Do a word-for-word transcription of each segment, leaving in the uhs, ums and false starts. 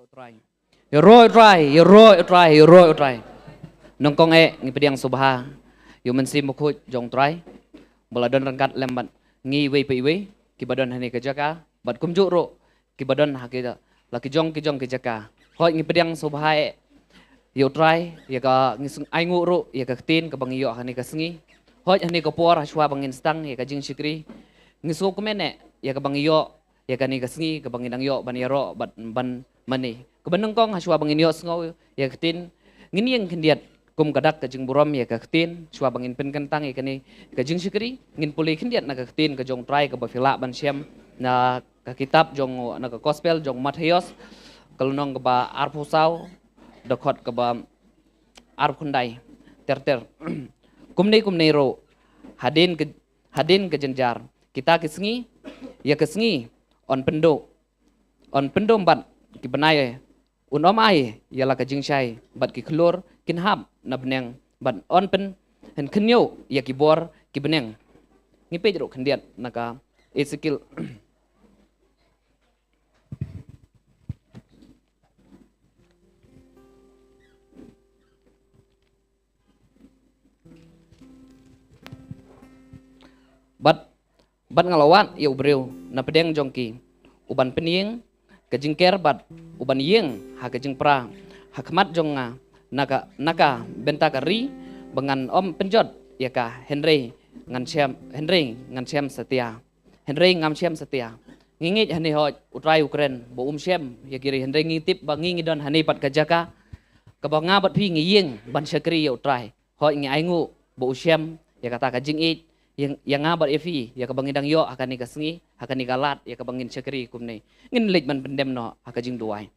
Trai. Ïaroh Trai, ïaroh Trai, ïaroh Trai. Nyngkong eh ngi pdiang sngewbha ïa u Mynsiem Bakhuid jong Trai ba la don ryngkat lem bad ngi iwei pa iwei kiba don ha kane ka jaka bad kumjuh ruh kiba don ha ki la ki jong ki jong ki jaka. Hooid ngi pdiang sngewbha eh ïa u Trai ïa ka ngi sngew ainguh ruh ïa ka ktien kaba ngi ïoh ha kane ka sngi. Hooid ha kane ka por hashwa ba ngin sdang ïa ka jingshakri ngi sngewkmen eh ïa kaba ngi ïoh ïa kane ka sngi kaba ngi dang ïoh ban ïaroh bad ban mane. Kaba nyngkong hashwa ba ngin ïohsngew ïa ka ktien ngin ïeng khyndiat kum ka dak ka jingburom ïa ka ktien. Shwa ba ngin pynkyntang ïa kane ka jingshakri ngin pule khyndiat na ka ktien ka jong u Trai kaba phi lah ban shem na ka kitab jong, na ka gospel jong Mathaios ka lynnong kaba arphew saw, dkhot kaba arphew khyndai. Ter ter. Kumne kumne ruh hadien ka, hadien ka jynjar kita ki sngi, ïa ka sngi yn pynduh, yn pyndum bad ki bnai, un ym ai ïa la ka jingshai bad ki khlur kin hap na bneng bad yn pynkhynñiuh ïa ki bor ki bneng. Ngi peit ruh khyndiat na ka Ezekiel. Bad, bad nga la wad ïa u briew na pdeng jong ki, u ban pynïeng ka jingker bad u ban ïeng ha ka jingpra ha khmat jong nga na ka, na ka bynta ka ri ba ngan ym pynjot ïa ka, hynrei ngan shem, hynrei ngan shem satia. Hynrei ngam shem satia. Ngi ngeit hangne hooid u Trai u kren ba um shem ïa ki ri, hynrei ngi tip ba ngi ngi don hangne pat ka jaka kaba nga bad phi ngi ïeng ban shakri ïa u Trai. Hooid ngi ainguh ba u shem ïa kata ka jingïeit ïa, ïa nga bad ïa phi ïa kaba ngi dang ïoh ha kane ka sngi, ha kane ka lad ïa kaba ngin shakri kumne. Ngin leit ban pyndem noh ha ka jingduwai.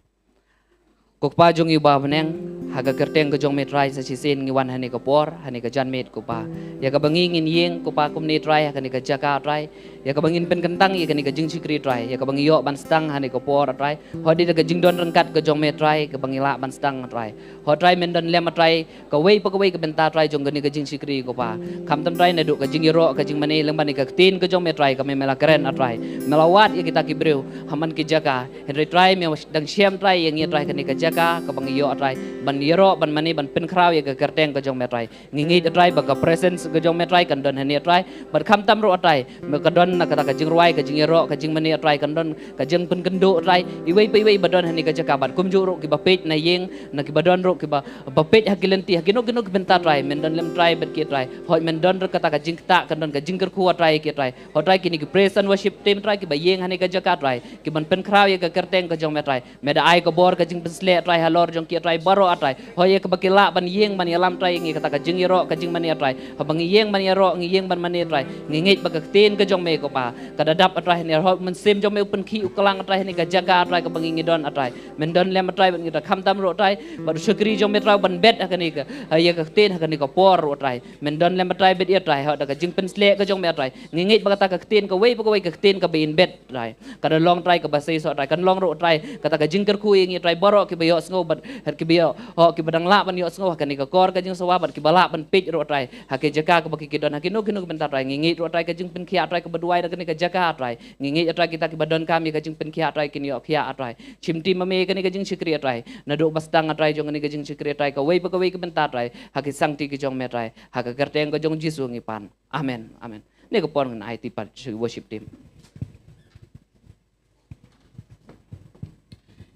Ko Kpa jong ngi uba ha bneng, ha ka kyrteng ka jong me Trai sa shisien ngi wan ha kane ka por, ha kane ka janmiet ko Kpa. Ïa kaba ngi ngin ïeng ko Kpa kumne Trai ha kane ka jaka Trai. Ïa kaba ngin pynkyntang ïa kane ka jingshakri Trai. Ïa kaba ngi ïoh ban sdang ha kane ka por Trai. Hooid da ka jingdon ryngkat ka jong me Trai kaba ngi lah ban sdang Trai. Hooid Trai men don lem Trai kawei pa kawei ka bynta Trai jong kane ka jingshakri ko Kpa. Khamtam Trai naduh ka jingïaroh ka jingmane lem bad ka ktien ka jong me Trai kaba me la kren Trai. Me la wad ïa kita ki briew ha man ki jaka. Hynrei Trai me dang shem Trai ïa ngi Trai kane ka jaka kaba ngi ïoh Trai ban ïaroh ban mane ban pynkhraw ïa ka kyrteng ka jong me Trai. Ngi ngeit Trai ba ka presence ka jong me Trai kan don hangne Trai. Bad khamtam ruh Trai me ka don na kata ka jingrwai ka jingïaroh ka jingmane Trai kan don ka jingpynkynduh Trai. Iwei pa iwei ba don hangne ka jaka bad kumjuh ruh kiba peit na ïing na kiba don ruh kiba, ba peit ha ki lynti ha kino kino ki bynta Trai. Men don lem Trai bad ki Trai. Hooid men don ruh kata ka jingktah kan don ka jingkyrkhu Trai ki Trai. Hooid Trai kine ki praise and worship team Trai kiba ïeng hangne ka jaka Trai. Kiban pynkhraw ïa ka kyrteng ka jong me Trai. Me da ai ka bor ka jingpynsleh Trai halor jong ki Trai baroh Trai. Hooid ïa kaba ki lah ban ïeng ban ïalam Trai ngi kata ka jingïaroh ka jingmane Trai. Haba ngi ïeng ban ïaroh ngi ïeng ban mane Trai. Ngi ngeit ba ka ktien ka jong me ko Kpa. Ka da dap Trai hangne hooid mynsiem jong me u pynkhih u klang Trai hangne ka jaka Trai kaba ngi ngi don Trai. Men don lem Trai bad ngi Trai khamtam ruh Trai. Bad u shakri jong me Trai ban bet ha kane ka, ha ïa ka ktien ha kane ka por ruh Trai. Men don lem Trai bet ïa Trai hooid da ka jingpynsleh ka jong me Trai. Ngi ngeit ba kata ka ktien kawei pa kawei ka ktien kaba in bet Trai. Ka da long Trai kaba seisoh Trai. Kan long ruh Trai kata ka jingkyrkhu ïa ngi Trai baroh kiba ïohsngew bad kiba ïoh, hooid kiba dang lah ban ïohsngew ha kane ka kor ka jingsawa bad kiba lah ban peit ruh Trai. Ha ki jaka kaba ki ki don ha kino kino ki bynta Trai. Ngi ngeit ruh Trai ka jingpynkhia Trai kaba duwai da kane ka jaka Trai. Ngi ngeit Trai kita kiba donkam ïa ka jingpynkhia Trai kin ïoh khia Trai. Shimti ma me kane ka jingshakri Trai. Naduh ba sdang Trai jong kane ka jingshakri Trai kawei pa kawei ka bynta Trai. Ha ki sangti ki jong me Trai. Ha ka kyrteng ka jong Jisu ngi pan. Amen. Amen. Ne ka por ngan ai ti pat sha worship team.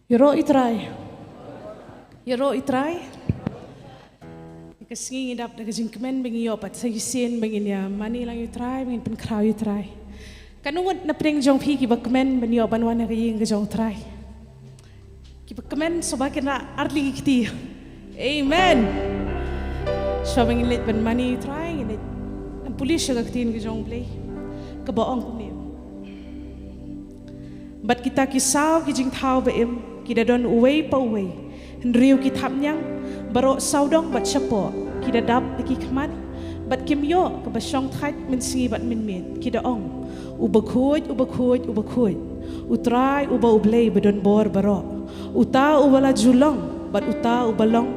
Ïaroh ïa u Trai. Ïaroh ïa u Trai. Ka sngi ngi dap da ka jingkmen ba ngi ïoh pat sa shisien ba ngin ïa mane lang ïa u Trai ba ngin pynkhraw ïa u Trai. Katno ngut na pdeng jong phi kiba kmen ban ïoh ban wan ha ka ïing ka jong u Trai? Kiba kmen sngewbha kin rah artylli ki kti. Amen. Shuwa ba ngin leit ban mane ïa u Trai ngin leit ban pule sha ka ktien ka jong u Blei kaba ong kumne. Bad kita ki saw ki jingthaw ba im ki da don uwei pa uwei, hynriew ki thapniang baroh sawdong bad shapoh ki da dap da ki khmat, bad kim ïoh kaba shongthait mynsngi bad mynmiet. Ki da ong, U Bakhuid, U Bakhuid, U Bakhuid, U Trai uba U Blei badonbor baroh, uta uba la ju long bad uta uba long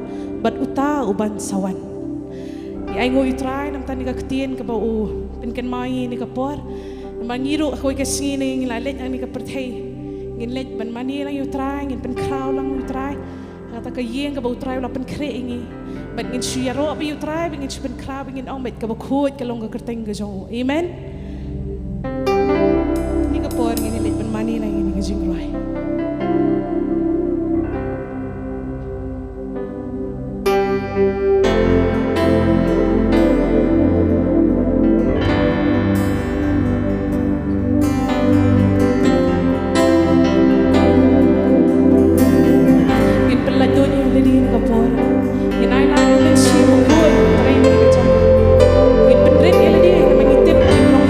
bad uta uban sa wan. Ngi ainguh ïa u Trai namar kane ka ktien kaba u pynkynmaw ïa ngi ha kane ka por. Namar ngi ruh ha kawei ka sngi ngi la leit ha kane ka pyrthei. Ngin leit ban mane lang ïa u Trai, ngin pynkhraw lang u Trai. Kata ka ïing kaba u Trai u la pynkhreh ïa ngi. Bad ngin shu ïaroh bad u Trai, bad ngin shu pynkhraw, bad ngin ong bad kaba khuid ka long ka kyrteng ka jong u. Amen. Kane ka por ngin leit ban mane lang ïa kane ka jingrwai. Ngin pynlait duh ïa lade ha kane ka por. Ngin ai lad ïa U Mynsiem Bakhuid ban trei ha kane ka jaka. Ngin pynrit ïa lade namar ngi tip ba ngin long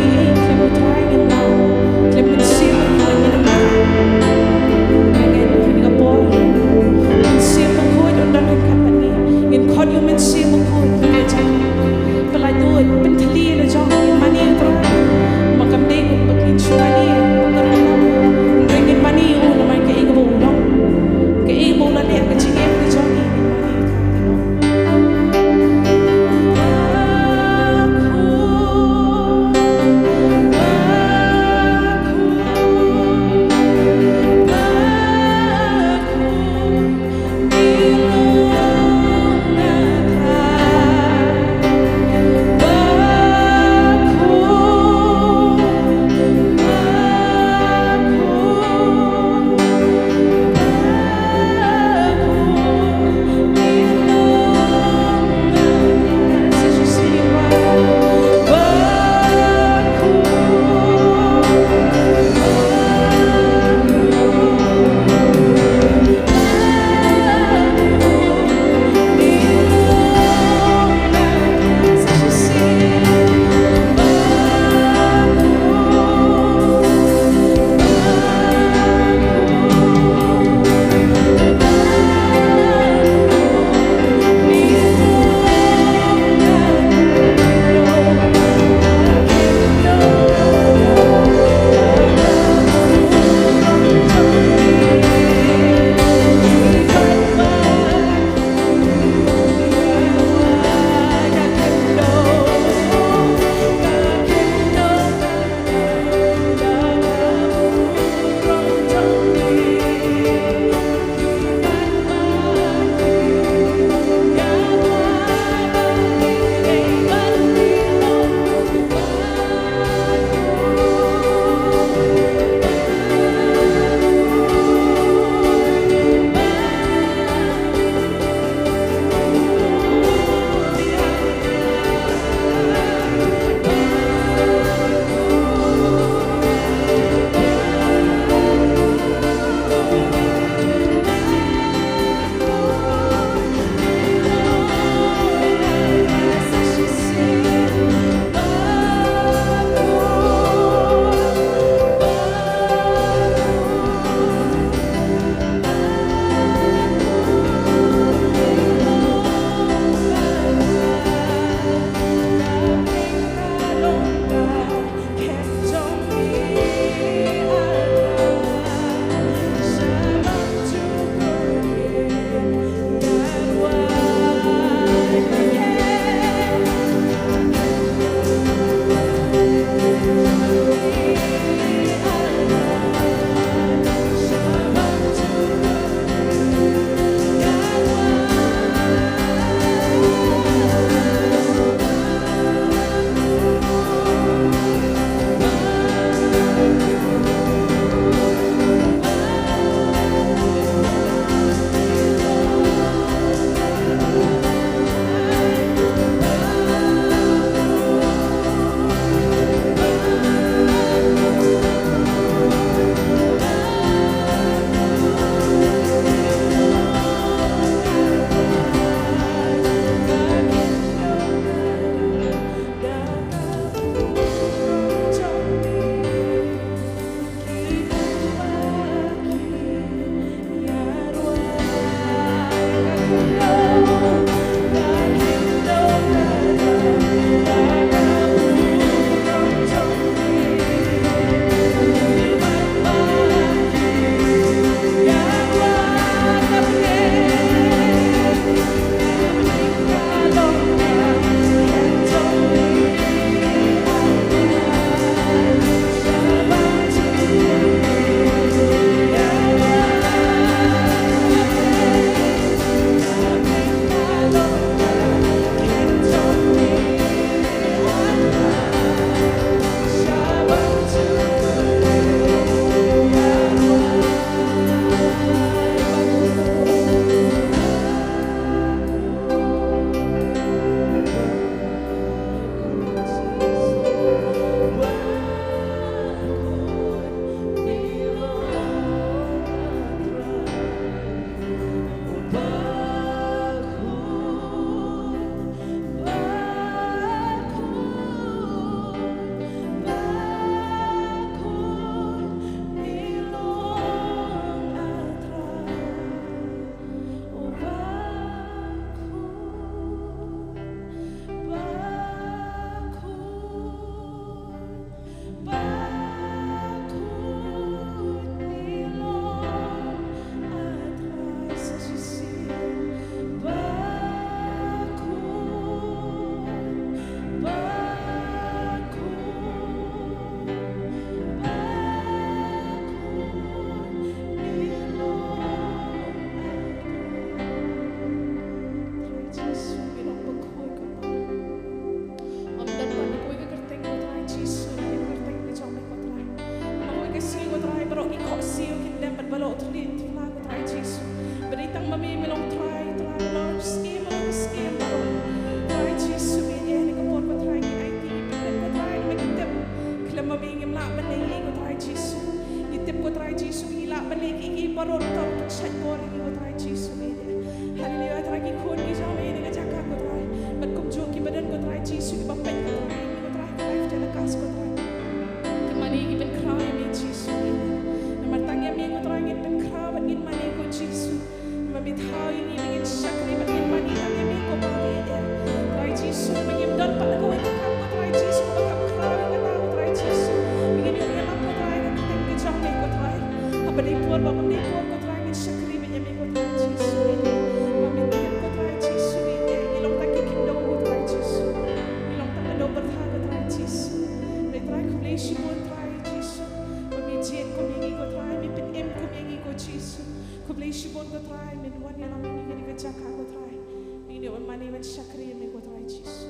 Ïa un mane ban shakri ïa me ko Trai Jisu.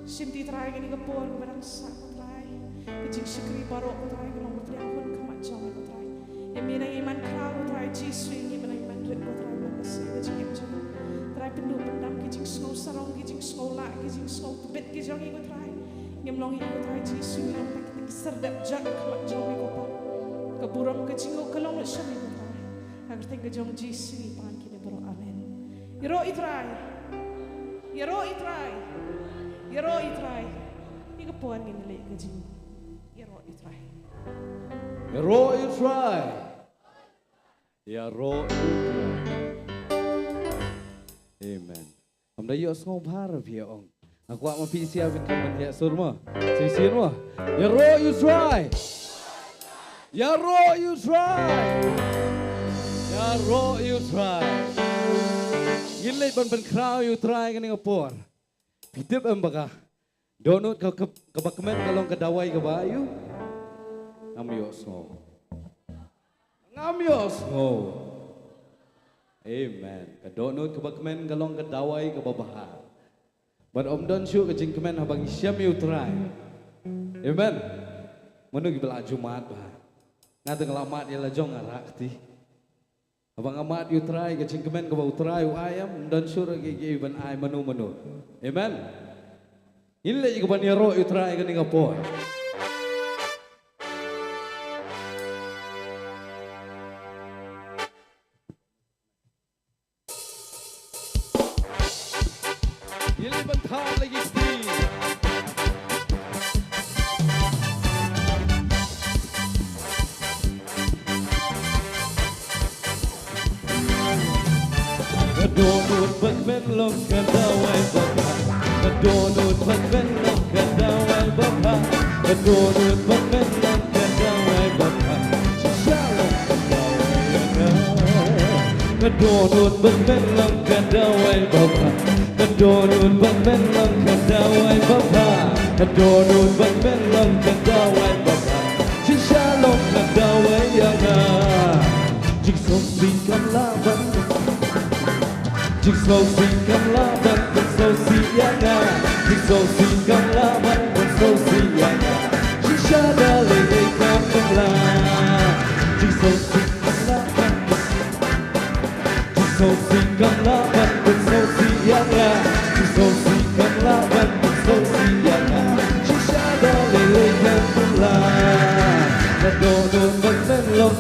Shim ti Trai kane ka por kaba dang sah ko Trai. Ka jingshakri baroh ko Trai ka long ba pdiang hun khmat jong me ko Trai. Ïa me nang ïa man khraw ko Trai Jisu, ïa me nang ïa man rit ko Trai, man lashai ka jingim jong me. Trai pynduh pyndam ki jingsngew sarong, ki jingsngew lah, ki jingsngew tbit ki jong ngi ko Trai. Ngim long hi ko Trai Jisu, ngi long tang ki serdep jan khmat jong me ko Pa. Ka burom ka jingngooh ka long lut sha me ko Trai. Ha ka kyrteng ka jong Jisu ngi pan kine baroh. Amen. Ïaroh ïa u Trai. Ïaroh ïa u Trai. Ïaroh ïa u Trai. Ïa ka por ngin leh ka jing. Ïaroh ïa u Trai. Ïaroh ïa u Trai. Ïaroh ïa u Trai. Amen. Kam da ïohsngew bha re phi ong. Nga kwah ma phi shisha phin kynmaw ïa sur mo. Shisien mo. Ïaroh ïa u Trai. Ïaroh ïa u Trai. Ïaroh ïa u Trai. Ngin leit ban pynkhraw ïa u Trai kane ka por. Phi tip em ba ka dohnud ka, ka, kaba kmen ka long ka dawai kaba ïoh. Ngam ïohsngew. Ngam ïohsngew. Amen. Ka dohnud kaba kmen ka long ka dawai kaba bha. Bad ym don shuh ka jingkmen haba ngi shem ïa u Trai. Amen. Mano kiba la ju mad bha? Nga te nga la mad ïa la jong nga rah kti. Haba nga mad ïa u Trai, ka jingkmen kaba u Trai u ai em, ym don shuh ruh kiei ban ai mano mano. Amen. Ngin leit ïa kaban ïaroh ïa u Trai kane ka por. Ïa leit ban thaw la ki sti. Ka dohnud ba kmen long ka dawai ba bha. Ka dohnud ba kmen long ka dawai ba bha. Ka dohnud ba kmen long ka dawai ba bha. Shisha long ka dawai ïa nga. Ka dohnud ba kmen long ka dawai ba bha. Ka dohnud ba kmen long ka dawai ba bha. Ka dohnud ba kmen long ka dawai ba bha. Shisha long ka dawai ïa nga. Jingsngewsih kam lah ban. Jingsngewsih kam lah ban pynsngewsih ïa nga. Jingsngewsih kam lah ban pynsngewsih ïa nga. Shisha da lei lei kam lah. Jingsngewsih kam lah ban. Jingsngewsih kam lah ban pynsngewsih ïa nga. Jingsngewsih kam lah ban pynsngewsih ïa nga. Shisha da lei lei kam lah. Ka dohnud ba kmen long.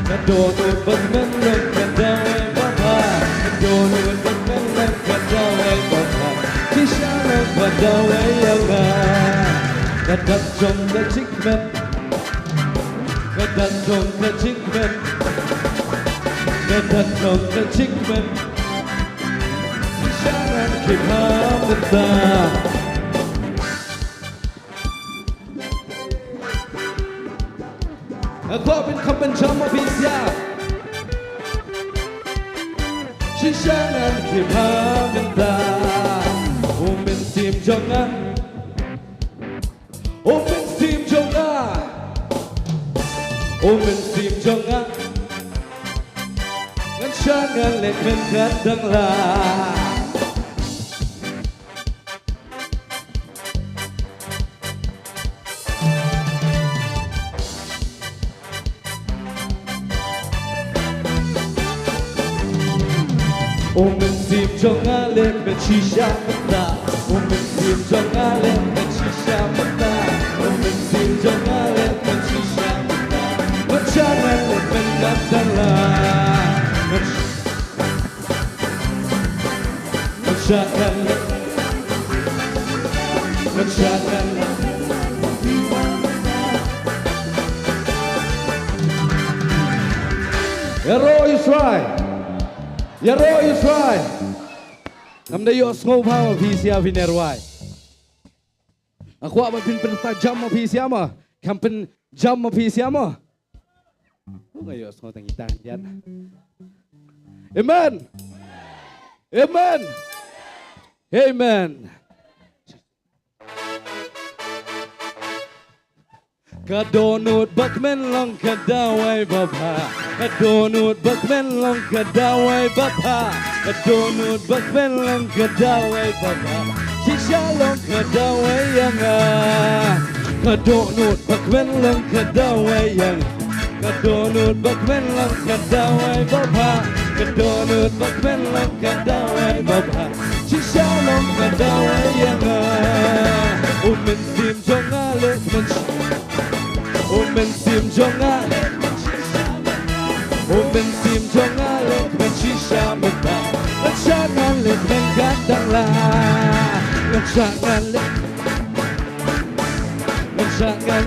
Ka dohnud ba kmen long ka dawai ba bha. Ka dohnud ba kmen long ka dawai ba bha. Shisha long ka dawai ïa nga. Ka dak jong ka jingkmen. Ka dak jong ka jingkmen. Ka dak jong ka jingkmen. Shisha ngan kyrpad mynta. Nga kwah phin kham pynjam ma phi shisha. Shisha ngan kyrpad mynta. U Mynsiem jong nga. U Mynsiem jong nga. U Mynsiem jong nga. Ngan shah ngan leh kmen kat dang la. U Mynsiem jong nga leh kmen shisha mynta. U Mynsiem jong nga leh kmen shisha mynta. U Mynsiem jong nga leh kmen shisha mynta. Ngan shah ngan leh kmen kat dang la. Ngan sh- Ïaroh ïa u Trai. Ïaroh ïa u Trai. Ngam da ïohsngew bha ma phi shisha phin ïarwai. Nga kwah ba phin pynjam ma phi shisha ma. Kham pynjam ma phi shisha ma. Nga ïohsngew tang kita ïa. Amen. Amen. Amen. Ka dohnud ba kmen long ka dawai ba bha. Ka dohnud ba kmen long ka dawai ba bha. Ka dohnud ba kmen long ka dawai babha. Shisha long ka dawai ïa nga. Ka dohnud ba kmen long ka dawai ïa nga. Ka dohnud ba kmen long ka dawai babha. Ka dohnud ba kmen long ka dawai babha. Shisha long ka dawai ïa nga. U mynsiem jong nga leh kmen shi- U mynsiem jong nga. U mynsiem jong nga leh kmen shisha mynta. Ngan shah ngan leh kmen ka dang la. Ngan shah ngan leh. Ngan shah ngan.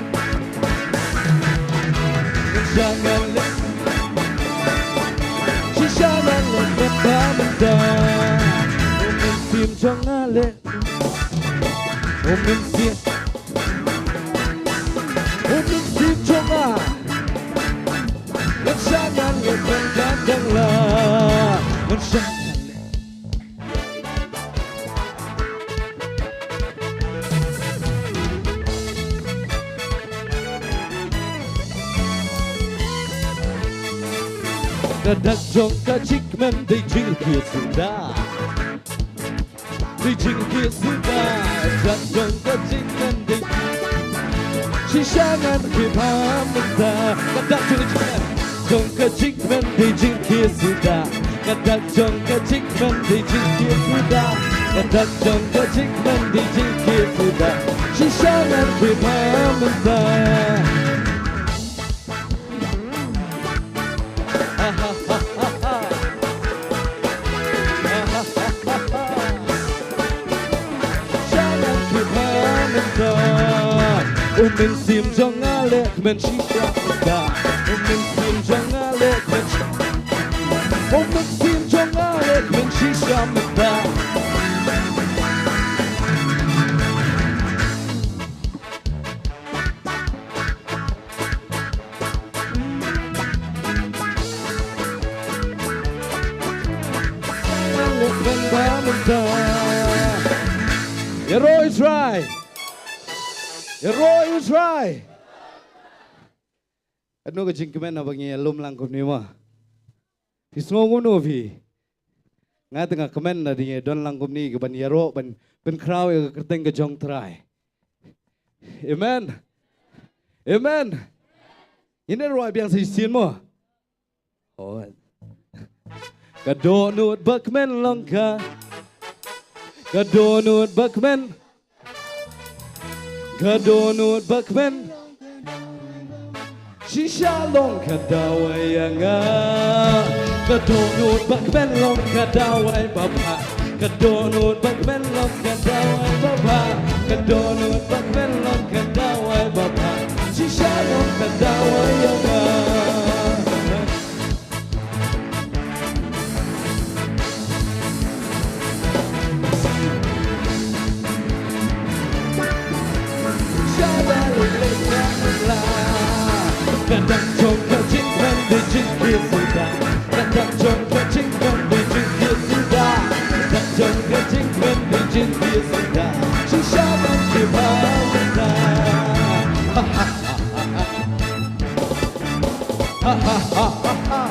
Ngan shah ngan leh. Shisha ngan leh kmen ka mynta. U mynsiem jong nga leh. U mynsiem. U mynsiem jong nga. Ngan shah ngan leh kmen ka dang la. Ngan shah ngan leh. Ka dak jong ka jingkmen dei jingkit suda. Dei jingkit suda, dak jong ka jingkmen dei. Shisha ngan kit ha mynta, ka dak jong ka jingkmen, jong ka jingkmen dei jingkit suda. Ka dak jong ka jingkmen dei jingkit suda. Ka dak jong ka jingkmen dei jingkit suda. Shisha ngan kit ha mynta. U mynsiem jong nga leh kmen shisha mynta. U mynsiem jong nga leh kmen shi-, u mynsiem jong nga leh kmen shisha mynta. Ïaroh u Trai. Ïaroh u Trai. Katno ka jingkmen haba ngi ïalum lang kumne mo. Phi sngew kumno phi? Nga te nga kmen lada ngi don lang kumne kaban ïaroh ban pynkhraw ïa ka kyrteng ka jong Trai. Amen. Amen. Ngin ïaroh biang sa shisien mo. Oh. Ka dohnud ba kmen long ka. Ka dohnud ba kmen. Ka dohnud ba kmen. Shisha long ka dawai ïa nga. Ka dohnud ba kmen long ka dawai babha. Ka dohnud ba kmen long ka dawai babha. Ka dohnud ba kmen long ka dawai babha. Shisha long ka dawai ïa nga. Ka dak jong ka jingkmen dei jingkit suda. Ka dak jong ka jingkmen dei jingkit suda. Ka dak jong ka jingkmen dei jingkit suda. Shisha ban kit ba mynta. Ha, ha, ha, ha, ha. Ha, ha, ha, ha, ha.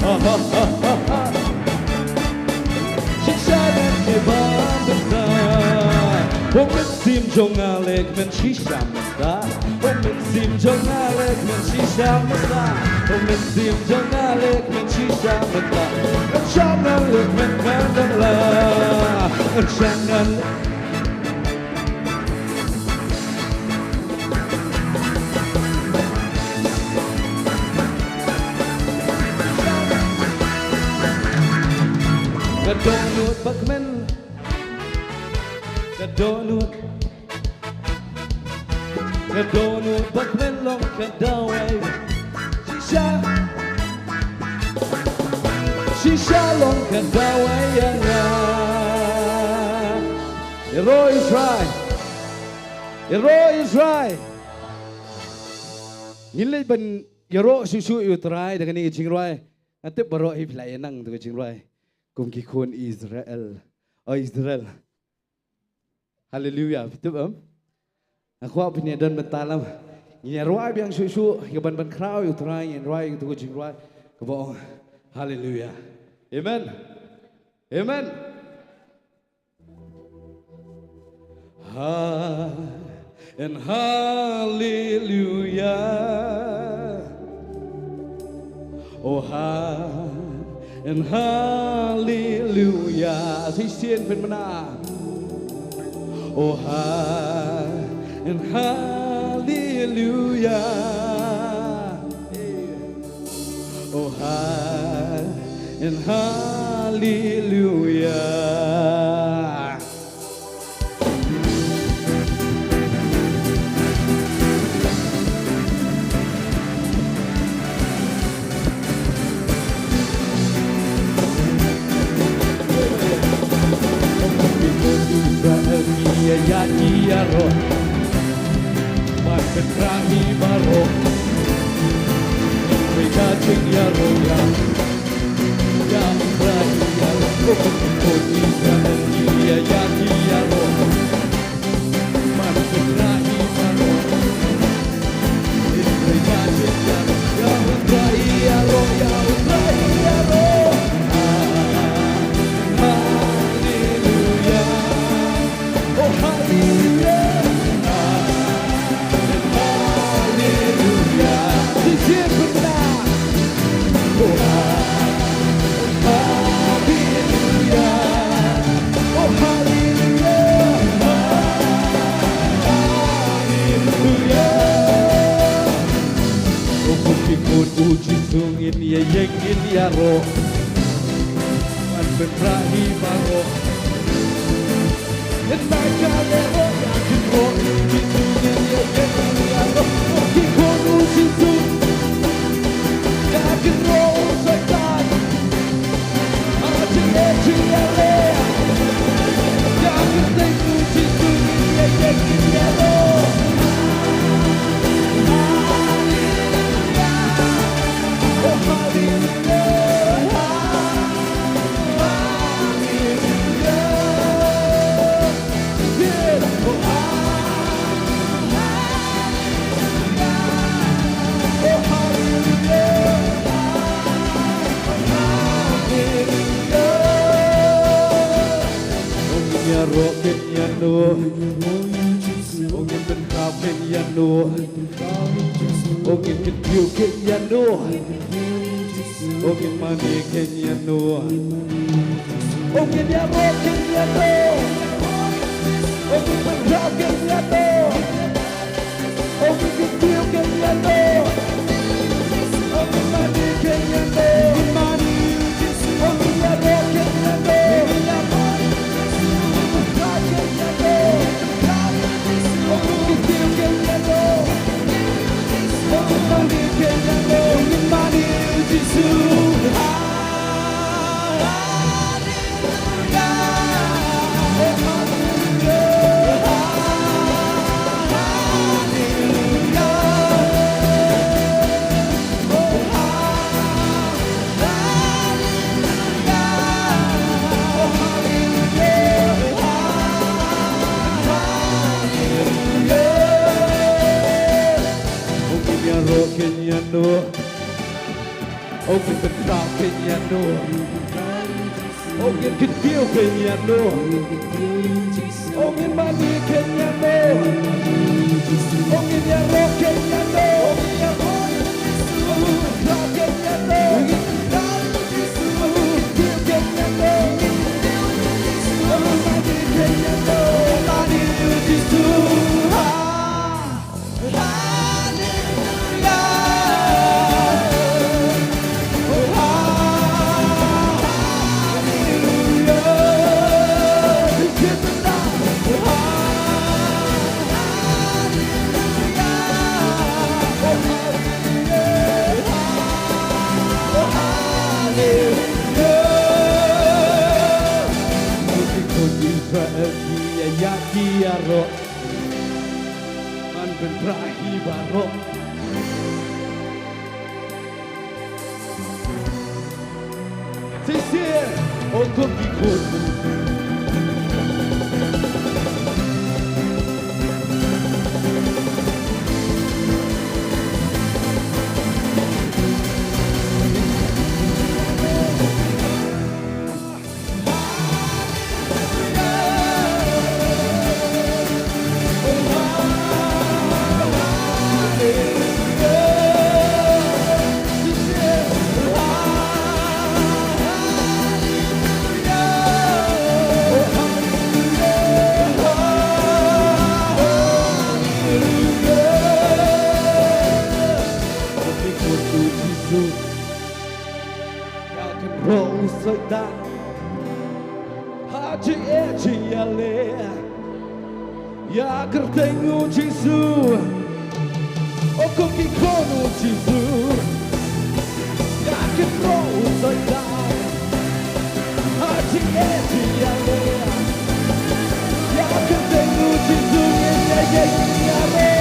Ha, ha, ha, ha, ha. Shisha ngan kit ba mynta. U mynsiem jong nga leh kmen shisha mynta. U mynsiem jong nga leh kmen shisha mynta. U mynsiem jong nga leh kmen shisha mynta. Ngan shah ngan leh kmen ka dang la. Ngan shah ngan leh Ka dohnud ba kmen. Ka dohnud. Ka dohnud ba kmen long ka dawai. Shisha. Shisha long ka dawai ïa nga. Ïaroh u Trai. Ïaroh u Trai. Ngin leit ban ïaroh shuh shuh ïa u Trai da kane ka jingrwai. Nga tip baroh hi phi la ïa nang da ka jingrwai. Kum ki khun Israel. O Israel. Haleluya. Phi tip em? Nga kwah phin ïa don bynta lam. Ngin ïa rwai biang shuh shuh. Ïa ban ban khraw ïa u Trai ngin rwai ïa ka jingrwai. Kaba ong. Haleluya. Amen. Amen. Ha, and hallelujah. Oh, ha, and hallelujah. Shisien pynbna. Oh, ha, and hallelujah. Oh, ha, and hallelujah. Israel, ïa, ïa, ïa, ro. Wan pynrah hi baroh. Ïa, ïa, ïa, ro, ïa. U Jisu ngin ïa ïeng ngin ïaroh. Wan pynrah hi baroh. Ïaroh kin ïano. Ong ïa pynkhraw kin ïano. Ong ïa kyntiew kin ïano. Ong ïa mane kin ïano. Ong ïa ïaroh kin ïano. Ong ïa pynkhraw kin ïano. Ong ïa kyntiew kin ïano. Ong ïa mane kin ïano. Ong ïa ïaroh kin ïano. Ong ïa ïaroh kin ïano. Israel ki ïa ïa ki ïaroh. Wan pynrah hi baroh. Shisien, ong kum ki khun. Tang ha jingeh jingïaleh, ïa kyrteng U Jisu. O ko ki khun U Jisu, ïa ki briew u Soitan ha jingeh jingïaleh, ïa kyrteng U Jisu ngin ïa ïeng ïa roi.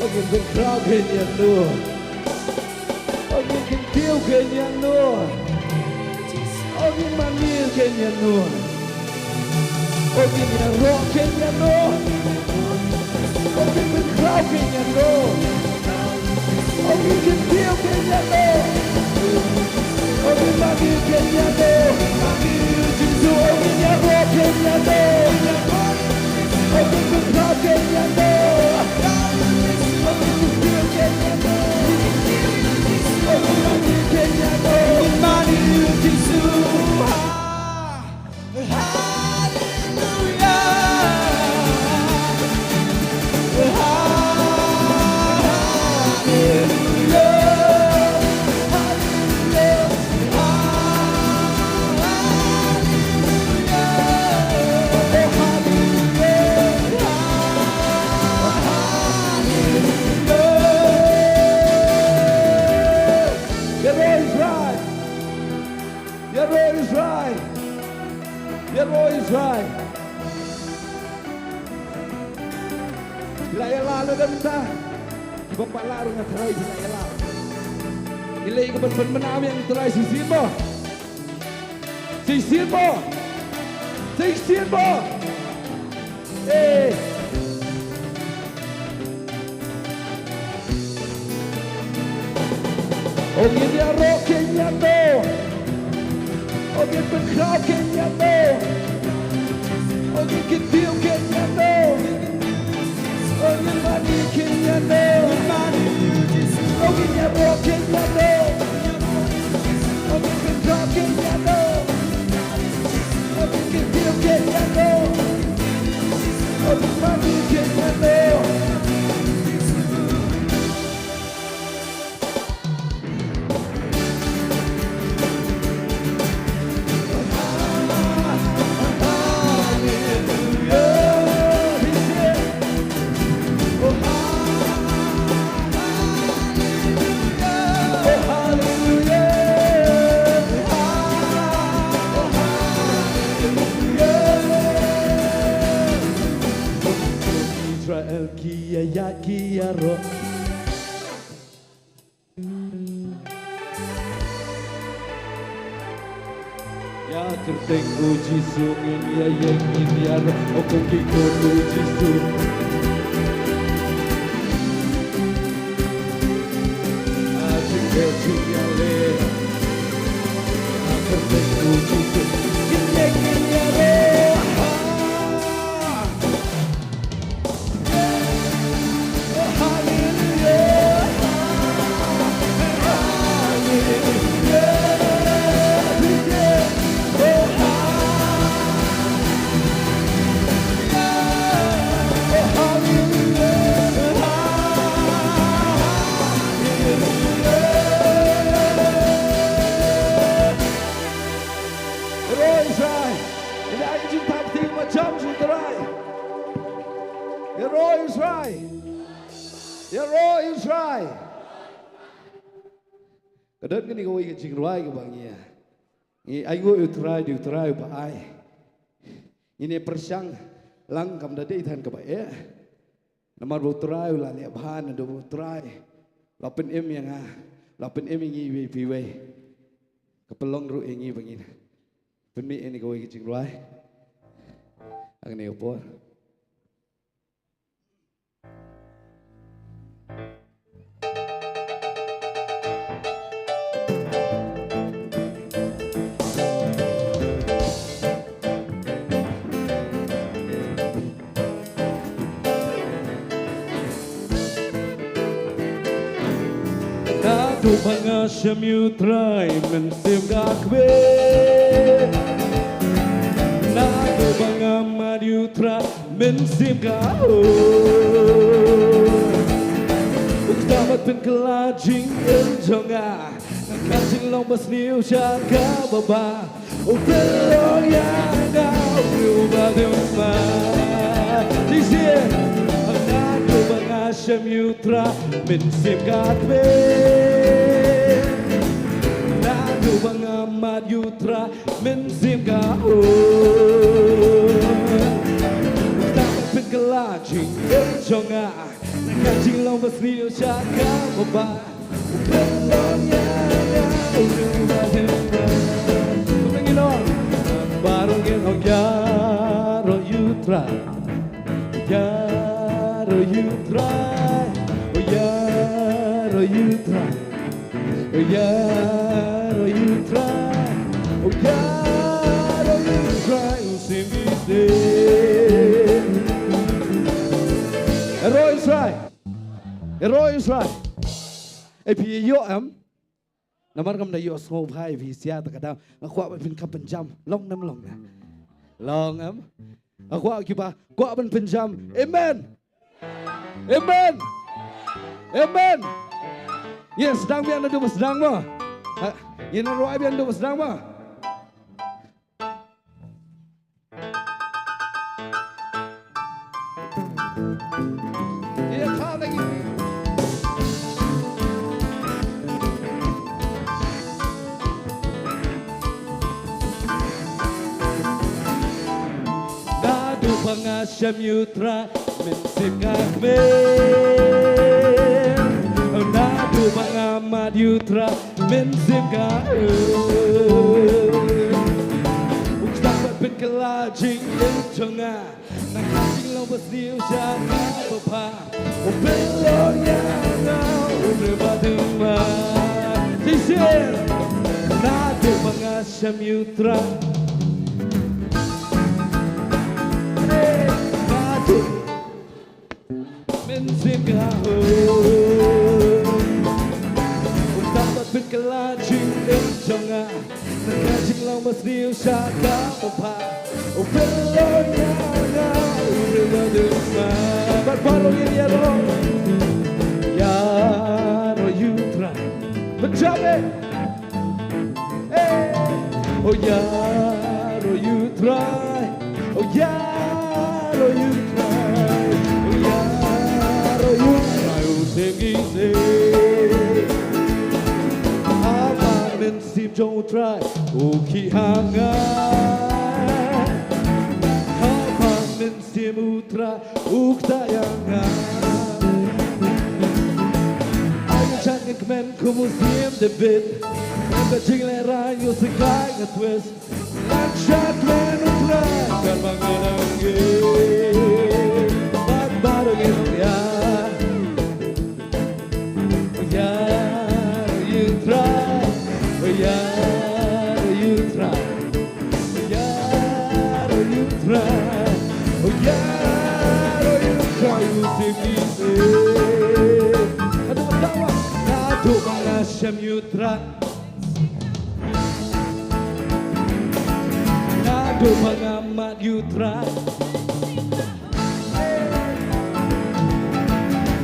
O ngin pynkhraw kein ïa no. O ngin kyntiew kein ïa no. O ngin mane kein ïa no. O ngin ïaroh kein ïa no. O ngin pynkhraw kein ïa no. O ngin kyntiew kein ïa no. O ngin mane kein ïa no. Jisu, o ngin ïaroh kein ïa no. O ngin pynkhraw kein ïa no. O ngin kyntiew kein ïa no. O ngin mane kein ïa no. O ngin mane Jisu. Hallelujah. Hallelujah. Hallelujah. Ïaroh Israel. Ïaroh Israel. Ïaroh Israel. Phi la ïaleh lada mynta. Kiba pala ruh nga tharai phi la ïaleh. Ngi leh ka ban pynmynnaw ïa ngi Trai shisien mo. Shisien mo. Shisien mo. Eh. O ngin ïaroh kein ïa no. O ngin pynkhraw kein ïa no. O ngin kyntiew kein ïa no. O ngin mane kein ïa no. O ngin ïaroh kein ïa no. O ngin pynkhraw kein ïa no. O ngin kyntiew kein ïa no. O ngin mane kein ïa no. Israel ki ïa ïa ki ïaroh. Ïa kyrteng U Jisu ngin ïa ïeng ngin ïaroh, o ko ki khun U Jisu. Ïa kyrteng U Jisu ngin ïeng ngin ïaroh. Ïaroh Israel. Ïa ka jingthap kti ba jam sha U Trai. Ïaroh Israel. Ïaroh Israel. Ka don kane kawei ka jingrwai kaba ngi ïa, ngi ainguh ïa U Trai, dei U Trai uba ai. Ngin ïa pyrshang lang kam da dei than kaba eh. Namar ba U Trai u la leh bha, naduh ba U Trai u la pynim ïa nga, u la pynim ïa ngi iwei pa iwei. Ka pynlong ruh ïa ngi ba ngin pynmih ïa kane kawei ka jingrwai ha kane ka por. Naduh ba nga shem ïa u Trai, mynsiem ka kmen. Naduh ba nga mad ïa u Trai, mynsiem ka ong. U kta bad pynkylla jingim jong nga. Nga ka jinglong ba sniew sha ka babha. U pynlong ïa nga u briew ba dei ma. Shisien. Naduh ba nga shem ïa u Trai, mynsiem ka kmen. Naduh ba nga mad ïa u Trai, mynsiem ka ong. U kta bad pynkylla jingim jong nga. Nga ka jinglong ba sniew sha ka babha. Baroh ngin ong ïaroh ïa u Trai. Ïaroh ïa u Trai. Oh, ïaroh ïa u Trai. Oh, ïaroh ïa u Trai. Oh, ïaroh ïa u Trai. U siem ki siem. Ïaroh ïa u Trai. Ïaroh ïa u Trai. Ei, phi ïoh em? Namar ngam da ïohsngew bha ïa phi sha ta ka daw. Nga kwah ba phin kham pynjam. Long ne em long ne? Long em? Nga kwah kiba kwah ban pynjam. Amen. Amen. Amen. Yes, dang biang naduh ba sdang mo. Ha, ïa na rwai biang naduh ba sdang mo. Naduh ba nga shem ïa u Trai, mynsiem ka kmen. Naduh ba nga mad ïa u Trai, mynsiem ka ong. U kta bad pynkylla jingim jong nga. Nga ka jinglong ba sniew sha ka babha. U pynlong ïa nga u briew ba dei ma. Shisien. Naduh ba nga shem ïa u Trai. Naduh mynsiem ka ong. U kta bad pynkylla jingim jong nga. Nga ka jinglong ba sniew sha ka babha. U pynlong ïa nga u briew ba dei ma. Bad baroh ngin ïaroh. Ïaroh ïa u Trai. Pynjam eh. Eh. Oh, ïaroh ïa u Trai. Oh, ïaroh ïa u Trai. Oh, ïaroh ïa u Trai. U siem ki siem. Haba mynsiem jong u Trai u khih ha nga. Haba mynsiem u Trai u kta ïa nga. Ai nga shat nga kmen kum u siem David. Nga jinglehrain u sngewsih nga twist. Nga shat kmen u Trai. Kan ba nga nang ngi. Bad baroh ngi nang ïa. Ïa, ïa u Trai. Ïa, ïa u Trai. Ïaroh ïa u Trai. Oh, ïaroh ïa u Trai, u siem ki siem. Naduh ba nga, naduh ba nga shem ïa u Trai. Naduh ba nga mad ïa u Trai.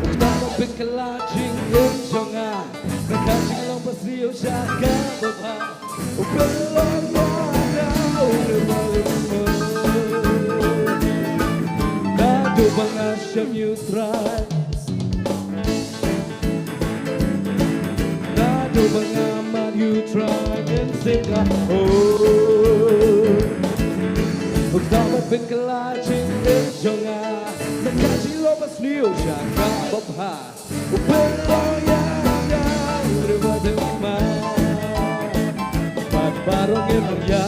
U kta bad pynkylla jingim jong nga. Nga ka jinglong ba sniew sha ka babha. U pynlong ïa nga u briew ba dei ma. Naduh ba nga shem ïa u Trai. Naduh ba nga mad ïa u Trai, mynsiem ka ong. U kta bad pynkylla jingim jong nga. Nga ka jinglong ba sniew sha ka babha. U pynlong ïa nga u briew ba dei ma. Bad baroh ngin ong ïa.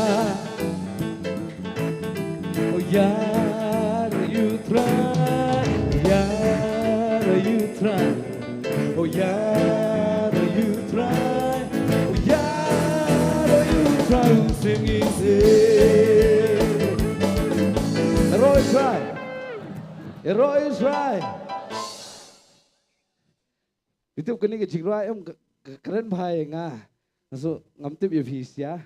Oh, ïaroh ïa u Trai. Ïaroh ïa u Trai. Oh, ïaroh ïa u Trai. Oh, ïaroh ïa u Trai. U siem ki siem. Ïaroh ïa u Trai. Ïaroh ïa u Trai. Phi tip kane ka jingrwai em ka, Kren bha ïa nga. Nga sngew ngam tip ïa phi shisha.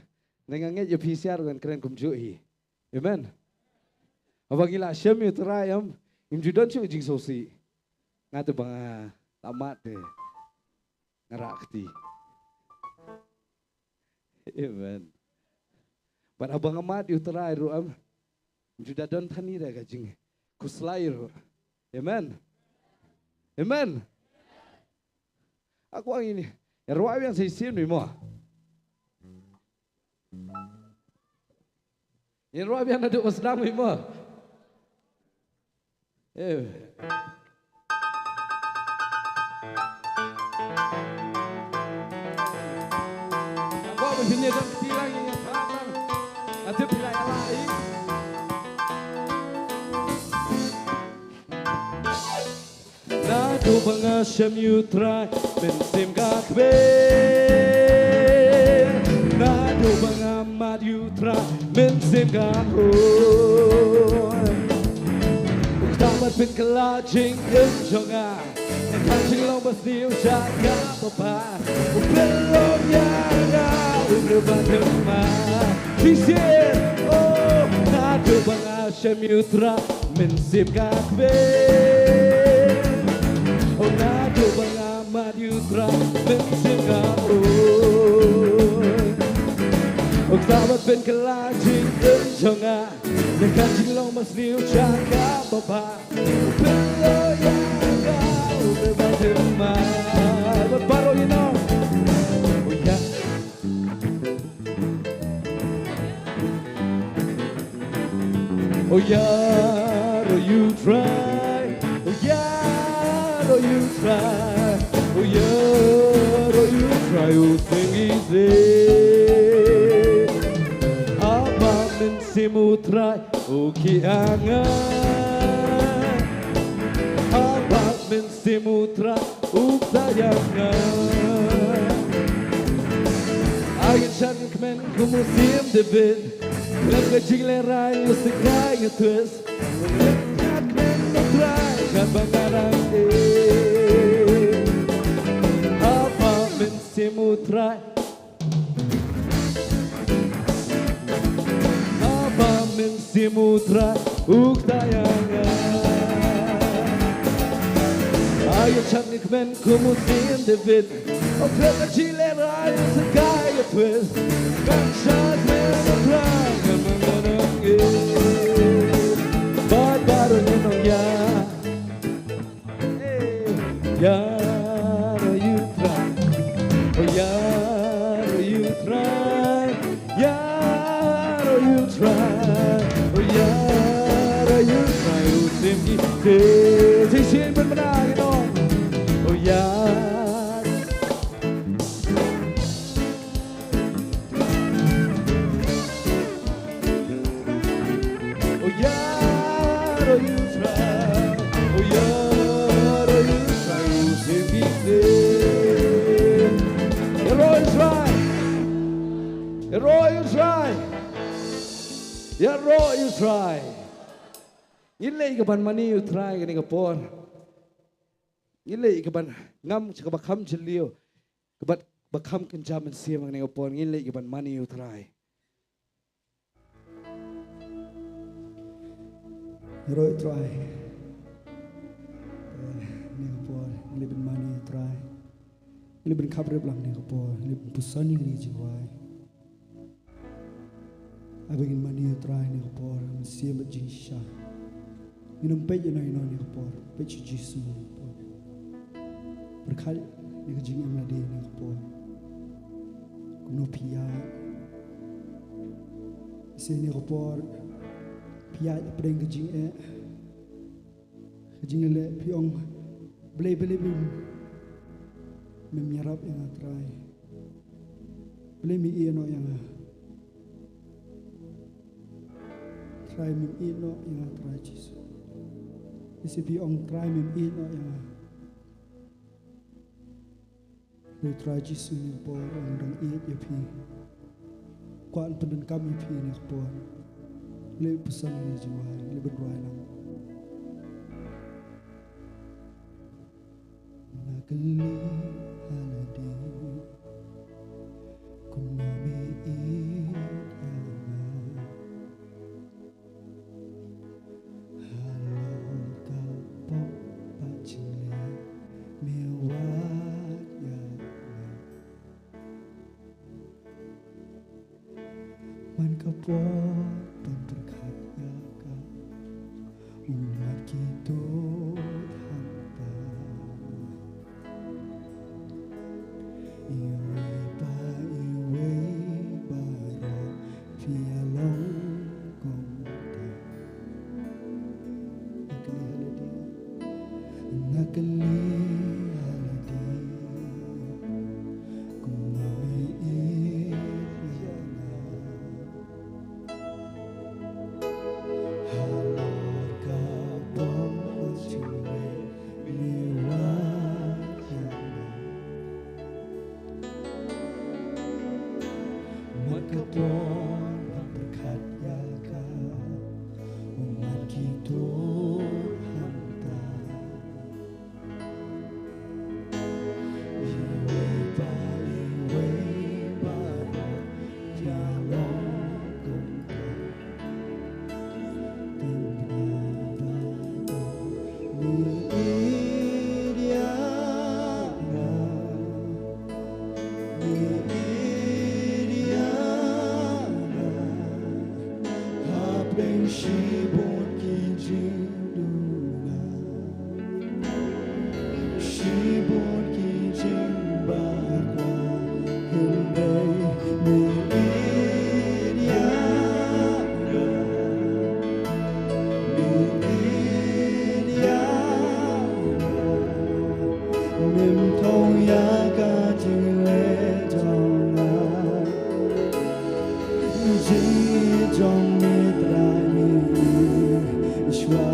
Nga ngeit ïa phi shisha ruh ngan kren kumjuh hi. Amen. Haba ngi la shem ïa u Trai em, ngim ju don shuh jingsngewsih. Nga te ba nga la mad te nga rah kti. Amen. Bad haba nga mad ïa u Trai ruh em, ngim ju da don than ïa ka jingkhuslai ruh. Amen. Amen. Nga kwah ngin ïa rwai biang sa shisien mo. Ïa rwai biang naduh ba sdang mo. Eh. Nga kwah ba phin ïa don kti lang, ïa don kti lang. Atu phi la ïa la i. Naduh ba nga shem ïa u Trai mynsiem ka kmen. Naduh ba nga mad ïa u Trai mynsiem ka hoi. U kta bad pynkylla jingim jong nga. Nga khan jinglong ba sniew sha ka baba. U pynlong ïa nga u briew ba thymmai. Shisien, oh, naduh ba nga shem ïa u Trai mynsiem ka kmen. Oh, naduh ba nga mad ïa u Trai mynsiem ka hoi. Oh, kta bad pynkylla jingim jong nga. Nga khan jinglong ba sniew sha ka baba. U pynlong ïa nga u briew ba thymmai. Bad baroh ïa nong. Oh, ïa. Oh, ïaroh ïa u Trai. Oh, ïaroh ïa u Trai. Oh, ïaroh ïa u Trai, u Trai. Haba mynsiem u Trai u khih ïa nga. Haba mynsiem u Trai u btah ïa nga. Ai ngan shad ngan kmen kum u Syiem David. Khlem ka jinglehrai u Syiem Trai nga twist. Khlem ka kmen u Trai katba nga dang eh. Haba mynsiem u Trai. Haba mynsiem u Trai u btah ïa nga. Ai ngan shad ngan kmen kum u Syiem David. Oh, khlem ka jinglehrai u Syiem Trai nga twist. Ngan shad ngan kmen u Trai katba nga dang eh. Bad baroh ngan ong ïa. Ïaroh ïa u Trai. Oh, ïaroh ïa u Trai. Ïaroh ïa u Trai. Oh, ïaroh ïa u Trai. U Syiem ki te. Shisien ban mane ïa u. Oh, ïa. Oh, ïaroh ïa u Trai. Oh, ïaroh ïa u Trai, u Syiem ki te. Ïaroh ïa u Trai. Ïaroh ïa u Trai. Ïaroh ïa u Trai. Ngin leit ïa ka ban mane ïa u Trai kane ka por. Ngin leit ïa ka ban ngam sha kaba kham jylliew. Kaba, ba kham kynja mynsiem kane ka por. Ngin leit ïa ka ban mane ïa u Trai. Ïaroh ïa u Trai. Eh, kane ka por, ngi leit ban mane ïa u Trai. Ngi leit ban khapkhrip lang kane ka por, ngi leit ban puson ïa kane ka jingrwai. Haba ngin mane ïa u Trai kane ka por, mynsiem bad jingshisha. Ngin ym peit ïano ïano kane ka por, peit sha u Jisu kane ka por. Pyrkhat ïa ka jingim lade kane ka por. Kumno phi ïaid. Shisha kane ka por phi ïaid hapdeng ka jingeh, ka jingïaleh, phi ong, Blei, Blei, mem, mem ïarap ïa nga Trai. Blei, mem ïehnoh ïa nga. Trai, mem ïehnoh ïa nga Trai Jisu. Shisha phi ong, Trai, mem ïehnoh ïa nga. Ïa u Trai Jisu kane ka por u dang ïeit ïa phi. Kwah ban pyndonkam ïa phi kane ka por. Leit puson ïa ka jingrwai, leit ban rwai lang. Nga kylli ha lade. Por ban pyrkhat ïa ka, u mat ki tut hangta. Iwei pa iwei baroh phi ïalong kumta. Nga kylli ha lade, nga kylli ha lade, kumno me ïeit ïa nga. Halor ka bym shym leh me wad ïa nga. Mat ka por ban pyrkhat ïa ka, u mat ki tut hangta. Iwei pa iwei baroh phi ïalong kumta. Tang ba me ïeit ïa nga, me ïeit ïa nga. Hapdeng shibun ki jingduna, shibun ki jingbakla, hynrei me ïeit ïa nga, me ïeit ïa nga. Mem thoh ïa ka jingleh jong nga. Jingïeit jong me Trai, me ïeit shuwa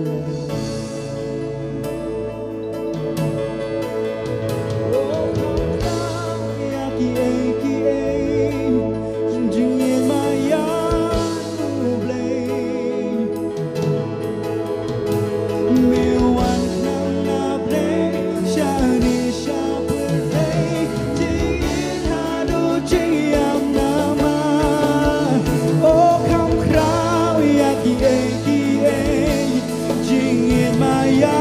ïa nga. Oh, ïa kiei kiei, jingïeit ma ïa u Blei. Me wan khnang na Blei shane sha pyrthei, jingïeit haduh jingïap namar. O kham khraw ïa kiei kiei, jingïeit ma ïa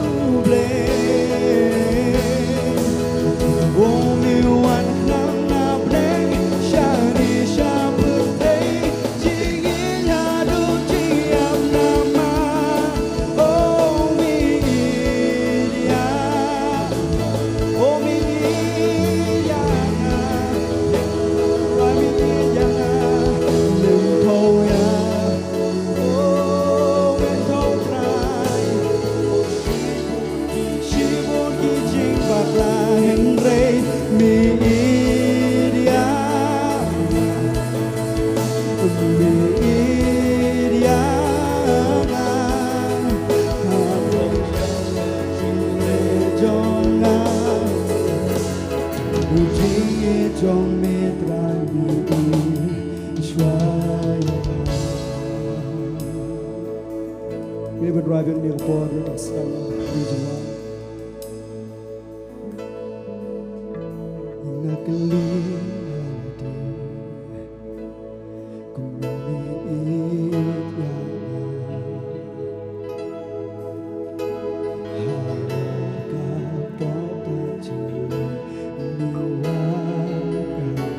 u Blei. O me wan khnang na Blei shane sha pyrthei, jingïeit haduh jingïap namar. O me ïeit ïa, o me ïeit ïa nga, o me ïeit ïa nga. Mem thoh ïa, o mem thoh Trai. Shibun ki jingbakla hynrei me ïeit ïa nga, me ïeit ïa nga. Ha ka jingleh jong nga, u jingïeit jong me Trai, me ïeit shuwa ïa nga. Ngi ban rai bad ïa ka por ba sdang ïa ka jingwan. Nga kylli ha lade, kumno me ïeit ïa nga. Halor ka por ba jingïeit me wad ïa nga.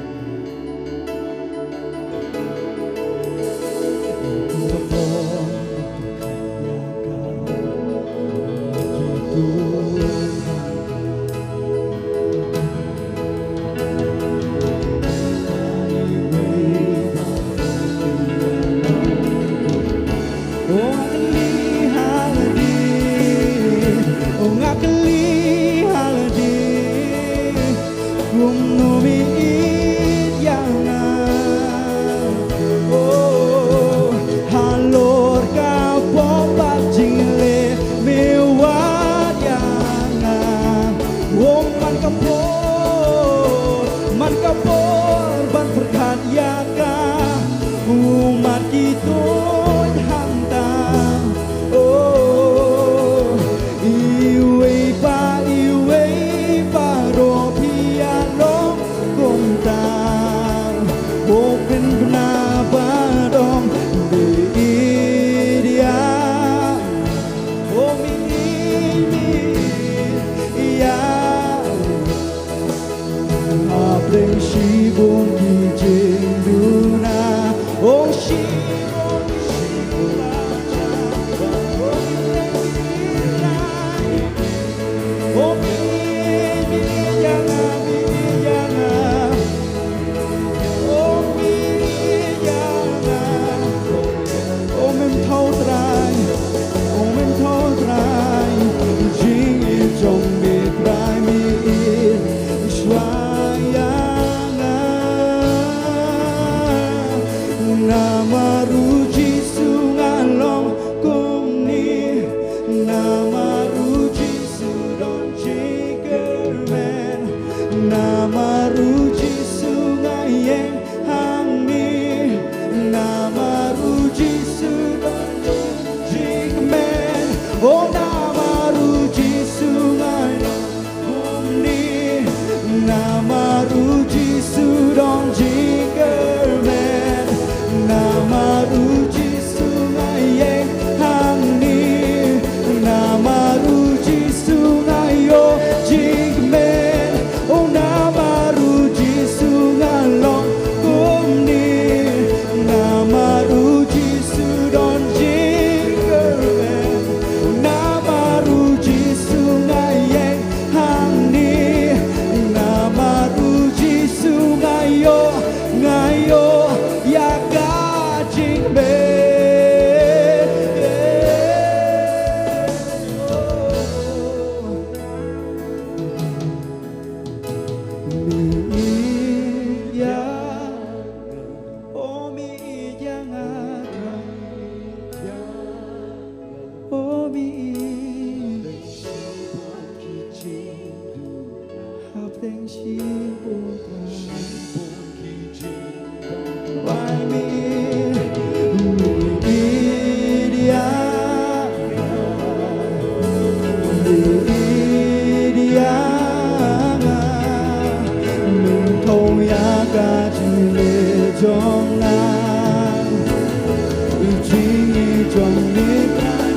jong me Trai.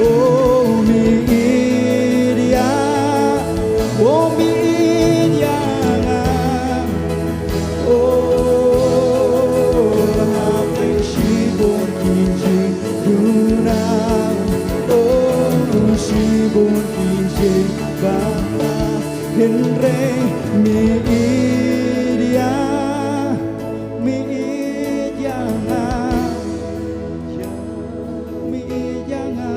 O mi ïeit ïa, o mi ïeit ïa nga. O hapdeng shibun ki jingduna, o shibun ki jingbakla, hynrei mi ïeit ïa, mi ïeit ïa nga. Mi ïeit ïa nga.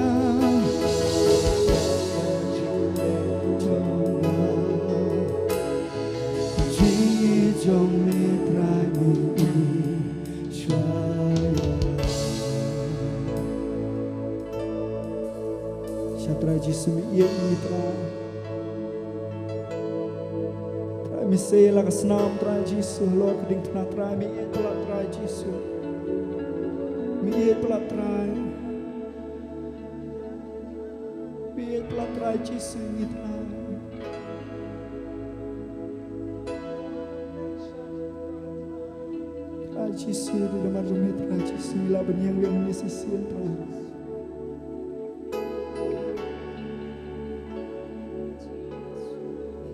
Jingïeit jong me Trai, mi ïeit ïa nga. Sha Trai Jisu, mi ïeit ïa ngi Trai. Trai, mi sei la ka snam Trai Jisu, halor ka diengphna Trai, mi ïeit palat Trai Jisu. Mi ïeit palat Trai. Mi ïeit palat Trai Jisu, mi Trai. Trai Jisu, da ka mar jong me Trai Jisu, ngi lah ban ïeng biang hangne shisien Trai.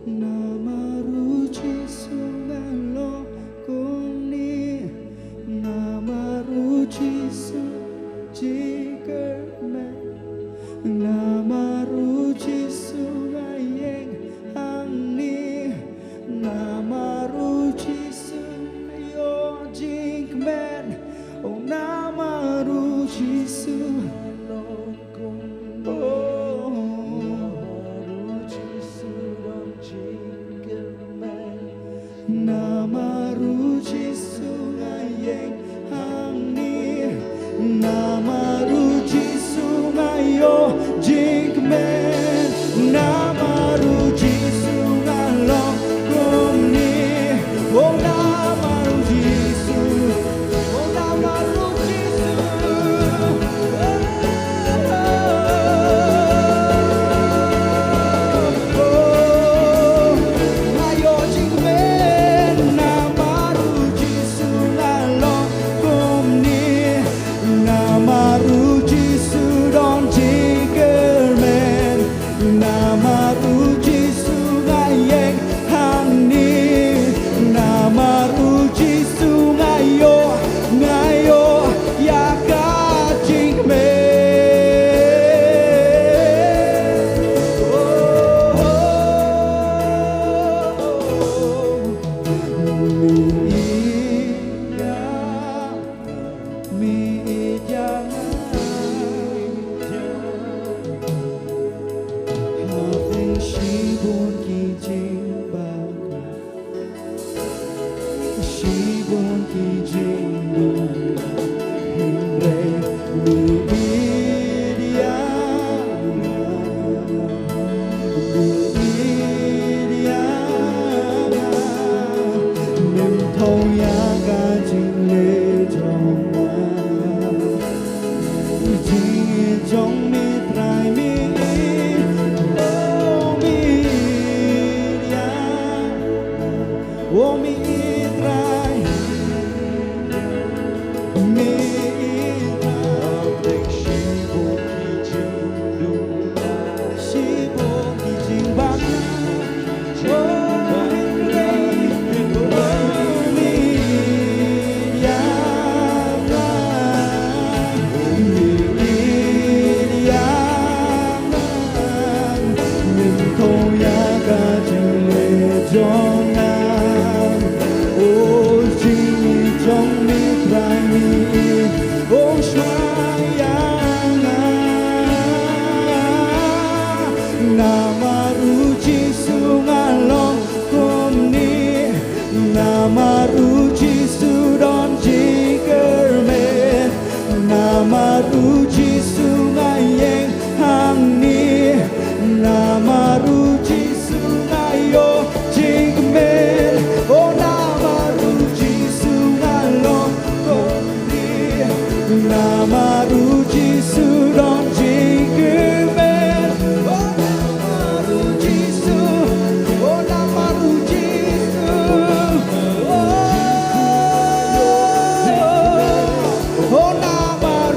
Namar u Jisu nga long kumne, namar u Jisu jingkyrmen, namar u Jisu nga ïeng hangne, namar u Jisu nga ïoh jingkmen, oh namar u Jisu. Oh, namar u Jisu nga ïeng hangne, namar u Jisu nga ïoh jingkmen, namar u Jisu nga long kumne. Oh, namar u Jisu. Oh, namar u Jisu. Oh, nga ïoh jingkmen, namar u Jisu nga long kumne, namar u Jisu don jingkyrmen. Namar u Jisu nga ïeng hangne, namar u Jisu nga ïoh, nga ïoh ïa ka jingkmen. Oh, oh, oh. Mi ïeit ïa, mi ïeit ïa nga. Hapdeng shibun ki jingbakla, shibun ki jingduna, hynrei mi ïeit ïa nga. Mi ïeit ïa nga. Mem thoh ïa ka jingleh jong nga. Jingïeit jong me Trai, mi ïeit, oh, mi ïeit ïa nga. Oh, mi ïeit Trai. Mi ïeit Trai. Shibun ki jingduna, shibun ki jingbakla. Oh, mi ïeit, oh, mi ïeit ïa nga. Mi ïeit ïa nga. Ngim thoh ïa ka jingleh jong nga. Oh, jingïeit jong me Trai, mi ïeit, oh, shuwa ïa nga. Namar u Jisu nga long kumne. Namar u Jisu don jingkyrmen. Namar u Jisu nga ïeng hangne. Namar u Jisu nga ïoh jingkmen. Oh, namar u Jisu nga long kumne. Namar u Jisu don jingkmen. Oh, namar u Jisu. Oh, namar u Jisu. Oh, oh, namar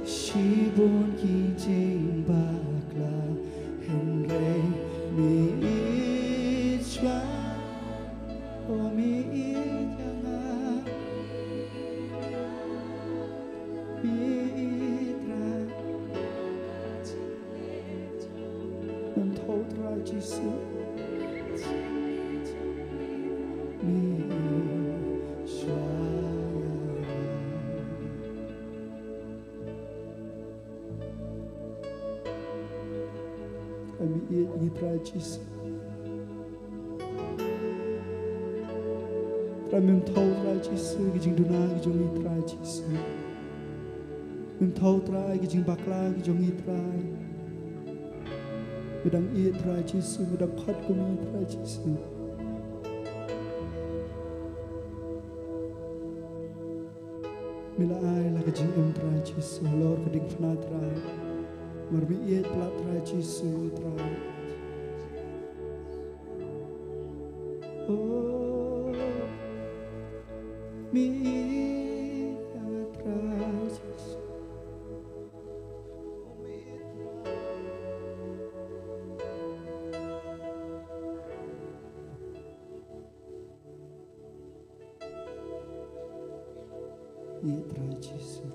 Shibun ki jingbakla, hynrei me ïeit shuwa. Oh, me ïeit ïa nga. Me ïeit Trai. Mem thaw Trai Jisu. Me ïeit shuwa. Ai me ïeit ngi Trai Jisu. Trai mem thaw Trai Jisu ki jingduna ki jong ngi Trai Jisu. Mem thaw Trai ki jingbakla ki jong ngi Trai. Me dang ïeit Trai Jisu, me dang khot kum ngi Trai Jisu. Me la ai la ka jingim Trai Jisu halor ka diengphna Trai. Namar me ïeit palat Trai Jisu Trai. Oh, me ïeit Trai Jisu. Ïeit Trai Jisu.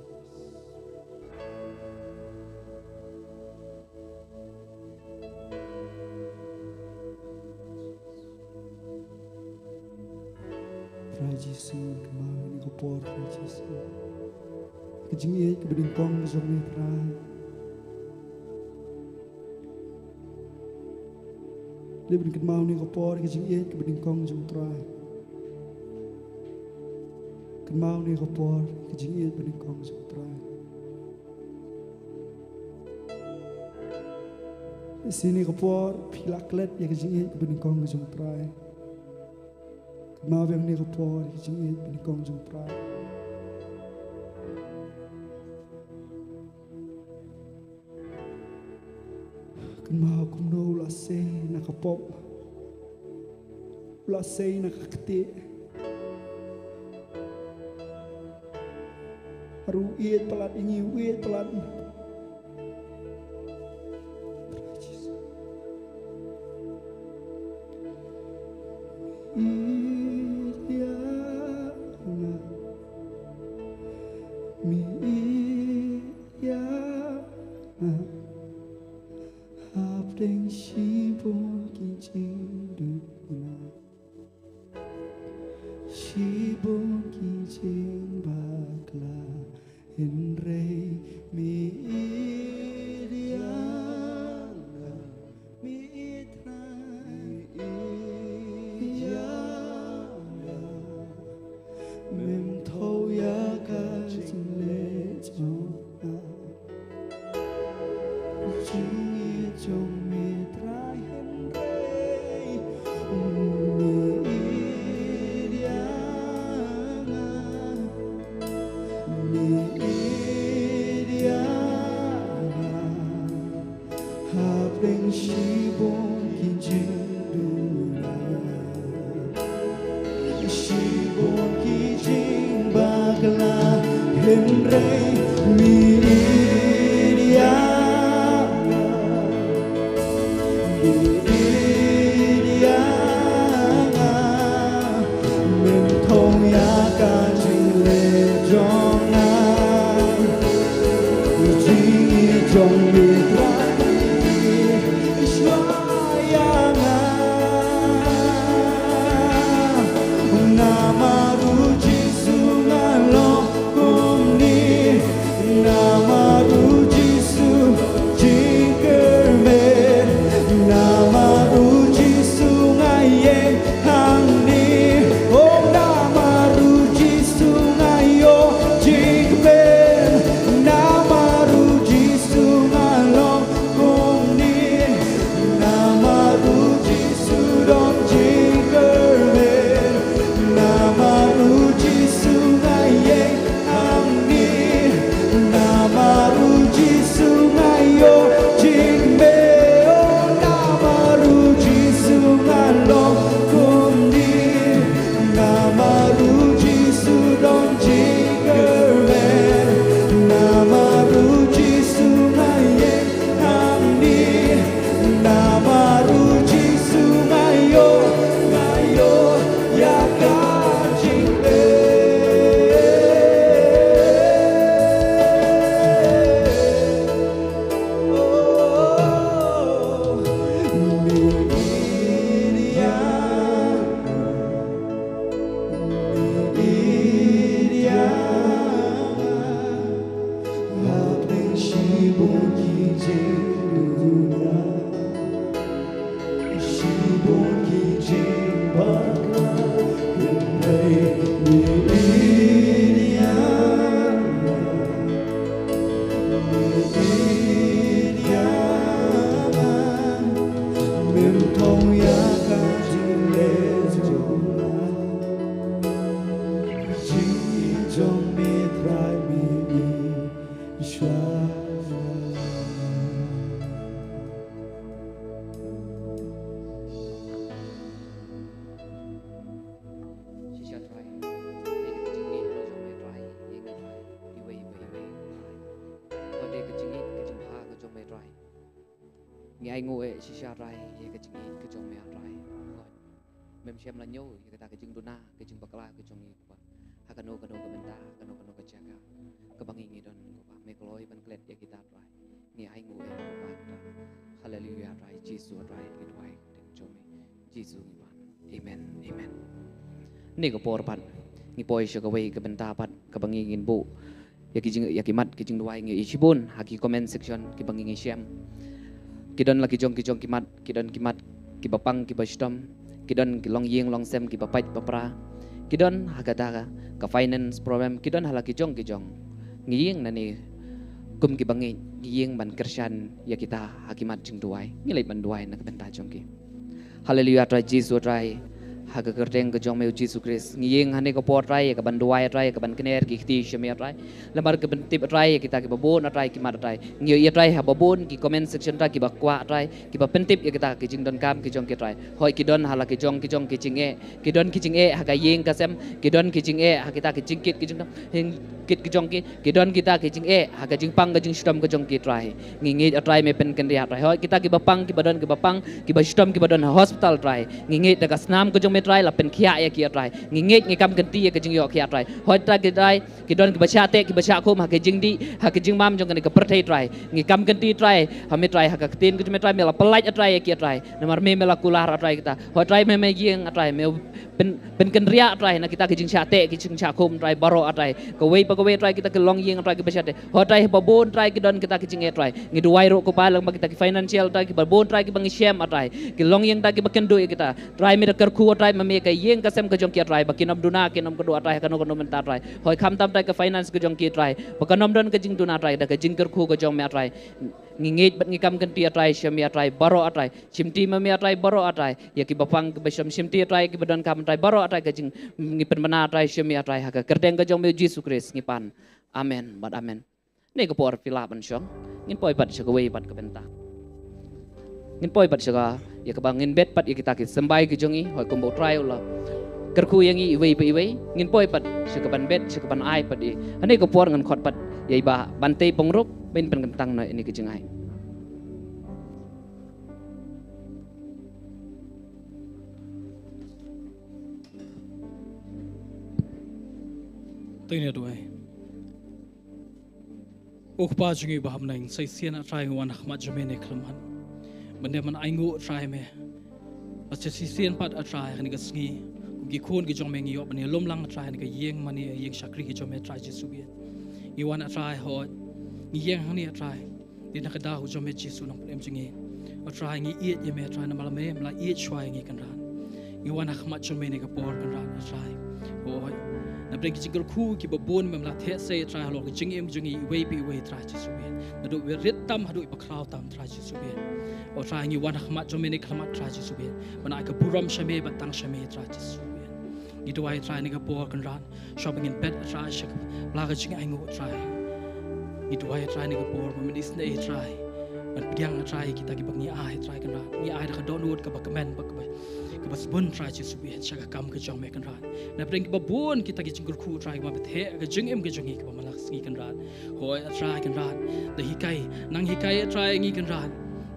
Trai Jisu, kynmaw ïa kane ka por Trai Jisu. Ka jingïeit kaba nyngkong ka jong me Trai. Leit ban kynmaw ïa kane ka por ka jingïeit kaba nyngkong jong u Trai. Kynmaw ïa kane ka por ka jingïeit ba nyngkong jong u Trai. Lehse ïa kane ka por phi la klet ïa ka jingïeit kaba nyngkong jong u Trai. Kynmaw biang ïa kane ka por ïa ka jingïeit ba nyngkong jong u Trai. Kynmaw kumno u la sei na ka pop, u la sei na ka ktieh. Haduh u ïeit palat ïa ngi, u ïeit palat. Ïeit ïa nga, me ïeit ïa nga. Hapdeng shibun ki jingduna, shibun ki jingbakla, hynrei me ïeit ïa nga, me ïeit Trai, me ïeit ïa nga. Mem thaw ïa ka jingleh jong nga. Jingïeit jong me Trai hynrei me ïeit ïa nga, me ïeit ïa nga. Hapdeng shibun ki jingduna, shibun ki jingbakla, hynrei me ïeit ïa nga, me ïeit ïa nga. Mem thaw ïa ka jingleh jong nga, jingïeit jong me Trai. Shuwa ïa nga, namar u Jisu nga long kumne, nga Ngi ai nguh eh shisha Trai ïa ka jingïeit ka jong me Trai. Mem shem la ñiew ïa kata ka jingduna, ka jingbakla ka jong ngi ko Bah. Ha kano kano ka bynta, ha kano kano ka jaka kaba ngi ngi don ko Bah, me kloi ban klet ïa kita Trai. Ngi ai nguh eh ko Bah. Haleluya Trai, Jisu Trai, ngi duwai ka kyrteng jong me. Jisu ngi pan. Amen. Amen. Ni ka por pat ngi poi sha kawei ka bynta pat kaba ngi ngin buh ïa ki jing, ïa ki mat ki jingduwai ngi ïa shibun ha ki comment section kiba ngi ngi shem. Ki don la ki jong ki jong ki mat, ki don ki mat kiba pang kiba shitom, ki don ki long ïing long sem kiba pait ba pra, ki don ha kata ka finance problem, ki don ha la ki jong ki jong. Ngi ïeng na ni kum kiba ngi ngi ïeng ban kyrshan ïa kita ha ki mat jingduwai. Ngi leit ban duwai na ka bynta jong ki. Haleluya Trai Jisu Trai. Ha ka kyrteng ka jong me Jisu Khrist. Ngi ïeng ha ni ka por Trai ïa ka ban duwai Trai ïa ka ban kner ki kti sha me Trai. Lamar ka ban tip Trai ïa kita kiba bun Trai ki mat Trai. Ngi ïa Trai haba bun ki comment section Trai kiba kwah Trai kiba pyntip ïa kita ki jingdonkam ki jong ki Trai. Hoi ki don ha la ki jong ki jong ki jingeh. Ki don ki jingeh ha ka ïing ka sem, ki don ki jingeh ha kita ki jingkit ki jingdom, hing kit ki jong ki, ki don kita ki jingeh ha ka jingpang ka jingshitom ka jong ki Trai. Ngi ngeit Trai me pynkynriah Trai. Hoi kita kiba pang kiba don kiba pang kiba shitom kiba don ha hospital Trai. Ngi ngeit da ka snam ka jong me Trai la pynkhiah ïa ki Trai. Ngi ngeit ngi kam kynti ïa ka jingïoh khiah Trai. Hoi kita ki Trai ki don kiba shah teh kiba shah khum ha ka jingdih ha ka jingmam jong kane ka pyrthei Trai. Ngi kam kynti Trai ha me Trai ha ka ktien ka jong me Trai me la pyllait Trai ïa ki Trai. Namar me me la kular Trai kita. Hoi Trai me me ïeng Trai me pyn pynkynriah Trai na kita ki jingshah teh ki jingshah khum Trai baroh Trai. Kawei pa kawei Trai kita ki long ïing Trai kiba shah teh. Hoi Trai ba bun Trai ki don kita ki jingeh Trai. Ngi duwai ruh ko Pa lang ba kita ki financial Trai kiba bun Trai kiba ngi shem Trai. Ki long ïing Trai kiba kynduh ïa kita. Trai me da kyrkhu Trai ma me ka ïing ka sem ka jong ki Trai ba kin ym duna kin ym kynduh Trai ha kano kano mynta Trai. Hoi khamtam Trai ka finance ka jong ki Trai ba kan ym don ka jingduna Trai da ka jingkyrkhu ka jong me Trai. Ngi ngeit bad ngi kam kynti Trai sha me Trai baroh Trai. Shimti ma me Trai baroh Trai. Ïa kiba pang kiba shitom shimti Trai kiba donkam Trai baroh Trai ka jing ngi pynbna Trai sha me Trai ha ka kyrteng ka jong me Jisu Khrist ngi pan. Amen bad amen. Ni ka por phi lah ban shong. Ngin poi pat sha kawei pat ka bynta. Ngin poi pat sha ka ïa kaba ngin bet pat ïa kita ki symbai ki jong ngi hoi kumba U Trai u la kyrkhu ïa ngi iwei pa iwei. Ngin poi pat sha ka ban bet sha ka ban ai pat ïa. Ha ni ka por ngan khot pat ïa i Bah Bantei Pyngrope ban pynkyntang na ini ka jingai. Teng ïa duwai. U Kpa jong ngi ba ha bneng, sa shisien A Trai ngi wan ha khmat jong me ne khlem han. Ban dei ban ai nguh A Trai me. Bad sa shisien pat A Trai ha kane ka sngi kum ki khun ki jong me ngi ïoh ban ïalum lang A Trai ha kane ka ïing mane ïing shakri ki jong me A Trai Jisu bieit. Ngi wan A Trai hoi. Ngi ïeng hangne A Trai. Dei na ka daw jong me Jisu Nongpynim jong ngi. A Trai ngi ïeit ïa me A Trai namar me me la ïeit shuwa ïa ngi Kynrad. Ngi wan ha khmat jong me ne ka por Kynrad A Trai. Hoi. Na pdeng ki jingkyrkhu kiba bun mem la theh sei A Trai halor ki jingim jong ngi iwei pa iwei Trai Jisu bieit. Naduh ba rit tam haduh ba khraw tam Trai Jisu bieit. A Trai ngi wan ha khmat jong me ne khlem A Trai Jisu bieit. Ban ai ka burom sha me bad tang sha me Trai Jisu bieit. Ngi duwai A Trai ne ka por Kynrad. Shuwa ba ngin bet A Trai sha ka pla ka jingainguh A Trai. Ngi duwai A Trai ne ka por ba men isynei A Trai. Ban pdiang A Trai kita kiba ngi ai A Trai Kynrad. Ngi ai da ka dohnud kaba kmen ba kaba kaba sbun Trai Jisu bieit sha ka kam ka jong me Kynrad. Na pdeng kiba bun kita ki jingkyrkhu Trai kiba btheh ka jingim ka jong ngi kaba man la ka sngi Kynrad. Hoi A Trai Kynrad. Da hikai nang hikai A Trai ngi Kynrad.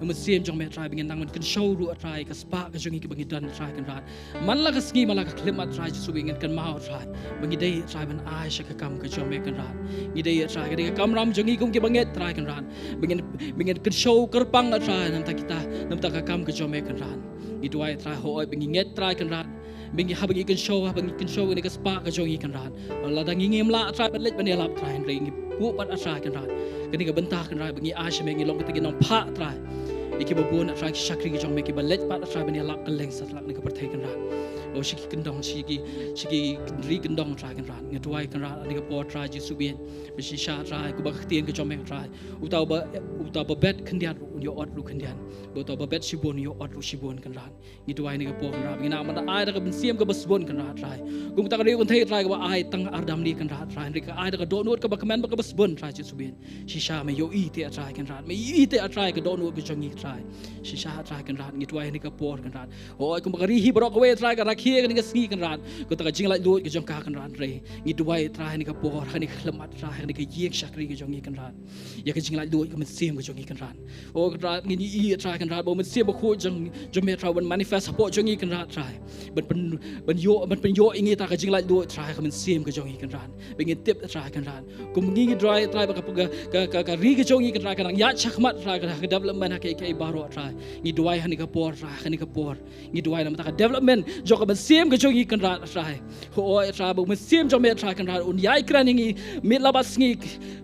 Mynsiem jong me A Trai ba ngin nang ban kynshew ruh A Trai ka spah ka jong ngi kaba ngi don A Trai Kynrad. Man la ka sngi man la ka khlem A Trai Jisu ba ngin kynmaw A Trai ba ngi dei A Trai ban ai sha ka kam ka jong me Kynrad. Ngi dei A Trai ka dei ka kamram jong ngi kum kiba ngeit Trai Kynrad. Ba ngin ba ngin kynshew kyrpang A Trai namta kita namta ka kam ka jong me Kynrad. Ngi duwai A Trai hoi ba ngi ngeit Trai Kynrad. Ba ngi haba ngi kynshew haba ngi kynshew ne ka spah ka jong ngi Kynrad. Lada ngi ngim lah Trai ban leit ban ïalap Trai hynrei ngi buh pat A Trai Kynrad. Kane ka bynta Kynrad ba ngi ai sha me ngi long kita ki nongphah Trai. Ïa kiba bun A Trai ki shakri ki jong me kiba leit pat A Trai ban ïalap kylleng satlak ne ka pyrthei Kynrad. O shi ki kyndong shi ki shi ki ri kyndong Trai Kynrad. Ngi duwai Kynrad ha kane ka por Trai Jisu bieit. Ba shisha Trai kumba ka ktien ka jong me Trai. Uta uba uta uba bet khyndiat ruh un ïoh ot ruh khyndiat. Ba uta uba bet shibun un ïoh ot ruh shibun Kynrad. Ngi duwai ne ka por Kynrad. Ngi nang ban ai da ka mynsiem kaba sbun Kynrad Trai. Kum kata ka riew kynthei Trai kaba ai tang ar damli Kynrad Trai. Hynrei ka ai da ka dohnud kaba kmen ba kaba sbun Trai Jisu bieit. Shisha me ïohi te A Trai Kynrad. Me ïohi te A Trai ka dohnud ka jong ngi Trai. Shisha A Trai Kynrad ngi duwai ne ka por Kynrad. Hoi kumba ka ri hi baroh kawei Trai ka rak Kane ka sngi Kynrad, kata ka jinglaitluid ka jong ka Kynrad Trai. Ngi duwai Trai ha kane ka por, ha kane ka khyllipmat Trai, ha kane ka ïing shakri ka jong ngi Kynrad. Ïa ka jinglaitluid ka mynsiem ka jong ngi Kynrad. O Kynrad, ngi ïohi Trai Kynrad, ba u Mynsiem Bakhuid jong, jong me Trai, ban manifest hapoh jong ngi Kynrad Trai. Ban pyn, ban ïoh, ban pynïoh ïa ngi Trai ka jinglaitluid Trai ka mynsiem ka jong ngi Kynrad. Ba ngin tip Trai Kynrad. Kum ngi ngi duwai Trai ba ka, ka, ka, ka, ka ri ka jong ngi Kynrad ka nang ïaid shakhmat Trai ka, ka development ha kiei kiei baroh Trai. Ngi duwai ha kane ka por Trai, ha kane ka por. Ngi duwai namar ka development jong ka mynsiem ka jong ngi Kynrad Trai. Hooid Trai, ba u Mynsiem jong me Trai Kynrad un ïai kren ïa ngi, miet la bad sngi,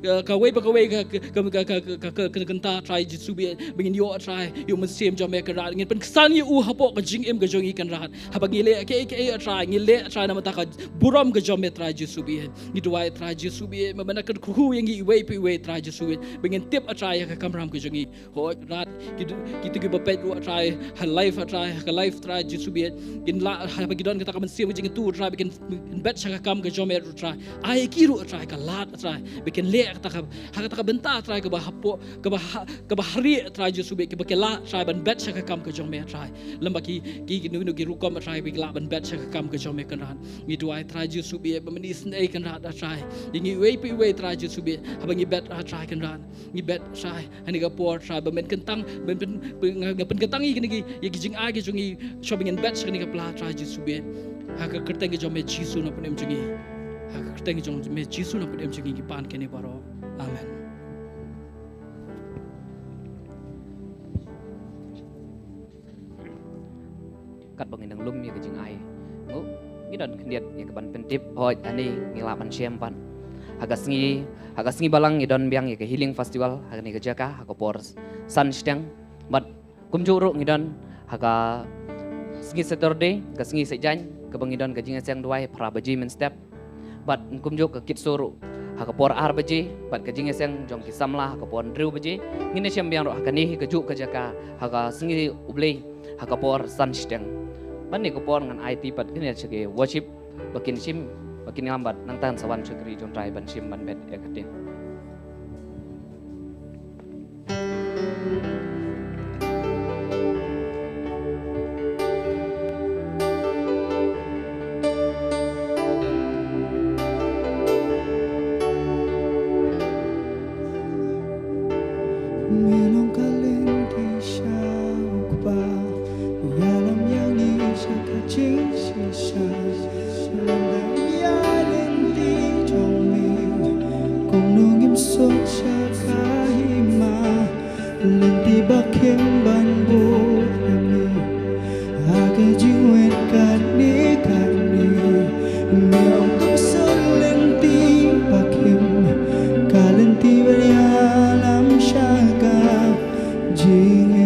ka, kawei pa kawei ka, ka, ka, ka, ka, ka, ka, ka kynta Trai Jisu baieit, ba ngin ïoh Trai ïa u Mynsiem jong me Kynrad, ngin pynksan ïa u hapoh ka jingim ka jong ngi Kynrad. Haba ngi leh kiei kiei Trai, ngi leh Trai namar ka burom ka jong me Trai Jisu baieit. Ngi duwai Trai Jisu baieit, ba men kyrkhu ïa ngi iwei pa iwei Trai Jisu baieit, ba ngin tip Trai ïa ka kamram ka jong ngi. Hooid Kynrad, ki, kito kiba peit ruh Trai, ha live Trai, ha ka live Trai Jisu baieit, kin lah, haba ki don kata ka mynsiem ka jingïathuh Trai, ba kin, kin bet sha ka kam ka jong me ruh Trai. Ai ki ruh Trai ka lad Trai, ba kin leh kata ka, ha kata ka bynta Trai kaba hapoh, kaba ha, kaba harieh Trai Jisu baieit, kaba ki lah Trai ban bet sha ka kam ka jong me Trai. Lem bad ki, ki, kino kino ki rukom Trai, ba ki lah ban bet sha ka kam ka jong me Kynrad. Ngi duwai Trai Jisu baieit, ba men isynei Kynrad Trai ïa ngi iwei pa iwei Trai Jisu baieit, haba ngi bet Trai Kynrad. Ngi bet Trai ha kane ka por Trai, ba men kyntang, men pyn, pyn, nga, nga pynkyntang ïa kine ki, ïa ki jingai ki jong ngi, shwa ba ngin bet sha kane ka pla Trai Jisu baieit. Ha ka kyrteng ka jong me Jisu Nongpynim jong ngi. Ha ka kyrteng ka jong me Jisu Nongpynim jong ngi ngi pan kane baroh. Amen. Katba ngi dang lum ïa ka jingai, ngi, ngi don khyndiat ïa ka ban pyntip, hooid, ani ngi lah ban shem pat. Ha ka sngi, ha ka sngi Balang ngi don biang ïa ka Healing Festival ha kane ka jaka, ha ka por san shiteng. Bad kumjuh ruh ngi don ha ka sngi Saturday, ka sngi Saitjaiñ, kaba ngi don ka jingïaseng duwai phra baje mynstep. Bad kumjuh ka kit sur ruh ha ka por ar baje, bad ka jingïaseng jong ki samla ha ka por hynriew baje. Ngin ïashem biang ruh ha kane hi kajuh ka jaka ha ka sngi U Blei ha ka por san shiteng. Bad kane ka por ngan aiti pat kane sha ki worship ba kin shim, ba kin ïalam bad nangta sa wan sha ka ri jong Trai ban shim ban bet ïa ka ktien. Me long ka lynti sha u Kpa, ïalam ïa ngi sha ka jingshisha. Lynti jong me, kumno ngim suk sha ka hima. Lynti ba khim ban bud ïa me ha ka jingwit kane kane. Me ong to suk lynti ba khim, ka lynti ba ïalam sha ka jingim.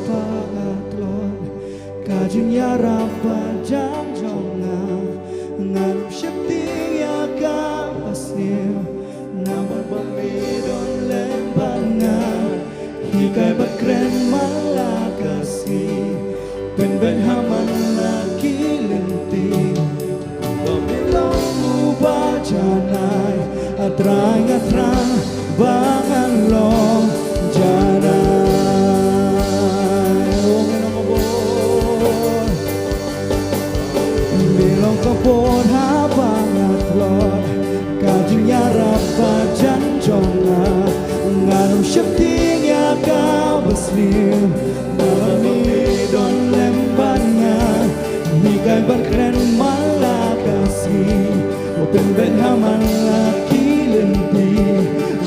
Ba nga tlot ka jingïarap ba jan jong nga, ngan sheptieng ïa ka basniew. Namar ba me don lem bad nga, hikai bad kren man la ka sngi, pynbeit ha man la ki lynti. Ba me long uba janai, A Trai nga thrang ba ngan long janai. O me long ka bor, me long ka bor haba nga tlot ka jingïarap ba jan jong nga. Ngan ym sheptieng ïa ka basniew, namar ba me don lem bad nga, hikai bad kren man la ka sngi, u pynbeit ha man la ki lynti.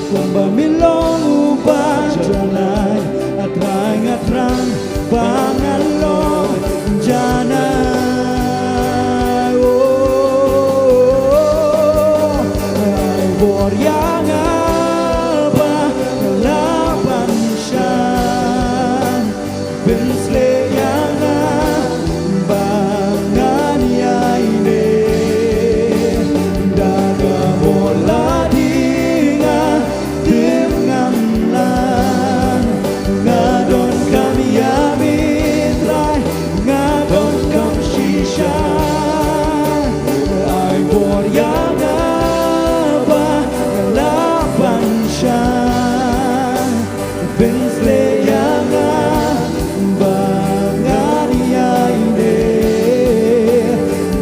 Kumba me long uba janai, A Trai nga thrang ba ngan long janai. O, ai bor ïa nga ba la ban shah, pynshlei ïa nga ba ngan ïai ne. Da ka bor la ding, nga tim ngam lang. Nga donkam ïa me Trai, nga donkam shisha. Ai bor ïa nga ba la ban shah, pynshlei ïa nga ba ngan ïai ne.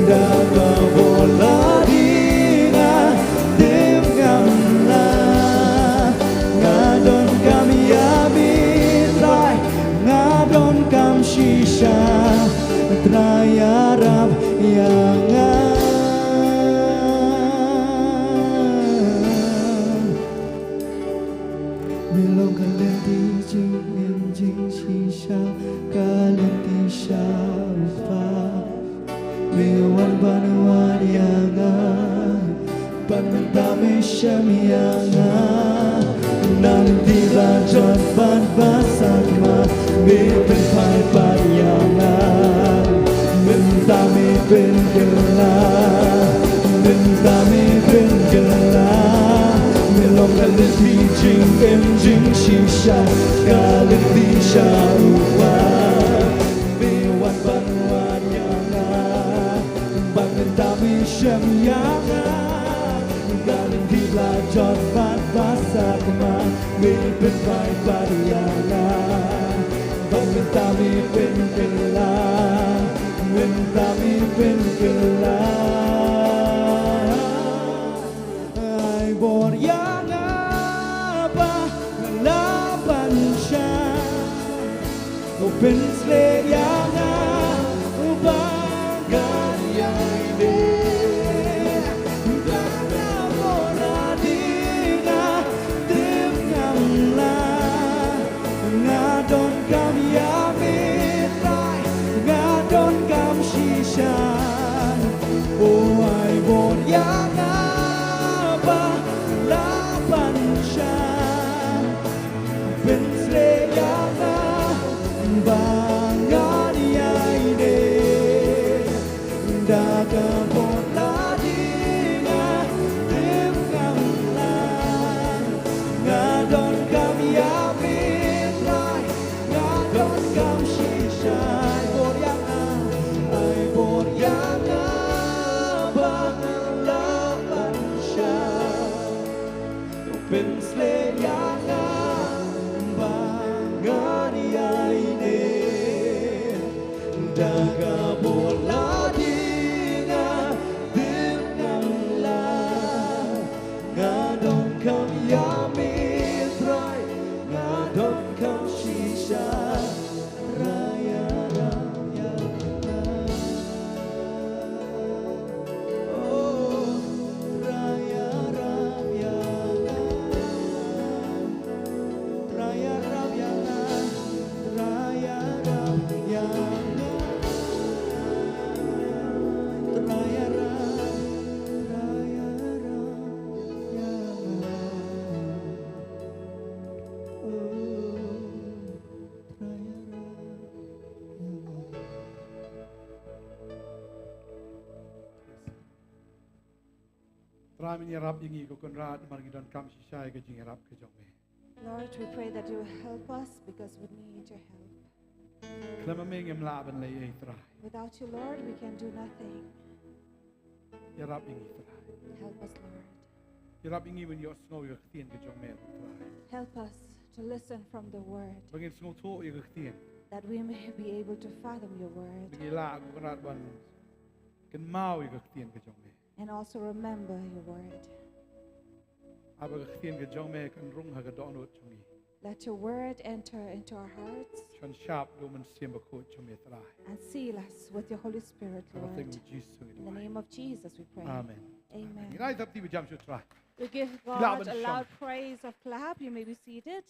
Da ka bor la ding, nga tim ngam lang. Nga donkam ïa me Trai, nga donkam shisha. Trai ïarap ïa nga. Me long ka lynti jingim jingshisha, ka lynti sha u Kpa. Me wan ban wad ïa nga, bad mynta me shem ïa nga. Na lynti ba jot bad ba sakma, me pynphai pat ïa nga. Mynta me pynkylla, mynta me pynkylla. Me long ka lynti jingim jingshisha, ka lynti sha u Kpa. Me wan ban wad ïa nga, bad mynta me shem ïa nga. Ka lynti ba jot bad ba sakma, me pynphai pat ïa nga. Bad mynta me pynkylla, mynta me pynkylla. Ai bor ïa nga ba la ban shah, u pynshlei ïa nga ba ngan ïai ne. Da ka bor la ding, nga tim ngam lang. Nga donkam ïa me Trai, nga donkam shisha. O ai bor ïa nga ba la ban shah, pynshlei ïa nga ba ngan ïai ne. Da ka bor la ding, nga tim ngam lang. Nga donkam ïa me Trai, nga donkam shisha. Ai bor ïa nga, ai bor ïa nga ba la ban shah, pynshlei ïa nga ba ngan ïai ne. Da ka bor la ding, nga tim ngam lang. Nga donkam ïa me Trai, nga donkam shisha. Trai ïarap ïa nga. Oh, Trai ïarap ïa nga. Trai ïarap ïa nga. Trai ïarap ïa nga. Trai, men ïarap ïa ngi ko Kynrad namar ngi donkam shisha ïa ka jingïarap ka jong me. Lord, we pray that you will help us because we need your help. Khlem ma me ngim lah ban leh ei ei, Trai. Without you, Lord, we can do nothing. Ïarap ïa ngi, Trai. Help us, Lord. Ïarap ïa ngi ban ïohsngew ïa ka ktien ka jong me, Trai. Help us to listen from the word, ba ngin sngewthuh ïa ka ktien, that we may be able to fathom your word, ba ngin lah ko Kynrad ban kynmaw ïa ka ktien ka jong me, and also remember your word. Ai ba ka ktien ka jong me kan rung ha ka dohnud jong ngi. Let your word enter into our hearts. Shan shap da u Mynsiem Bakhuid jong me, Trai. And seal us with your Holy Spirit, Lord. Ha ka kyrteng u Jisu ngi duwai. In the name of Jesus we pray. Amen. Amen. Ngin ai thapti ba jam shuh, Trai. We give God a loud praise of clap. You may be seated.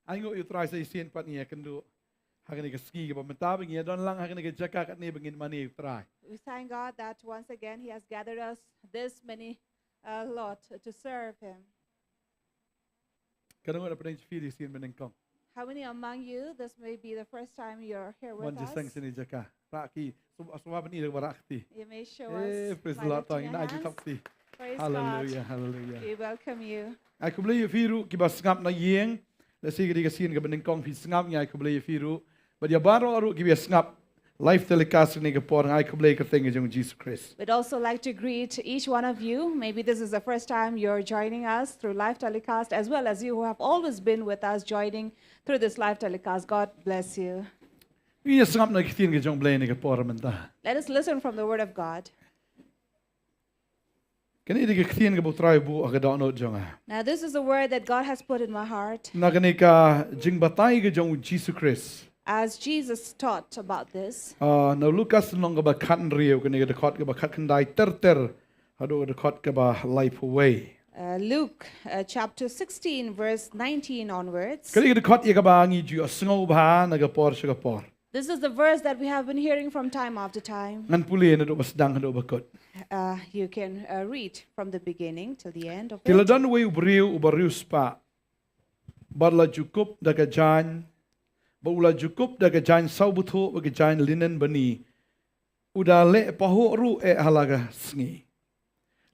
Ai nguh ïa u Trai sa shisien pat, ngi ïakynduh ha kane ka sngi kaba mynta ba ngi ïadon lang ha kane ka jaka katne ba ngin mane ïa u Trai. We thank God that once again He has gathered us this many, uh, lot to serve Him. Katno ngut na pdeng jong phi dei sien ba nyngkong? How many among you, this may be the first time you're here with us? Mon jingïaseng shane jaka. Rah ki, sngewbha ban ïa kaba rah kti. You may show us by lifting your hands. Eh, praise the Lord, tang ina ju thap kti. Praise God. Hallelujah, hallelujah. We welcome you. Ai khublei ïa phi ruh kiba sngap na ïing. Lehse ka dei ka sien kaba nyngkong phi sngap, ngi ai khublei ïa phi ruh. Bad ïa baroh ruh kiba sngap live telecast kane ka por, ngi ai khublei ha ka kyrteng ka jong u Jisu Khrist. We'd also like to greet each one of you. Maybe this is the first time you're joining us through live telecast, as well as you who have always been with us joining through this live telecast. God bless you. Ngin ïa sngap na ka ktien ka jong u Blei ha kane ka por mynta. Let us listen from the word of God. Kane dei ka ktien kaba u Trai u buh ha ka dohnud jong nga. Now, this is the word that God has put in my heart. Na kane ka jingbatai ka jong u Jisu Khrist. As Jesus taught about this. Ah, na u Lukas lynnong kaba khathynriew, kane ka dkhot kaba khatkhyndai ter ter haduh ka dkhot kaba laiphew wei. Uh, Luke, uh, chapter sixteen, verse nineteen onwards. Kane ka dkhot ïa kaba ngi ju ïohsngew bha na ka por sha ka por. This is the verse that we have been hearing from time after time. Ngan pule naduh ba sdang haduh ba kut. Uh, you can, uh, read from the beginning till the end of it. Te la don uwei u briew uba riewspah, bad la ju kup da ka jaiñ, bad u la ju kup da ka jaiñ sawbuthuh bad ka jaiñ linen bani, u da leh pahuh ruh eh ha la ka sngi.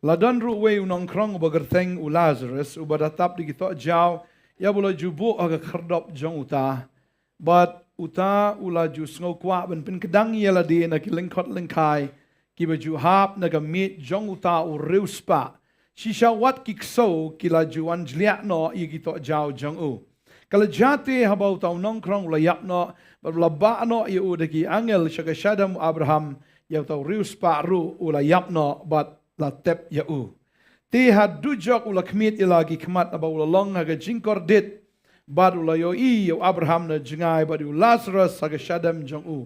La don ruh uwei u nongkhrong uba kyrteng u Lasarus, uba da tap da ki tohjaw, ïa uba la ju buh ha ka khyrdop jong uta. Bad uta u la ju sngew kwah ban pynkdang ïa lade na ki lyngkhot lyngkhai kiba ju hap na ka miej jong uta u riewspah. Shisha wat ki ksew ki la ju wan jliah noh ïa ki tohjaw jong u. Ka la jia te haba uta u nongkhrong u la ïap noh, bad u la bah noh ïa u da ki angel sha ka shadem u Abraham, ïa uta u riewspah ruh u la ïap noh bad la tep ïa u. Te ha dujok u la khmied ïa la ki khmat naba u la long ha ka jingkordit, bad u la ïohi ïa u Abraham na jngai bad ïa u Lasarus ha ka shadem jong u.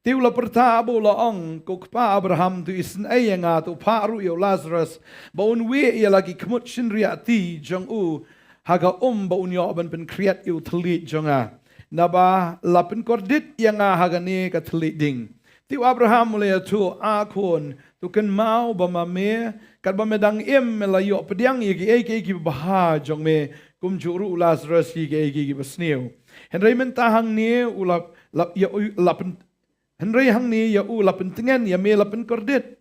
Te u la pyrta bad u la ong, Ko kpa Abraham, to isynei ïa nga, to phah ruh ïa u Lasarus ba un wieh ïa la ki khmut shynriahti jong u ha ka um ba un ïoh ban pynkhriat ïa u thylliej jong nga. Naba la pynkordit ïa nga ha kane ka thylliej ding. Te u Abraham u la ïathuh, A khun, to kynmaw ba ma me, katba me dang im me la ïoh pdiang ïa kiei kiei kiba bha jong me, kumjuh ruh u Lasarus ïa kiei kiei kiba sniew. Hynrei mynta hangne u la, la, ïa u la pyn-, hynrei hangne ïa u la pyntngen, ïa me la pynkordit.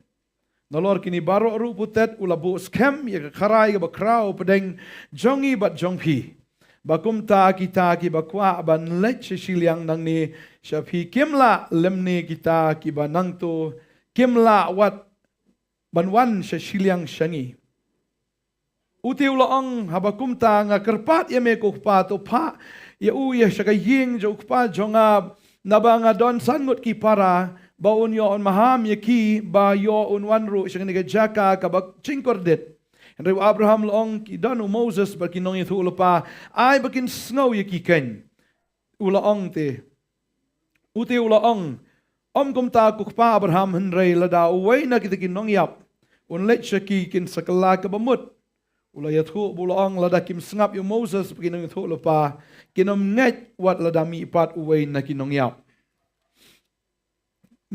Nalor kine baroh ruh putet u la buh skhem ïa ka kharai kaba khraw pdeng jong ngi bad jong phi. Ba kumta kita kiba kwah ban leit sha shiliang nangne sha phi kim lah, lymne kita kiba nangto kim lah wat ban wan sha shiliang sha ngi. U te u la ong, Haba kumta nga kyrpad ïa me ko kpa, to phah ïa u ïa sha ka ïing jong u kpa jong nga, naba nga don san ngut ki para, ba un ïoh un maham ïa ki, ba ïoh un wan ruh sha kane ka jaka kaba jingkordit. Hynrei u Abraham u la ong, Ki don u Moses bad ki nongïathuhlypa, ai ba kin sngew ïa ki keiñ. U la ong te, u te u la ong, Ym kumta ko kpa Abraham, hynrei lada uwei na kita ki nongïap un leit sha ki, kin sa kylla kaba mut. U la ïathuh bad u la ong, Lada kim sngap ïa u Moses bad ki nongïathuhlypa, kin ym ngeit wat lada mihpat uwei na ki nongïap.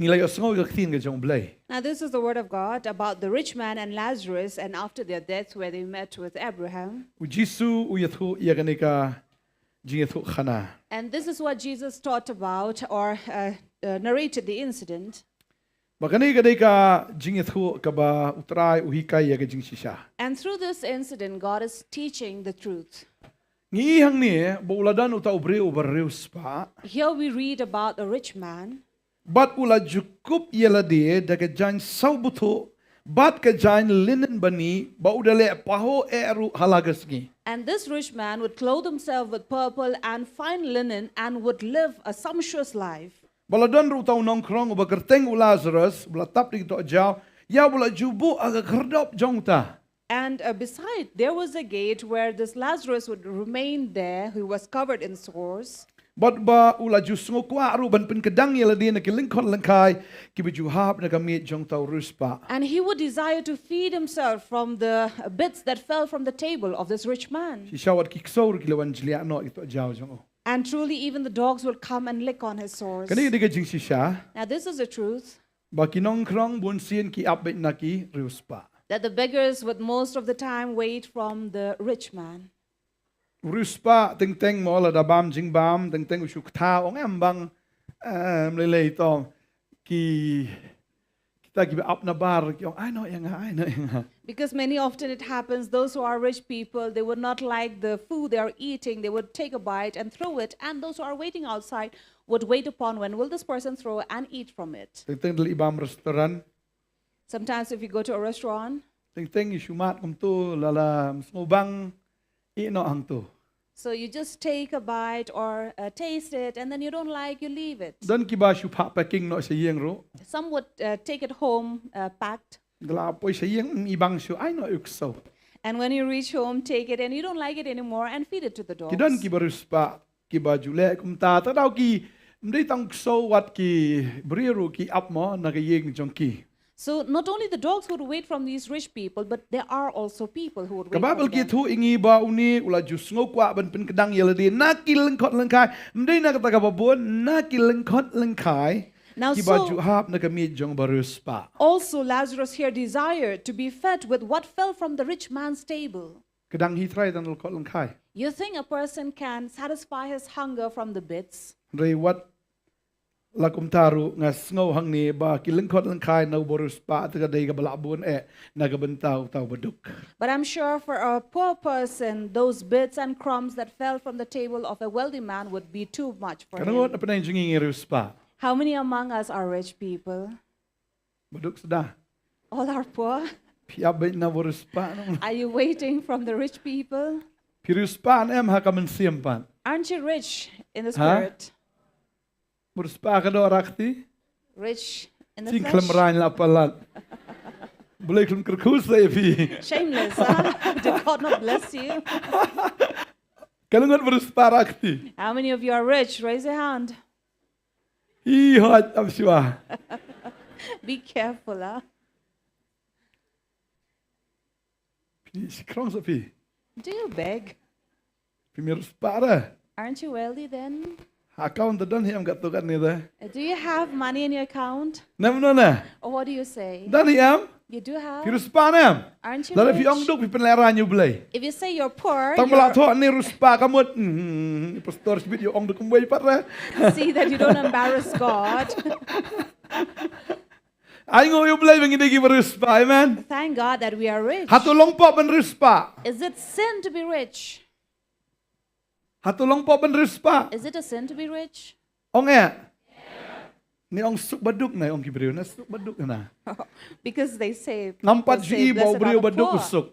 Ngi la ïohsngew ïa ka ktien ka jong u Blei. Now this is the word of God about the rich man and Lazarus, and after their death where they met with Abraham. U Jisu u ïathuh ïa kane ka jingïathuhkhana. And this is what Jesus taught about, or, uh, uh, narrated the incident. Ba kane ka dei ka jingïathuh kaba U Trai u hikai ïa ka jingshisha. And through this incident, God is teaching the truth. Ngi i hangne ba u la don uta u briew uba riewspah. Here we read about a rich man. Bad u la ju kup ïa lade da ka jaiñ saw bthuh bad ka jaiñ linen bani ba u da leh pahuh eh ruh ha la ka sngi. And this rich man would clothe himself with purple and fine linen and would live a sumptuous life. Ba la don ruh uta u nongkhrong uba kyrteng u Lazarus, uba la tap da ki tohjaw, ïa uba la ju buh ha ka khyrdop jong uta. And uh, beside, there was a gate where this Lazarus would remain there, who was covered in sores. Bad ba u la ju sngew kwah ruh ban pynkdang ïa lade na ki lyngkhot lyngkhai kiba ju hap na ka miej jong uta u riewspah. And he would desire to feed himself from the bits that fell from the table of this rich man. Shisha wat ki ksew ruh ki la wan jliah noh ïa ki tohjaw jong u. And truly, even the dogs would come and lick on his sores. Kane dei ka jingshisha. Now, this is the truth. Ba ki nongkhrong bunsien ki ap beit na ki riewspah. That the beggars would most of the time wait from the rich man. Riewspah teng teng mo lada bam jingbam teng teng u shu kthah ong em bang em lei lei tong ki kita kiba ap na bar ki ong ai noh ïa nga ai noh ïa nga. Because many often it happens, those who are rich people, they would not like the food they are eating. They would take a bite and throw it. And those who are waiting outside would wait upon when will this person throw and eat from it. Teng teng lada i bam restaurant. Sometimes if you go to a restaurant. Teng teng i shu mad kumto lada ym sngewbang i noh hangto. So you just take a bite or uh, taste it, and then you don't like, you leave it. Don kiba shu phah packing noh sha ïing ruh. Some would uh, take it home uh, packed. Nga la poi sha ïing, mm, i bang shuh, ai noh u ksew. And when you reach home, take it, and you don't like it anymore, and feed it to the dogs. Ki don kiba riewspah kiba ju leh kumta, te daw ki ym dei tang u ksew wat ki briew ruh ki ap mo na ka ïing jong ki. So not only the dogs would wait from these rich people, but there are also people who would wait from them. Ka Baibl ki ïathuh ïa ngi ba une u la ju sngew kwah ban pynkdang ïa lade na ki lyngkhot lyngkhai, ym dei na kata kaba bun, na ki lyngkhot lyngkhai kiba ju hap na ka miej jong uba riewspah. Also, Lazarus here desired to be fed with what fell from the rich man's table. Kdang hi trai tang lyngkhot lyngkhai. You think a person can satisfy his hunger from the bits? Hynrei wat la kumta ruh nga sngew hangne ba ki lyngkhot lyngkhai na u bariewspah te ka dei kaba lah bun eh na ka bynta uta u baduk. But I'm sure for a poor person, those bits and crumbs that fell from the table of a wealthy man would be too much for him. Ka ngut na pdeng jong ngi ngi riewspah? How many among us are rich people? Baduk suda. All are poor. Phi ap beit na bariewspah noh? Are you waiting from the rich people? Phi riewspah ne em ha ka mynsiem pat? Aren't you rich in the spirit? Bariewspah ka dor ha kti? Rich in the flesh. Jingkhlem rain la palat. Blei khlem kyrkhu sa ïa phi. Shameless, huh? Did God not bless you? Ka ngut bariewspah ha kti? How many of you are rich? Raise your hand. Hi hot, I'm sure. Be careful, huh? Phi shi krong sa phi. Do you beg? Phi mir spara. Aren't you wealthy then? Account da don hi am katto katne da. Do you have money in your account? Nam no na. Or what do you say? Don hi am. You do have. Phi riewspah ne em? Aren't you rich? Lada phi ong duk phi pynlehrain ïa U Blei. If you say you're poor, tang ba la thoh ne riewspah ka mut. Hmm, pastor shibit ïa ong duk kumwei pat re. See that you don't embarrass God. Ai nguh ïa U Blei ba ngi dei kiba riewspah. Amen. Thank God that we are rich. Hato long pop ban riewspah? Is it sin to be rich? Hato long pop ban riewspah? Is it a sin to be rich? Ong eh. Ni ong suk baduk na ong ki briew na suk baduk na. Because they say ngam pat ju i ba u briew baduk u suk.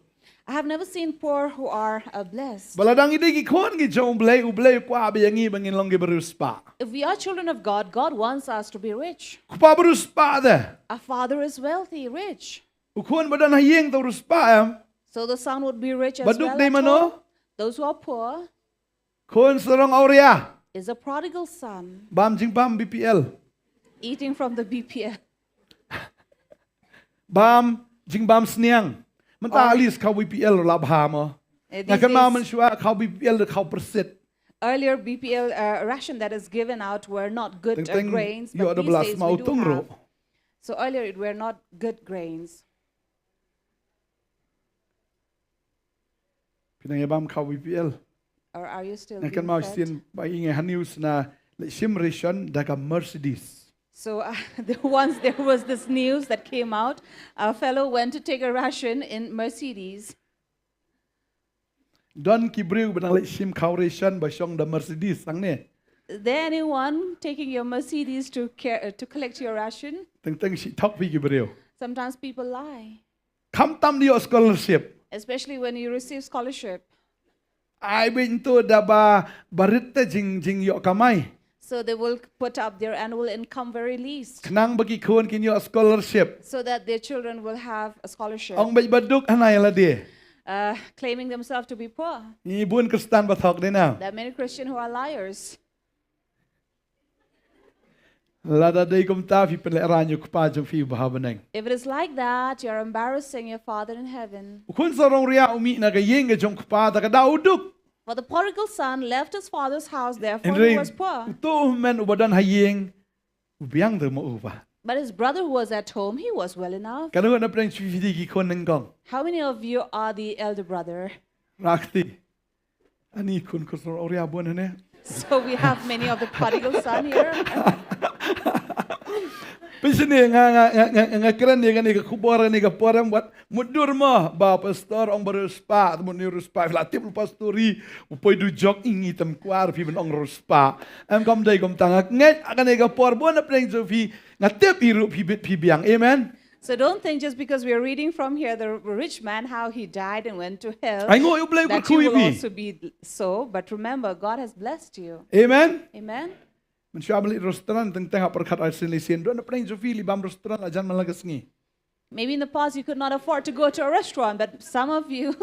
I have never seen poor who are uh, blessed. Ba la dang i dei ki khun ki jong U Blei, U Blei u kwah ba ïa ngi ba ngin long kiba riewspah. If we are children of God, God wants us to be rich. Kpa ba riewspah de. Our father is wealthy, rich. U khun ba don ha ïing to riewspah em. So the son would be rich as well. Baduk dei mano? Those who are poor. Khun sarong awria. Is a prodigal son. Bam jingbam B P L. Eating from the B P L. Bam jingbam sniang. Mynta at least khaw B P L la bha mo. Nga kynmaw mynshuwa khaw B P L da khaw pyrsit. Earlier B P L uh, ration that is given out were not good uh, grains, but these days we do have. So earlier it were not good grains. Phi nang ïa bam khaw B P L? Or are you still being fed? Nga kynmaw shisien ba i ngi ha news na leit shim ration da ka Mercedes. So uh, there, once there was this news that came out, a fellow went to take a ration in Mercedes. Don ki briew ba dang leit shim khaw ration ba shong da Mercedes hangne. Is there anyone taking your Mercedes to care, uh, to collect your ration? Teng teng shi thok phi ki briew. Sometimes people lie, Kham tam da ïoh scholarship. Especially when you receive scholarship. Ai bynta da ba barit te jing jing ïoh kamai. So they will put up their annual income very least Khnang ba ki khun kin ïoh scholarship. So that their children will have a scholarship. Ong bad ba duk hana ïa lade. Uh, claiming themselves to be poor. Ngi bun Khristan ba thok de na. There are many Christians who are liars. Lada dei kumta phi pynlehrain ïa u Kpa jong phi uba ha bneng. If it is like that, you're embarrassing your Father in heaven. U khun sarong riak u mih na ka ïing ka jong u kpa da ka daw u duk. For the prodigal son left his father's house, therefore he Hynrei was poor. Uto u hynmen uba don ha ïing u biang da ma u ba. But his brother who was at home, he was well enough. Katno na pdeng jong phi ki khun nyngkong. How many of you are the elder brother? Rakti. Ani khun khun sarong riak bun hane. So we have many of the prodigal son here. Pynshane nga nga nga nga nga kren ïa kane ka khubor kane ka por em wat mutdur mo ba pastor ong ba riewspah, mut ne riewspah, la tip pastori u poi du jok ing i tam kwar phi ban ong riewspah. Em kam dei kumta nga ngeit kane ka por bun na pdeng jong phi nga tip hi ruh phi bit phi biang. Amen. So don't think just because we are reading from here, the rich man, how he died and went to hell, Ai ngo u Blei u that kyrkhu you ïa will phi. Also be so. But remember, God has blessed you. Amen. Amen. Mynshuwa ban leit restaurant teng teng ha pyrkhat ar sien lei sien. Don na pdeng jong phi leit bam restaurant la jan man la ka sngi. Maybe in the past you could not afford to go to a restaurant, but some of you,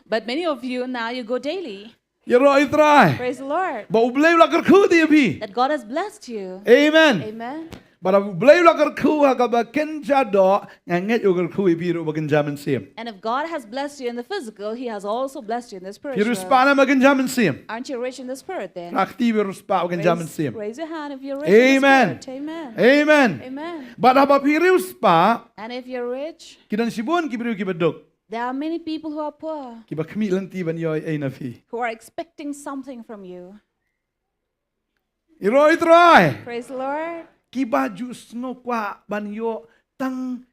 but many of you now you go daily. Ïaroh ïa u Trai. Praise the Lord. Ba u Blei u la kyrkhu ïa phi. That God has blessed you. Amen. Amen. Ba u Blei u la kyrkhu ha kaba kynja doh, nga ngeit u kyrkhu ïa phi ruh ba kynja mynsiem. And if God has blessed you in the physical, He has also blessed you in the Phi riewspah spiritual. ne ba kynja mynsiem. Aren't you rich in the spirit then? Rakti phi riewspah ba kynja Raise, mynsiem. Raise your hand if you're rich in the Amen. spirit. Amen. Amen. Amen. Bad haba phi riewspah, And if you're rich, ki don shibun ki briew kiba duk. There are many people who are poor, Kiba khmih lynti ban ïoh ei na phi. Who are expecting something from you. Ïaroh ïa u Trai. Praise the Lord. Kiba ju sngew kwah ban ïoh tang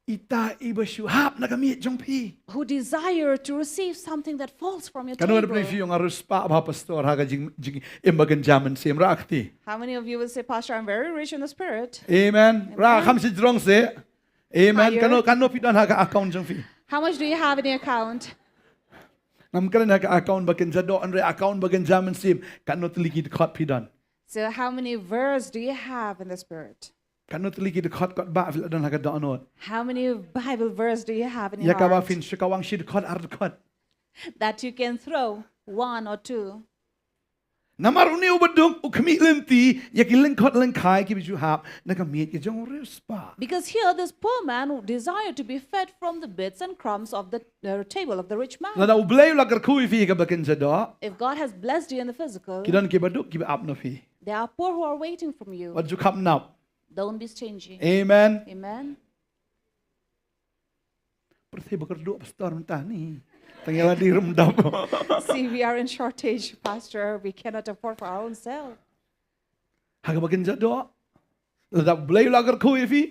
ita iba shu hap na ka miej jong phi. Who desire to receive something that falls from your Katno na table. Phi ong nga riewspah ba pastor ha ka jing jing im ba kynja mynsiem, rakti. How many of you will say, Pastor, I'm very rich in the spirit? Amen. Ra kham shi jrong se. Amen. Higher. Katno katno phi don ha ka account jong phi. How much do you have in your account? Ngam kren ha ka account ba kynja doh, hynrei account ba kynja mynsiem. Katno tylli ki dkhot phi don. So how many verse do you have in the spirit? Katno tylli ki dkhot kot ba phi la don ha ka dohnud. How many Bible verse do you have in your Ïa kaba heart? Phin shu kawang shi dkhot ar dkhot. That you can throw one or two. Namar une uba duk u khmih lynti ïa ki lyngkhot lyngkhai kiba ju hap na ka miej ka jong u riewspah. Because here this poor man desired to be fed from the bits and crumbs of the uh, table of the rich man. Lada u Blei u la kyrkhu ïa phi ha kaba kynja doh. If God has blessed you in the physical, Ki don kiba duk kiba ap na phi. There are poor who are waiting from you. Wat ju khap nap. Don't be stingy. Amen. Amen. Pyrthei ba kyrduh pastor mynta ni. Tang ïa lade ruh ym dap. See, we are in shortage, Pastor. We cannot afford for our own self. Ha kaba kynja doh. Lada u Blei u la kyrkhu ïa phi.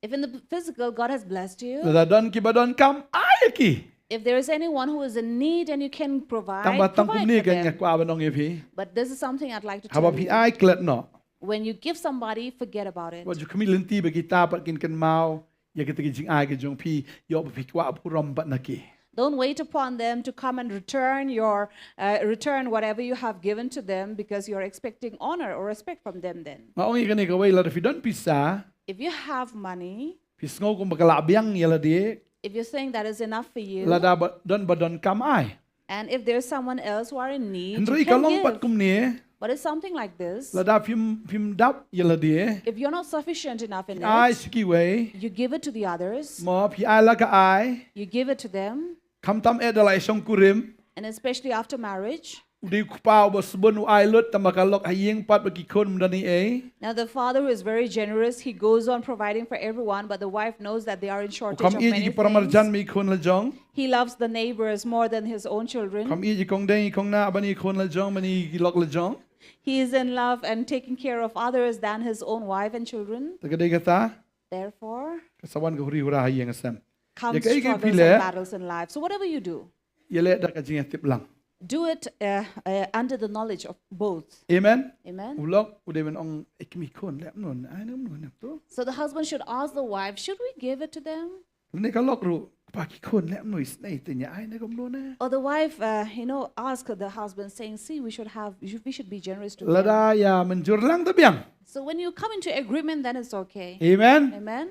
If in the physical God has blessed you, Lada don kiba donkam, ai ïa ki. If there is anyone who is in need and you can provide, Tang ba tang provide kumne for ka nga them. Kwah ban ong ïa phi. But this is something I'd like to Haba tell phi you. Ai klet noh. When you give somebody, forget about it. Wat ju khmih lynti ba kita pat kin kynmaw ïa kita ki jingai ki jong phi, ïoh ba phi kwah burom bad na ki. Don't wait upon them to come and return your uh, return whatever you have given to them, because you're expecting honor or respect from them then. Nga ong ïa kane kawei, lada phi don pisa, If you have money, phi sngew kumba ka lah biang ïa lade, if you think that is enough for you, lada ba, don ba donkam ai. And if there's someone else who are in need, Hynrei you ka can long pat give. Kumne, But it's something like this. Lada phim phim dap ïa lade, If you're not sufficient enough in ai it, sha kiwei, you give it to the others. Mo phi ai la ka ai. You give it to them. Khamtam eh da la i shongkurim. And especially after marriage. U dei u kpa uba sbun u ai lut, tang ba ka lok ha ïing pat ba ki khun ym don ei ei. Now the father who is very generous, he goes on providing for everyone, but the wife knows that they are in U shortage kham of ïeit many ïa ki para marjan things. bad ki khun la jong. He loves the neighbors more than his own children. Kham ïeit ïa ki kong deng ïa ki kong nah bad ki khun la jong, bad ki lok la jong. He is in love and taking care of others than his own wife and children. Te ka dei kata, Therefore, ka sa wan ka huri hura ha ïing ha sem. comes Ïa kaei kaei struggles phi and leh, battles in life. So whatever you do, ïa leh da ka jingïatip lang. do it uh, uh, under the knowledge of both. Amen. Amen. U lok u dei ban ong, "Eh, kmie khun, leh kumno, ai na kumno na tu." So the husband should ask the wife, "Should we give it to them?" Lane ka lok ruh, "Kpa ki khun, leh kumno, isynei te ïa ai na kumno na." Or the wife, uh, you know, ask the husband, saying, "See, we should have, we should be generous to them." Lada ïa mynjur lang te biang. So when you come into agreement, then it's okay. Amen. Amen.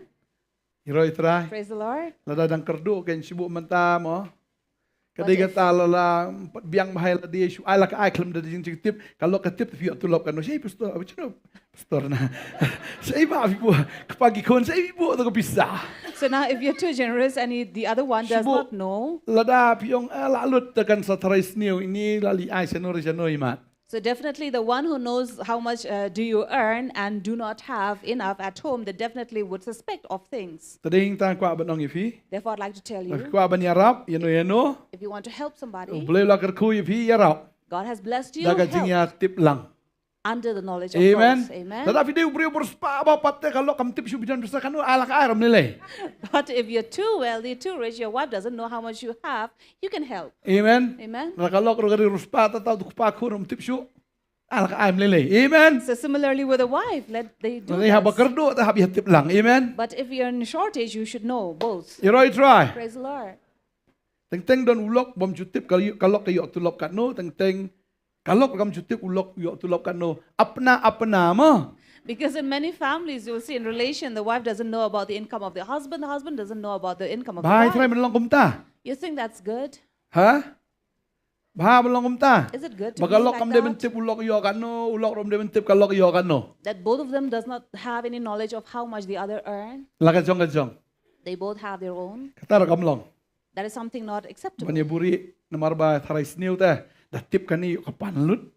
Ïaroh ïa u Trai. Praise the Lord. Lada dang kyrduh kein shibun mynta mo. Ka What dei if? Kata la la, pat biang bha ïa lade shu ai la ka ai khlem da jing jingtip, ka lok ka tip phi ïoh tulop katno. Shei pastor, apa chano? Pastor na. Shei ba phi buh, kpa ki khun, shei phi buh to ka pisa. So now, if you're too generous and he, the other one does Shibun. Not know, Lada phi ong, "Ah, la lut te kan sa tharai sniew, ïa ini la leit ai shano re shano i mat." So definitely the one who knows how much uh, do you earn and do not have enough at home, they definitely would suspect of things. Te dei tang kwah ban ong ïa phi. Therefore, I'd like to tell Ba you, kwah ban ïarap, ïano ïano. if you want to help U somebody, Blei la kyrkhu ïa phi, ïarap. God has blessed you. Da ka Help jingïatip lang. Under the knowledge of Amen. Christ. Amen. Lada phi dei u briew u riewspah ba pat te ka lok kam tip shuh phi don pisa katno, ai la ka ai, ym lei lei. But if you're too wealthy, too rich, your wife doesn't know how much you have, you can help. Amen. Amen. Lada ka lok ruh ka riewspah, ta ta u kpa khun um tip shuh, ai la ka ai, ym lei lei. Amen. So similarly with a wife, let they do Lada haba this. kyrduh te hap ïatip lang. Amen. But if you're in a shortage, you should know both. Ïaroh ïa u Trai. Praise the Lord. Teng teng don u lok bym ju tip ka, ka lok ka ïoh tulop katno, teng teng ka lok kam ju tip u lok ïoh tulop katno. Apna apna mo. Because in many families, you'll see in relation, the wife doesn't know about the income of the husband, the husband doesn't know about the income of the Bha ïa u Trai wife. ban long kumta. You think that's good? Ha? Bha ban long kumta. Is it good to Ba ka be lok like kam dei ban that? tip u lok ïoh katno, u lok ruh um dei ban tip ka lok ïoh katno. That both of them does not have any knowledge of how much the other earn. La ka jong ka jong. They both have their own. Kata ruh kam long. That is something not acceptable. Ban ïa buhrieh namar ba tharai sniew te, da tip kane ïoh ka pan lut.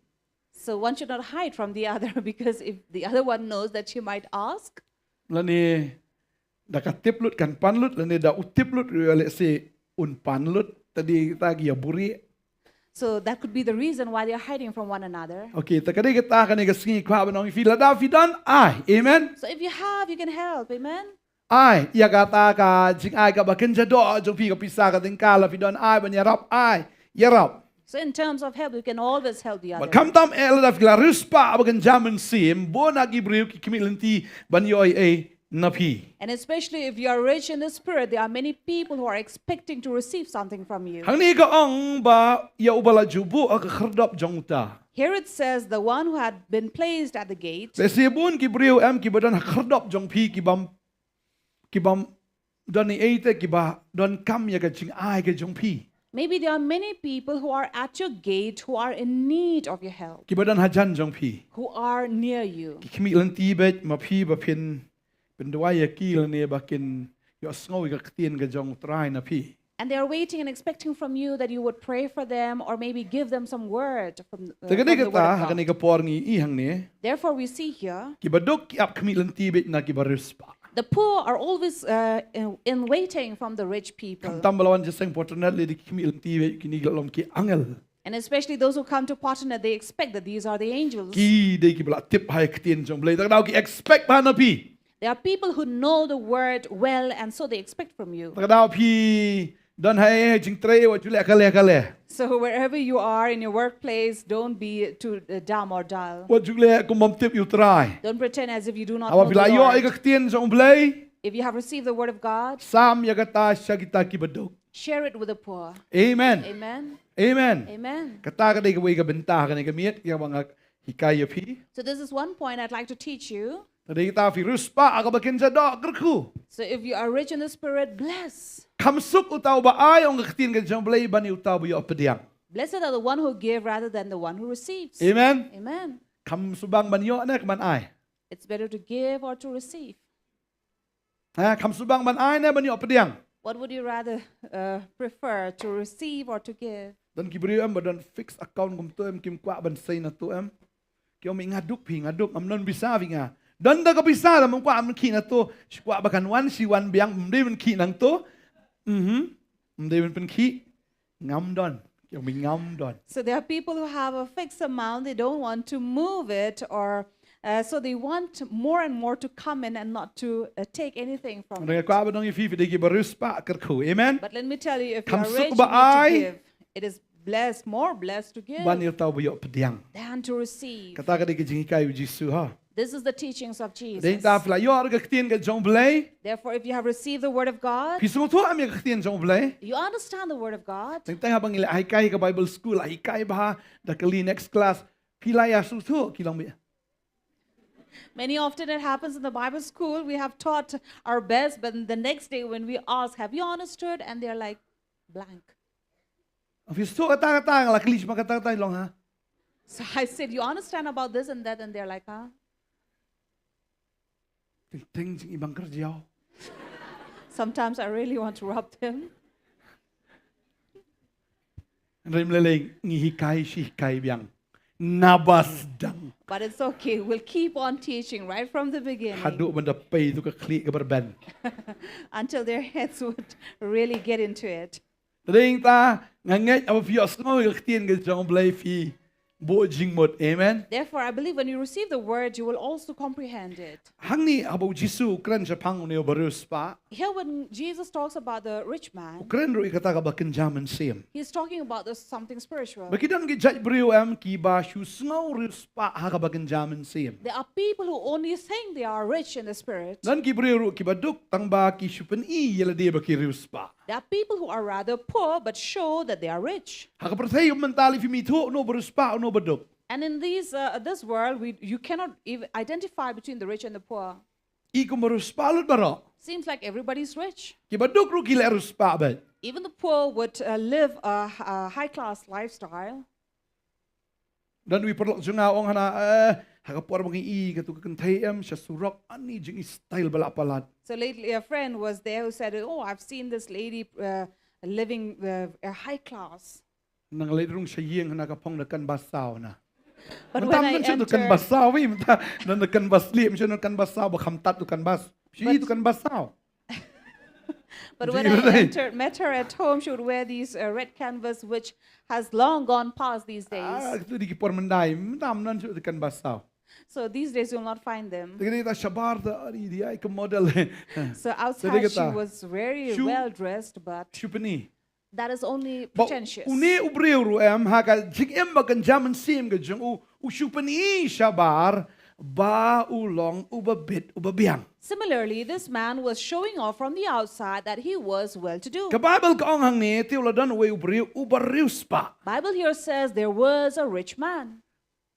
So one should not hide from the other, because if the other one knows that she might ask, Lane da ka tip lut kan pan lut, lane da u tip lut ruh lehse un pan lut, te dei ta ki ïa buhrieh. so that could be the reason why they are hiding from one another. Okay, te ka dei kata kane ka sngi kwah ban ong ïa phi, lada phi don ai. Amen. So if you have, you can help. Amen. Ai ïa kata ka jingai kaba kynja doh jong phi, ka pisa ka tyngka, la phi don ai ban ïarap, ai ïarap. So in terms of help, you can always help the other. Bad khamtam eh lada phi la riewspah ba kynja mynsiem, bun na ki briew ki khmih lynti ban ïoh ei ei na phi. And especially if you are rich in the spirit, there are many people who are expecting to receive something from you. Hangne ka ong ba ïa uba la ju buh ha ka khyrdop jong uta. Here it says, "The one who had been placed at the gate." Lehse bun ki briew em kiba don ha khyrdop jong phi, kibym, kibym don ei ei te, kiba donkam ïa ka jingai ka jong phi. Maybe there are many people who are at your gate who are in need of your help, Kiba don hajan jong phi. Who are near you. Ki khmih lynti beit ma phi ba phin pynduwai ïa ki lane ba kin ïohsngew ïa ka ktien ka jong u Trai na phi. And they are waiting and expecting from you that you would pray for them or maybe give them some word from, uh, Te ka from dei the word kata, of ha God. Kane ka por ngi i hangne. Therefore, we see here, Kiba duk ki ap khmih lynti beit na kiba riewspah. The poor are always uh, in, in waiting from the rich people. Khamtam ba la wan jingïaseng por tynrai, lehse ki khmih lynti beit kine ki la long ki angel. And especially those who come to partner, they expect that these are the angels. Ki dei kiba la tip ha ka ktien jong u Blei. Te ka daw ki expect bha na phi. There are people who know the word well, and so they expect from you. Te ka daw phi don ha jingtrei, wat ju leh kale kale. So wherever you are in your workplace, don't be too uh, dumb or dull. Wat ju leh kum bym tip ïa u Trai. Don't pretend as if you do not Haba know phi la the ïoh ïa ka Lord. Ktien jong u Blei, If you have received the word of God, sam ïa kata sha kita kiba duk. Share it with the poor. Amen. Amen. Amen. Amen. Kata ka dei kawei ka bynta ha kane ka miet, ïa ba nga hikai ïa phi. So this is one point I'd like to teach you. Te dei kata, phi riewspah ha kaba kynja doh, kyrkhu. So if you are rich in the spirit, bless. Kham suk uta uba ai, ong ka Ktien ka jong u Blei, ban ïa uta uba ïoh pdiang. Blessed are the one who give rather than the one who receives. Amen. Amen. Kham suk bang ban ïoh ne ka ban ai? It's better to give or to receive. Ha, kham suk bang ban ai ne ban ïoh pdiang? What would you rather uh, prefer, to receive or to give? Don ki briew em ba don fixed account kumto em, kim kwah ban sei na to em. Ki ong, "Nga duk phi, nga duk, ngam don pisa phi nga." Don da ka pisa, lada ym kwah ban khih na to, shi kwah ba kan wan, shi wan biang, ym dei ban khih nangto. Mhm. Ym dei ban pynkhih. Ngam don. Ïa mi ngam don. So there are people who have a fixed amount, they don't want to move it, or uh, so they want more and more to come in and not to uh, take anything from Nga it. kwah ba ong ïa phi, phi dei kiba riewspah kyrkhu. Amen. But let me tell you, if you Kam are suk rich, you ba need ai. To give. It is blessed, more blessed to give Ban ïa tau ba ïoh pdiang. Than to receive. Kata ka dei ka jinghikai u Jisu ha. This is the teachings of Jesus. Dei ta phi la ïoh ka ktien ka jong Blei. Therefore, if you have received the word of God, Phi sngewthuh em ïa ka ktien jong Blei. You understand the word of God. Teng teng haba ngi la hikai ka Bible school, la hikai bha, da kali next class. Phi la ïa sngewthuh ki long bha. Many often it happens in the Bible school. We have taught our best, but the next day when we ask, "Have you understood?" And they're like, blank. Phi sngewthuh kata kata, la kali shwa kata kata long ha. So I said, "You understand about this and that?" And they're like, "Huh?" Teng teng jingibang kerja. Sometimes I really want to rob them. Rim leleng ngi hikai shi hikai biang. Nabas dang. But it's okay. We'll keep on teaching right from the beginning. Haduh ban da pei tu ka khlieh ka berben. Until their heads would really get into it. Dei ta nga ngeit haba phi ïohsngew ka ktien ka jong Blei phi buh jingmut. Amen. Therefore, I believe when you receive the word, you will also comprehend it. Hangne haba u Jisu u kren shaphang une u bariewspah. Here, when Jesus talks about the rich man, U kren ruh ïa kata kaba kynja mynsiem. He's talking about the something spiritual. Ba ki don ki jait briew em kiba shu sngew riewspah ha kaba kynja mynsiem. There are people who only think they are rich in the spirit. Don ki briew ruh kiba duk tang ba ki shu pyni ïa lade ba ki riewspah. There are people who are rather poor but show that they are rich. Ha ka pyrthei mynta lei phim ithuh uno u bariewspah uno u baduk. And in these, uh, this world, we, you cannot even identify between the rich and the poor. I kum bariewspah lut baroh. Seems like everybody's rich. Kiba duk ruh ki leh riewspah beit. Even the poor would uh, live a, a high class lifestyle. Don uwei u paralok jong nga u ong hana, eh, ha ka por ba ngi i katu ka kynthei em sha surok, ani jing i style ba la palat. So lately, a friend was there who said, "Oh, I've seen this lady uh, living uh, a high class." Nang leit rung sha ïing hana ka phong da kan basaw na. But Mynta when I mynta shu tu kan enter, basaw, wi mynta nan da kan bas lieh, mynta shu kan basaw, ba kham tat tu kan bas. Shi But- tu kan basaw. but when Jing I rai. entered, met her at home, she would wear these uh, red canvas which has long gone past these days. Ah, tu di ki por mynta, mynta mynta shu tu kan basaw. So these days you'll not find them. Tadi kita shabar ta ari dia ke model. So Jadi outside she kita, was very shu- well dressed, but Shu pyni. that is only Ba pretentious. une u briew ruh em ha ka jingim ba kynja mynsiem ka jong u, u shu pyni shabar ba u long u babit u babiang. Similarly, this man was showing off from the outside that he was well to do. Ka Bible ka ong hangne, te u la don uwei u briew u bariewspah. Bible here says there was a rich man.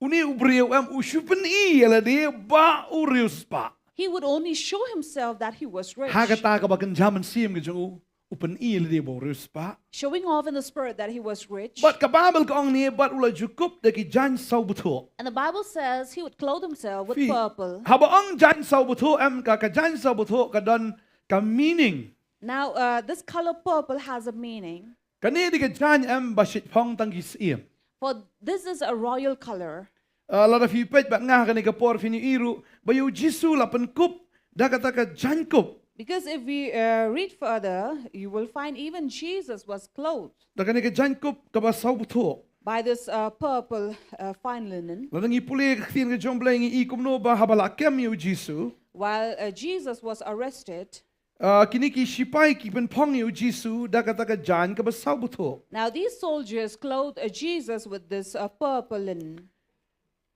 Une u briew em u shu pyni ïa lade ba u riewspah. He would only show himself that he was rich. Ha kata kaba kynja mynsiem ka jong u, u pyni ïa lade ba u riewspah. Showing off in the spirit that he was rich. Bad ka Bible ka ong ne, bad u la ju kup da ki jaiñ sawbthuh. And the Bible says he would clothe himself with Phi, purple. haba ong jaiñ sawbthuh em ka, ka jaiñ sawbthuh ka don ka meaning. Now, uh, this color purple has a meaning. Kane dei ka jaiñ em ba shait phong tang ki syiem. For this is a royal color. Ah, lada phi peit bad nga ha kane ka por phin ïohi ruh ba ïa u Jisu la pynkup da kata ka jaiñkup. Because if we uh, read further, you will find even Jesus was clothed Da kane ka jaiñkup kaba sawbthuh. by this uh, purple uh, fine linen. Lada ngi pule ka ktien ka jong Blei ngi i kumno ba haba la kem ïa u Jisu. While uh, Jesus was arrested, Ah, kine ki shipai ki pynphong ïa u Jisu da kata ka jaiñ kaba sawbthuh. Now these soldiers clothed uh, Jesus with this uh, purple linen.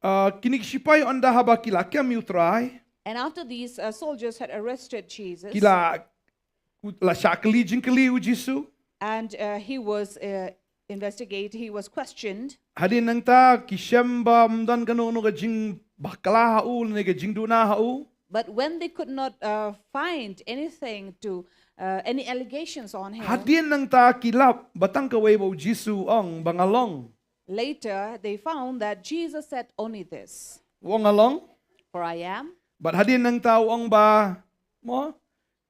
Ah, kine ki shipai ynda haba ki la kem ïa u Trai. And after these uh, soldiers had arrested Jesus, Ki la, la shah kylli jingkylli ïa u Jisu. And uh, he was uh, investigated, he was questioned. Hadien nangta ki shem ba ym don kano kano ka jingbakla ha u ne ka jingduna ha u. But when they could not uh, find anything to, uh, any allegations on him, Hadien nangta ki lap ba tang kawei ba u Jisu u ong ba nga long. Later they found that Jesus said only this, U ong nga long. "For I am." Bad hadien nangta u ong ba, mo?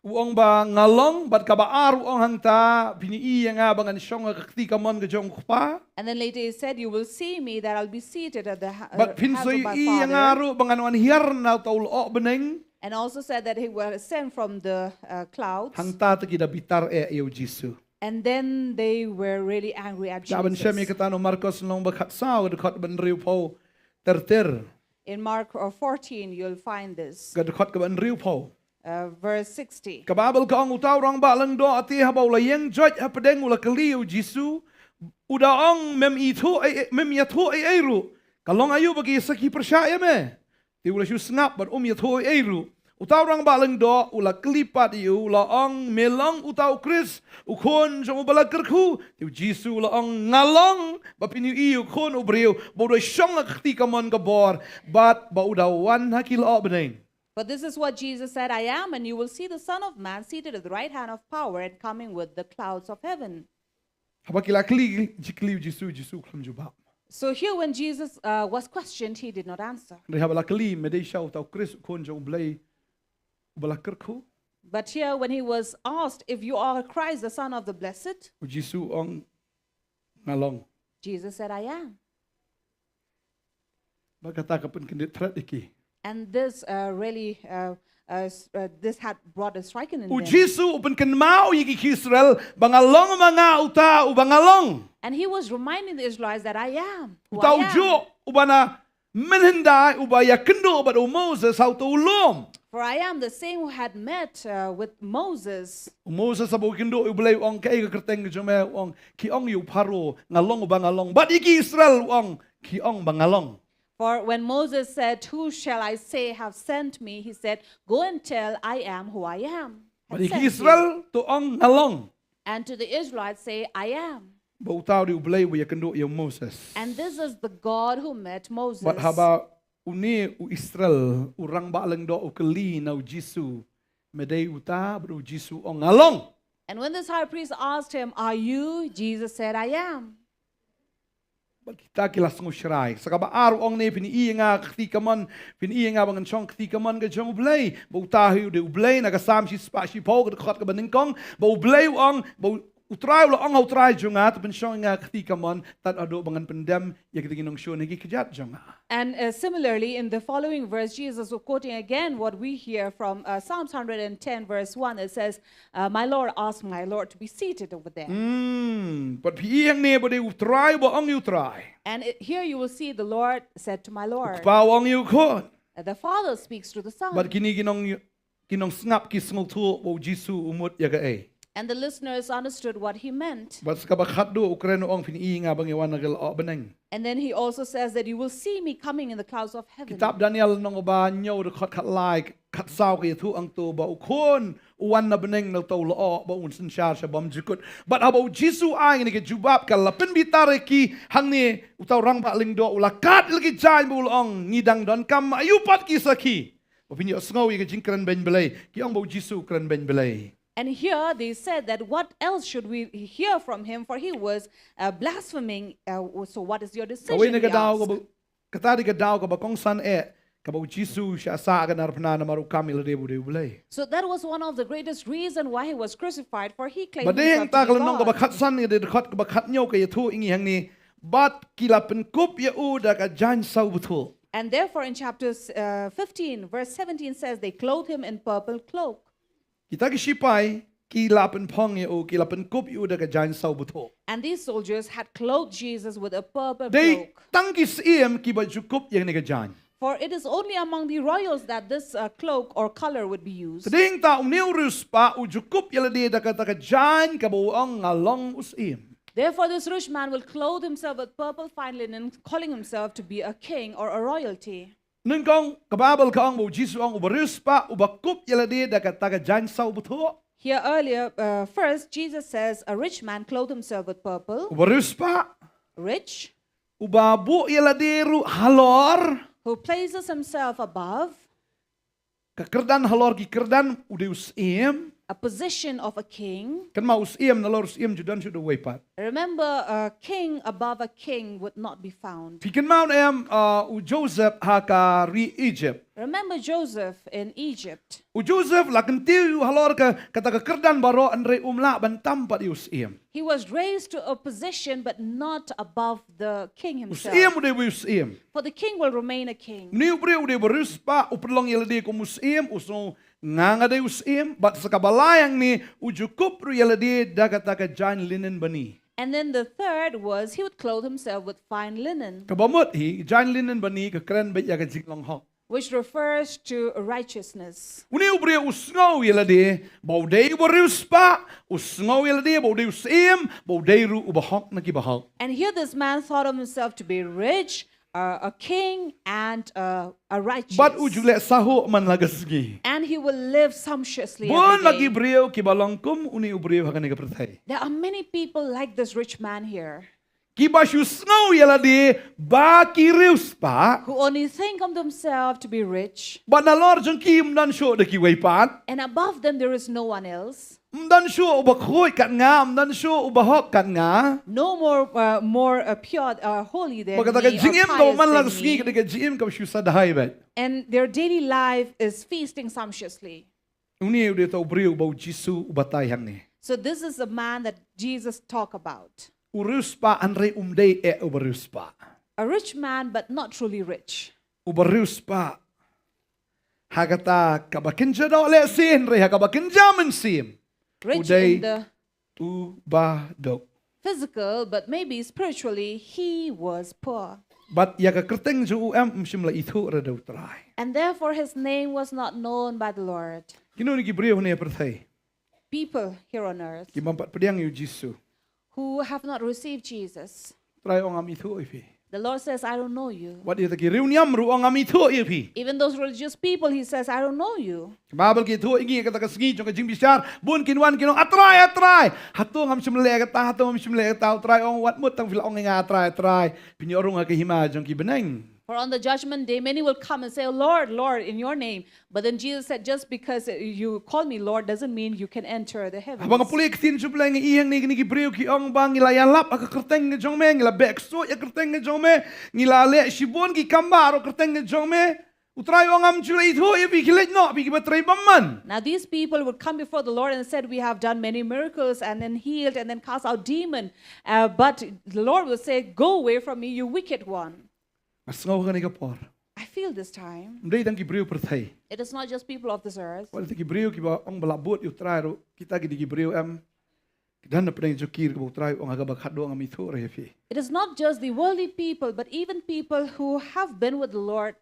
U ong ba nga long, bad kaba ar u ong hangta, phin ïohi ïa nga ba ngan shong ha ka kti kamon ka jong u Kpa. And then later he said, "You will see me, that I'll be seated at the ha- uh, Bad phin hands sa of my ïohi ïa nga Father." ruh ba ngan wan hiar na uta u lyoh bneng. And also said that he was sent from the uh, clouds. Hangta te ki da bitar eh ïa u Jisu. And then they were really angry at Jesus. Ban shem ïa kata na u Markos lynnong ba khatsaw, ka dkhot ba hynriewphew ter ter. In Mark, uh, fourteen, you'll find this. Ka dkhot kaba hynriewphew. Uh, verse sixty. Ka Baibl ka ong, uta u rangbah lyngdoh te haba u la ïeng joit hapdeng, u la kylli ïa u Jisu, u da ong, mem ïathuh ei, mem ïathuh ei ei ruh. Ka long aïu ba ki sakhi pyrshah ïa me? Te u la shu sngap bad um ïathuh ei ei ruh. Uta u rangbah lyngdoh u la kylli pat ïa u, u la ong, me long uta u Khrist, u Khun jong uba la kyrkhu? Te u Jisu u la ong, nga long ba phin ïohi ïa u Khun u briew ba u da shong ha ka kti kamon ka bor bad ba u da wan ha ki lyoh bneng. For this is what Jesus said, I am, and you will see the Son of Man seated at the right hand of power and coming with the clouds of heaven. Haba ki la kylli, ki kylli ïa u Jisu, u Jisu u khlem jubab. So here when Jesus, uh, was questioned, he did not answer. Hynrei haba la kylli, me dei shisha uta u Khrist, u Khun jong u Blei uba la kyrkhu? But here when he was asked, if you are Christ, the Son of the Blessed, u Jisu u ong, nga long. Jesus said, I am. Bad kata ka pynkyndit thret ïa ki. And this, uh, really, uh, uh, s-, uh, this had brought a striking in them. U Jisu u pynkynmaw ïa ki, ki Israel, ba nga long ma nga uta uba nga long. And he was reminding the Israelites that I am who I am. Uta u juh uba na mynhyndai uba ïakynduh bad u Moses ha uta u lum. For I am the same who had met, uh, with Moses. U Moses haba u kynduh ïa u Blei u ong, kaei ka kyrteng ka jong me? U ong, ki ong ïa u Pharaoh nga long uba nga long. Bad ïa ki Israel u ong, ki ong ba nga long. For when Moses said, who shall I say have sent me? He said, go and tell, I am who I am. Bad ïa ki Israel to ong, nga long. And to the Israelites say, I am. Ba uta u dei u Blei uba ïakynduh ïa u Moses. And this is the God who met Moses. Bad haba une u Israel, u rangbah lyngdoh u kylli na u Jisu, me dei uta? Bad u Jisu u ong, nga long. And when this high priest asked him, are you? Jesus said, I am. Bad kita ki la sngewshrai. Sa kaba ar u ong ne, phin ïohi ïa nga ha ka kti kamon, phin ïohi ïa nga ba ngan shong ha ka kti kamon ka jong u Blei. Ba uta hi u dei u Blei, na ka Salm shispah shiphew, ka dkhot kaba nyngkong, ba u Blei u ong, ba u, u Trai u la ong ha u Trai jong nga, to pynshong ïa nga ha ka kti kamon tad haduh ba ngan pyndem ïa kita ki nongshun ha ki kjat jong nga. And, uh, similarly, in the following verse, Jesus was quoting again what we hear from, uh, Psalms hundred and ten, verse one. It says, uh, my Lord asked my Lord to be seated over there. Hmm. Bad phi ïohi hangne ba dei u Trai uba ong ïa u Trai. And it, here you will see the Lord said to my Lord. U Kpa u ong ïa u Khun. Uh, the Father speaks to the Son. Bad kine ki nong, ki nongsngap ki sngewthuh ba u Jisu u mut ïa kaei. And the listeners understood what he meant. Bad sa kaba khatduh u kren u ong, phin ïohi ïa nga ba ngi wan na ka lyoh bneng. And then he also says that you will see me coming in the clouds of heaven. Kitab Daniel lynnong ba hynñiew, dkhot khatlai, khatsaw ka ïathuh hangto ba u Khun u wan na bneng na uta u lyoh ba un synshar sha bymjukut. Bad haba u Jisu u ai kane ka jubab, ka la pynbitar ïa ki hangne. Uta u rangbah lyngdoh u la kad ïa la ki jaiñ bad u la ong, ngi dang donkam aïu pat ki sakhi ba phin ïohsngew ïa ka jingkren beiñ Blei? Ki ong ba u Jisu u kren beiñ Blei. And here they said that, what else should we hear from him? For he was, uh, blaspheming. Uh, so what is your decision, he asked. Kawei na ka daw kaba, kata dei ka daw kaba kongsan eh kaba u Jisu u shah sah ha ka narphna namar u kam ïa lade ba u dei u Blei. So that was one of the greatest reason why he was crucified, for he claimed himself to be God. Bad dei hangta ka lynnong kaba khatsan, ka dei dkhot kaba khathynñiew, ka ïathuh ïa ngi hangne, bad ki la pynkup ïa u da ka jaiñ saw bthuh. And therefore in chapter, uh, fifteen, verse seventeen says, they clothed him in purple cloak. Kita ki shipai ki la pynphong ïa u, ki la pynkup ïa u da ka jaiñ saw bthuh. And these soldiers had clothed Jesus with a purple cloak. Dei tang ki syiem kiba ju kup ïa kane ka jaiñ. For it is only among the royals that this, uh, cloak or color would be used. Te dei hangta une u riewspah u ju kup ïa lade da kata ka jaiñ kaba u ong, nga long u syiem. Therefore this rich man will clothe himself with purple fine linen, calling himself to be a king or a royalty. Nyngkong, ka Baibl ka ong ba u Jisu u ong, uba riewspah uba kup ïa lade da kata ka jaiñ saw bthuh. Here earlier, uh, first, Jesus says, a rich man clothed himself with purple. Uba riewspah. Rich. Uba buh ïa lade ruh halor. Who places himself above. Ka kyrdan halor ki kyrdan, u dei u syiem. A position of a king. Kynmaw, u syiem, nalor u syiem ju don shuh da uwei pat. Remember, a king above a king would not be found. Phi kynmaw ne em, uh, u Joseph ha ka ri Egypt. Remember Joseph in Egypt. U Joseph la kyntiew halor ka kata ka kyrdan baroh, hynrei um lah ban tam pat ïa u syiem. He was raised to a position but not above the king U himself. syiem u dei u syiem. For the king will remain a king. Une u briew u dei u bariewspah, u pynlong ïa lade kum u syiem, u sngew nga nga dei u syiem, bad sa kaba lai hangne u ju kup ruh ïa lade da kata ka jaiñ linen bani. And then the third was he would clothe himself with fine linen, Kaba mut hi, jaiñ linen bani ka kren beit ïa ka jinglong hok. which refers to righteousness. Une u briew u sngew ïa lade ba u dei u bariewspah, u sngew ïa lade ba u dei u syiem, ba u dei ruh u bahok na ki bahok. And here this man thought of himself to be rich, uh, a king, and uh, a righteous. Bad u ju leh sahuh man la ka sngi. And he will live sumptuously. Bun Every ba day. Ki briew kiba long kum une u briew ha kane ka pyrthei. There are many people like this rich man here Kiba shu sngew ïa lade ba ki riewspah. who only think of themselves to be rich, Bad nalor jong ki ym don shuh da kiwei pat. And above them there is no one else. Ym don shuh u bakhuid kat nga, ym don shuh u bahok kat nga. No more, uh, more uh, pure, uh, holy than Bad kata ka me, or jingim kaba pious man la than ka sngi me. Kata ka jingim kaba shu sa dahai bad. And their daily life is feasting sumptuously. Une u dei uta u briew uba u Jisu u batai hangne. So this is a man that Jesus talked about. U riewspah hynrei um dei eh u bariewspah. A rich man, but not truly rich. U bariewspah ha kata kaba kynja doh lehse hynrei ha kaba kynja mynsiem u Rich dei in the u baduk. physical, but maybe spiritually he was poor. Bad ïa ka kyrteng jong u em ym shym la ithuh ruh da u Trai. And therefore his name was not known by the Lord. Kino ne ki briew hangne ha pyrthei People here on earth ki bym pat pdiang ïa u Jisu. Who have not received Jesus. Trai ong ngam ithuh ïa phi. The Lord says, "I don't know you." Wat ïa ta ki riewniam ruh ong ngam ithuh ïa phi. Even those religious people, he says, "I don't know you." Ki Baibl ki ithuh ïa ngi kata ka sngi jong ka jingbishar bun kin wan kin ong, "A Trai, A Trai, hato ngam shym leh kata, hato ngam shym leh kata?" U Trai ong, "Wat mut tang phi la ong ïa nga A Trai, A Trai, phin ïoh rung ha ka hima jong ki bneng." For on the judgment day, many will come and say, "Oh, Lord, Lord, in your name." But then Jesus said, "Just because uh, you call me Lord doesn't mean you can enter the heavens." Haba nga pule ktien jong U Blei nga i hangne kine ki briew ki ong ba ngi la ïalap ha ka kyrteng ka jong me, ngi la beh ksuid ha ka kyrteng ka jong me, ngi la leh shibun ki kam ba ha ka kyrteng ka jong me. U Trai u ong ngam ju la ithuh ïa phi, khie leit noh phi kiba trei bymman. Now these people would come before the Lord and said, "We have done many miracles and then healed and then cast out demon." Uh, but the Lord will say, "Go away from me, you wicked one." Nga sngew ha kane ka por. I feel this time. Ym dei tang ki briew pyrthei. It is not just people of this earth. Wat ïa ta ki briew kiba ong ba la bud ïa U Trai ruh, kita ki dei ki briew em ki don na pdeng jong ki ruh kaba U Trai u ong ha kaba khatduh ngam ithuh ruh ïa phi. It is not just the worldly people, but even people who have been with the Lord,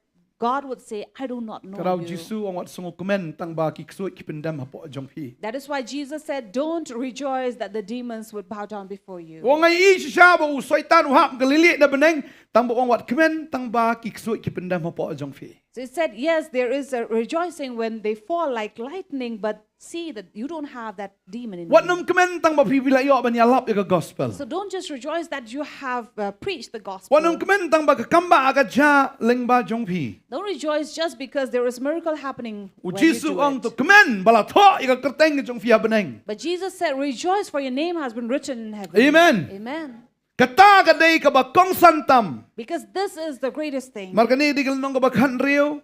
God would say, "I do not know Ka daw you." Jisu u ong wat sngewkmen tang ba ki ksuid ki pyndem hapoh jong phi. That is why Jesus said, "Don't rejoice that the demons would bow down before you." U ong nga i shisha ba u Soitan u hap ka lieh lieh na bneng, tang ba u ong wat kmen tang ba ki ksuid ki pyndem hapoh jong phi. So he said, "Yes, there is a rejoicing when they fall like lightning, but see that you don't have that demon in Wat you." nym kmen tang ba phi, phi la ïoh ban ïalap ïa ka gospel. So don't just rejoice that you have uh, preached the gospel. Wat nym kmen tang ba ka kam ba ha ka jia lyngba jong phi. Don't rejoice just because there is miracle happening U when you Jisu do ong it. To kmen ba la thoh ïa ka kyrteng ka jong phi ha bneng. But Jesus said, "Rejoice, for your name has been written in heaven." Amen. Amen. Kata ka dei kaba kongsan tam. Because this is the greatest thing. Mar kane dei ka lynnong kaba khathynriew.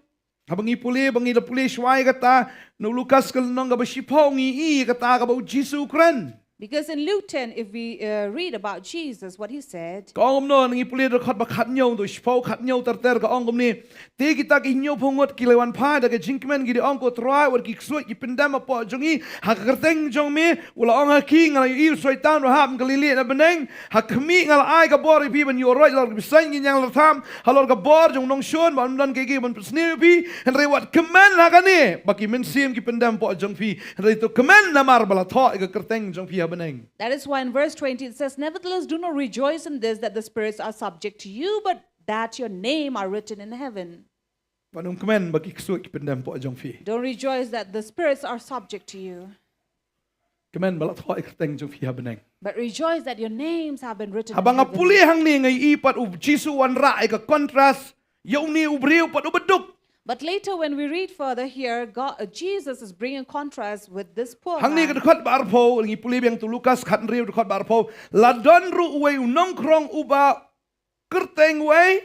Haba ngi pule, ba ngi da pule shuwa ïa kata na u Lukas ka lynnong kaba shiphew ngi i kata kaba U Jisu u kren. Because in Luke ten, if we uh, read about Jesus, what he said, Ka ong kumno, ngi pule dkhot ba khathynñiew, to shiphew khathynñiew ter ter ka ong kumne. Te kita ki hynñiewphew ngut ki la wan phai da ka jingkmen, ki da ong, Ko Trai, wat ki ksuid ki pyndem hapoh jong ngi ha ka kyrteng jong me. U la ong ha ki, Nga la ïohi u Soitan u hap ka lieh lieh na bneng. Ha khmih, nga la ai ka bor ïa phi ban ïuhroit halor ki bseiñ, ki ñianglartham, halor ka bor jong u nongshun, ba ym don kiei kiei ban pynsniew ïa phi. Hynrei wat kmen ha kane ba ki mynsiem ki pyndem hapoh jong phi. Hynrei to kmen namar ba la thoh ïa ka kyrteng jong phi ha bneng. that is why in verse twenty it says, "Nevertheless, do not rejoice in this, that the spirits are subject to you, but that your name are written in heaven." Wat nym kmen ba ki ksuid ki pyndem hapoh jong phi. Don't rejoice that the spirits are subject to you, Kmen ba la thoh ïa ka kyrteng jong phi ha bneng. but rejoice that your names have been written Haba in nga heaven. Pule hangne nga i pat u Jisu u wanrah ïa ka contrast ïa une u briew pat u baduk. But later, when we read further here, God, uh, Jesus is bringing contrast with this poor Hangne ka man. Dkhot ba arphew, ngi pule biang to Lukas khathynriew dkhot ba arphew. La don ruh uwei u nongkhrong uba kyrteng wei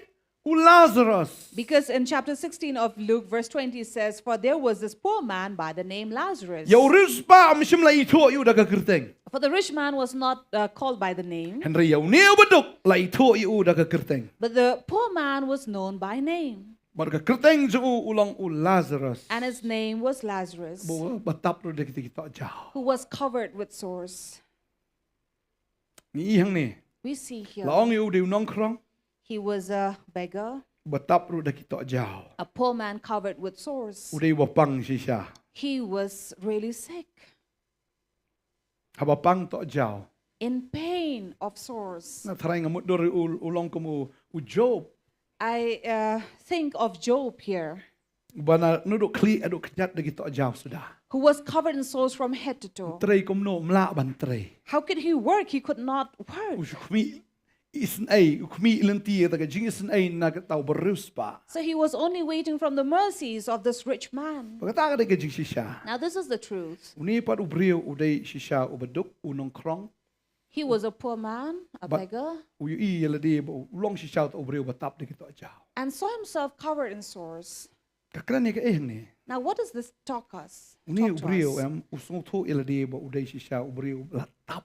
u Lazarus. Because in chapter sixteen of Luke, verse twenty says, "For there was this poor man by the name Lazarus." Ïa u riewspah ym shym la ithuh ïa u da ka kyrteng. For the rich man was not uh, called by the name, Hynrei ïa une u baduk la ithuh ïa u da ka kyrteng. But the poor man was known by name. Bad ka kyrteng jong u u long u Lazarus. And his name was Lazarus, Ba u batap ruh da kita ki tohjaw. Who was covered with sores. Ngi i hangne. We see here, La ong ïa u dei u nongkhrong. He was a beggar, Batap ruh da ki tohjaw. A poor man covered with sores. U dei u bapang shisha. He was really sick. Haba pang tohjaw. In pain of sores. Nga tharai nga mutdur ïa u u long kum u, u Job. I uh, think of Job here. Ba na u duk khlieh u duk kjat da ki tohjaw suda. Who was covered in sores from head to toe. Trei kumno, ym lah ban trei. How could he work? He could not work. U khmih isynei, u khmih lynti ïa ka jingisynei na kata u bariewspah. So he was only waiting from the mercies of this rich man. Ba kata ka dei ka jingshisha. Now this is the truth. Une pat u briew u dei shisha u baduk, u nongkhrong. He was a poor man, a But- beggar, U ïohi ïa lade ba u long shisha uta u briew batap da ki tohjaw. And saw himself covered in sores. Ka kren ïa kaei hangne? Now, what does this talk us? Une u Talk to briew us? Em u sngewthuh ïa lade ba u dei shisha u briew ba la tap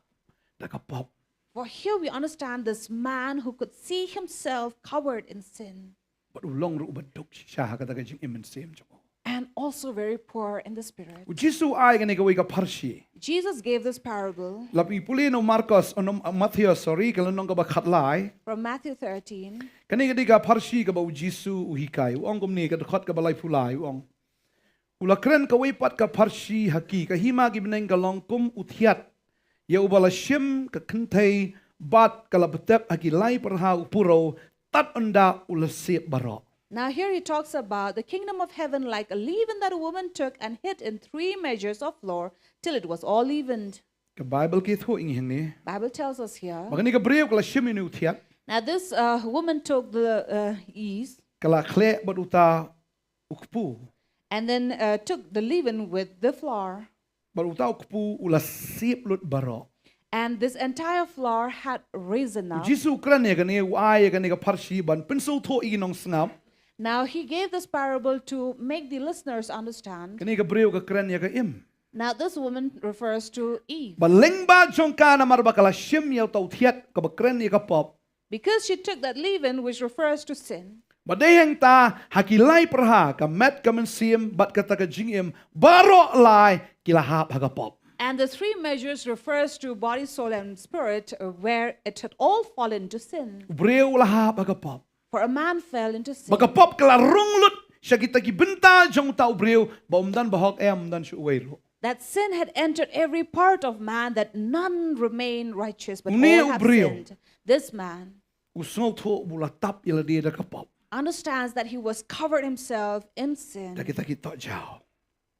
da ka pop. For here we understand this man who could see himself covered in sin. Bad u long ruh u baduk shisha ha kata ka jingim mynsiem jong u. And also very poor in the spirit. U Jisu u ai kane kawei ka pharshi. Jesus gave this parable. Lada phi pule na u Markos, oh, na u Matthew, sorry, ka lynnong kaba khatlai. From Matthew thirteen. Kane ka dei ka pharshi kaba u Jisu u hikai. U ong kumne, ka dkhot kaba laiphew lai, u ong. U la kren kawei pat ka pharshi ha ki, ka hima ki bneng ka long kum u thiat ïa uba la shim ka kynthei bad ka la btep ha ki lai pyrha u puro, tad ynda u la siep baroh. Now here he talks about the kingdom of heaven like a leaven that a woman took and hid in three measures of flour till it was all leavened. Ka Bible ka ïathuh ïa ngi hangne. Bible tells us here. Ba kane ka briew ka la shim ïa une u thiat. Now this uh, woman took the uh, yeast Ka la khleh bad uta u kpu. And then uh, took the leaven with the flour. Bad uta u kpu u la siep lut baroh. And this entire flour had risen U up. Jisu u kren ïa kane, u ai ïa kane ka pharshi ban pynsngewthuh ïa ki nongsngap. Now he gave this parable to make the listeners understand. Kane ka briew ka kren ïa ka Im. Now this woman refers to Eve. Ba lyngba jong ka namar ba ka la shim ïa uta u thiat kaba kren ïa ka pop. Because she took that leaven, which refers to sin. Ba dei hangta ha ki lai pyrha ka met ka mynsiem bad kata ka jingim baroh lai ki la hap ha ka pop. And the three measures refers to body, soul, and spirit, uh, where it had all fallen into sin. U briew u la hap ha ka pop. For a man fell into sin. Ba ka pop ka la rung lut sha kita ki bynta jong uta u briew, ba um don ba hok, em, um don shuh uwei ruh. That sin had entered every part of man, that none remained righteous, but Une all u have briew. Sinned. This man U sngewthuh ba u la tap ïa lade da ka pop. Understands that he was covered himself in sin. Da kita ki tohjaw.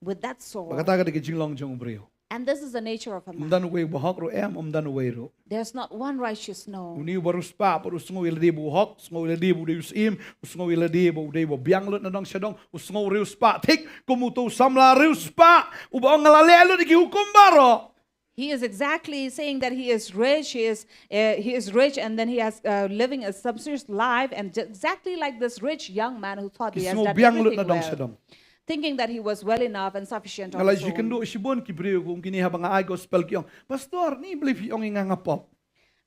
With that sore. Ba kata ka dei ka jinglong jong u briew. And this is the nature of a Um man. Don uwei ba hok ruh, em, um don uwei ruh. There's not one righteous, no. Une u bariewspah pat u sngew ïa lade ba u hok, u sngew ïa lade ba u dei u syiem, u sngew ïa lade ba u dei ba biang lut na dong sha dong, u sngew riewspah thik kum uto u samla riewspah uba ong nga la leh lut ïa ki hukum baroh. He is exactly saying that he is rich, he is uh, he is rich, and then he has uh, living a sumptuous life, and ju- exactly like this rich young man who thought Ki he has sngew done biang lut everything na dong sha well, dong. Thinking that he was well enough and sufficient Nga on la his ju kynduh own. Shibun ki briew kum kine haba nga ai gospel ki ong, Pastor, ni balei phi ong ïa nga nga pop?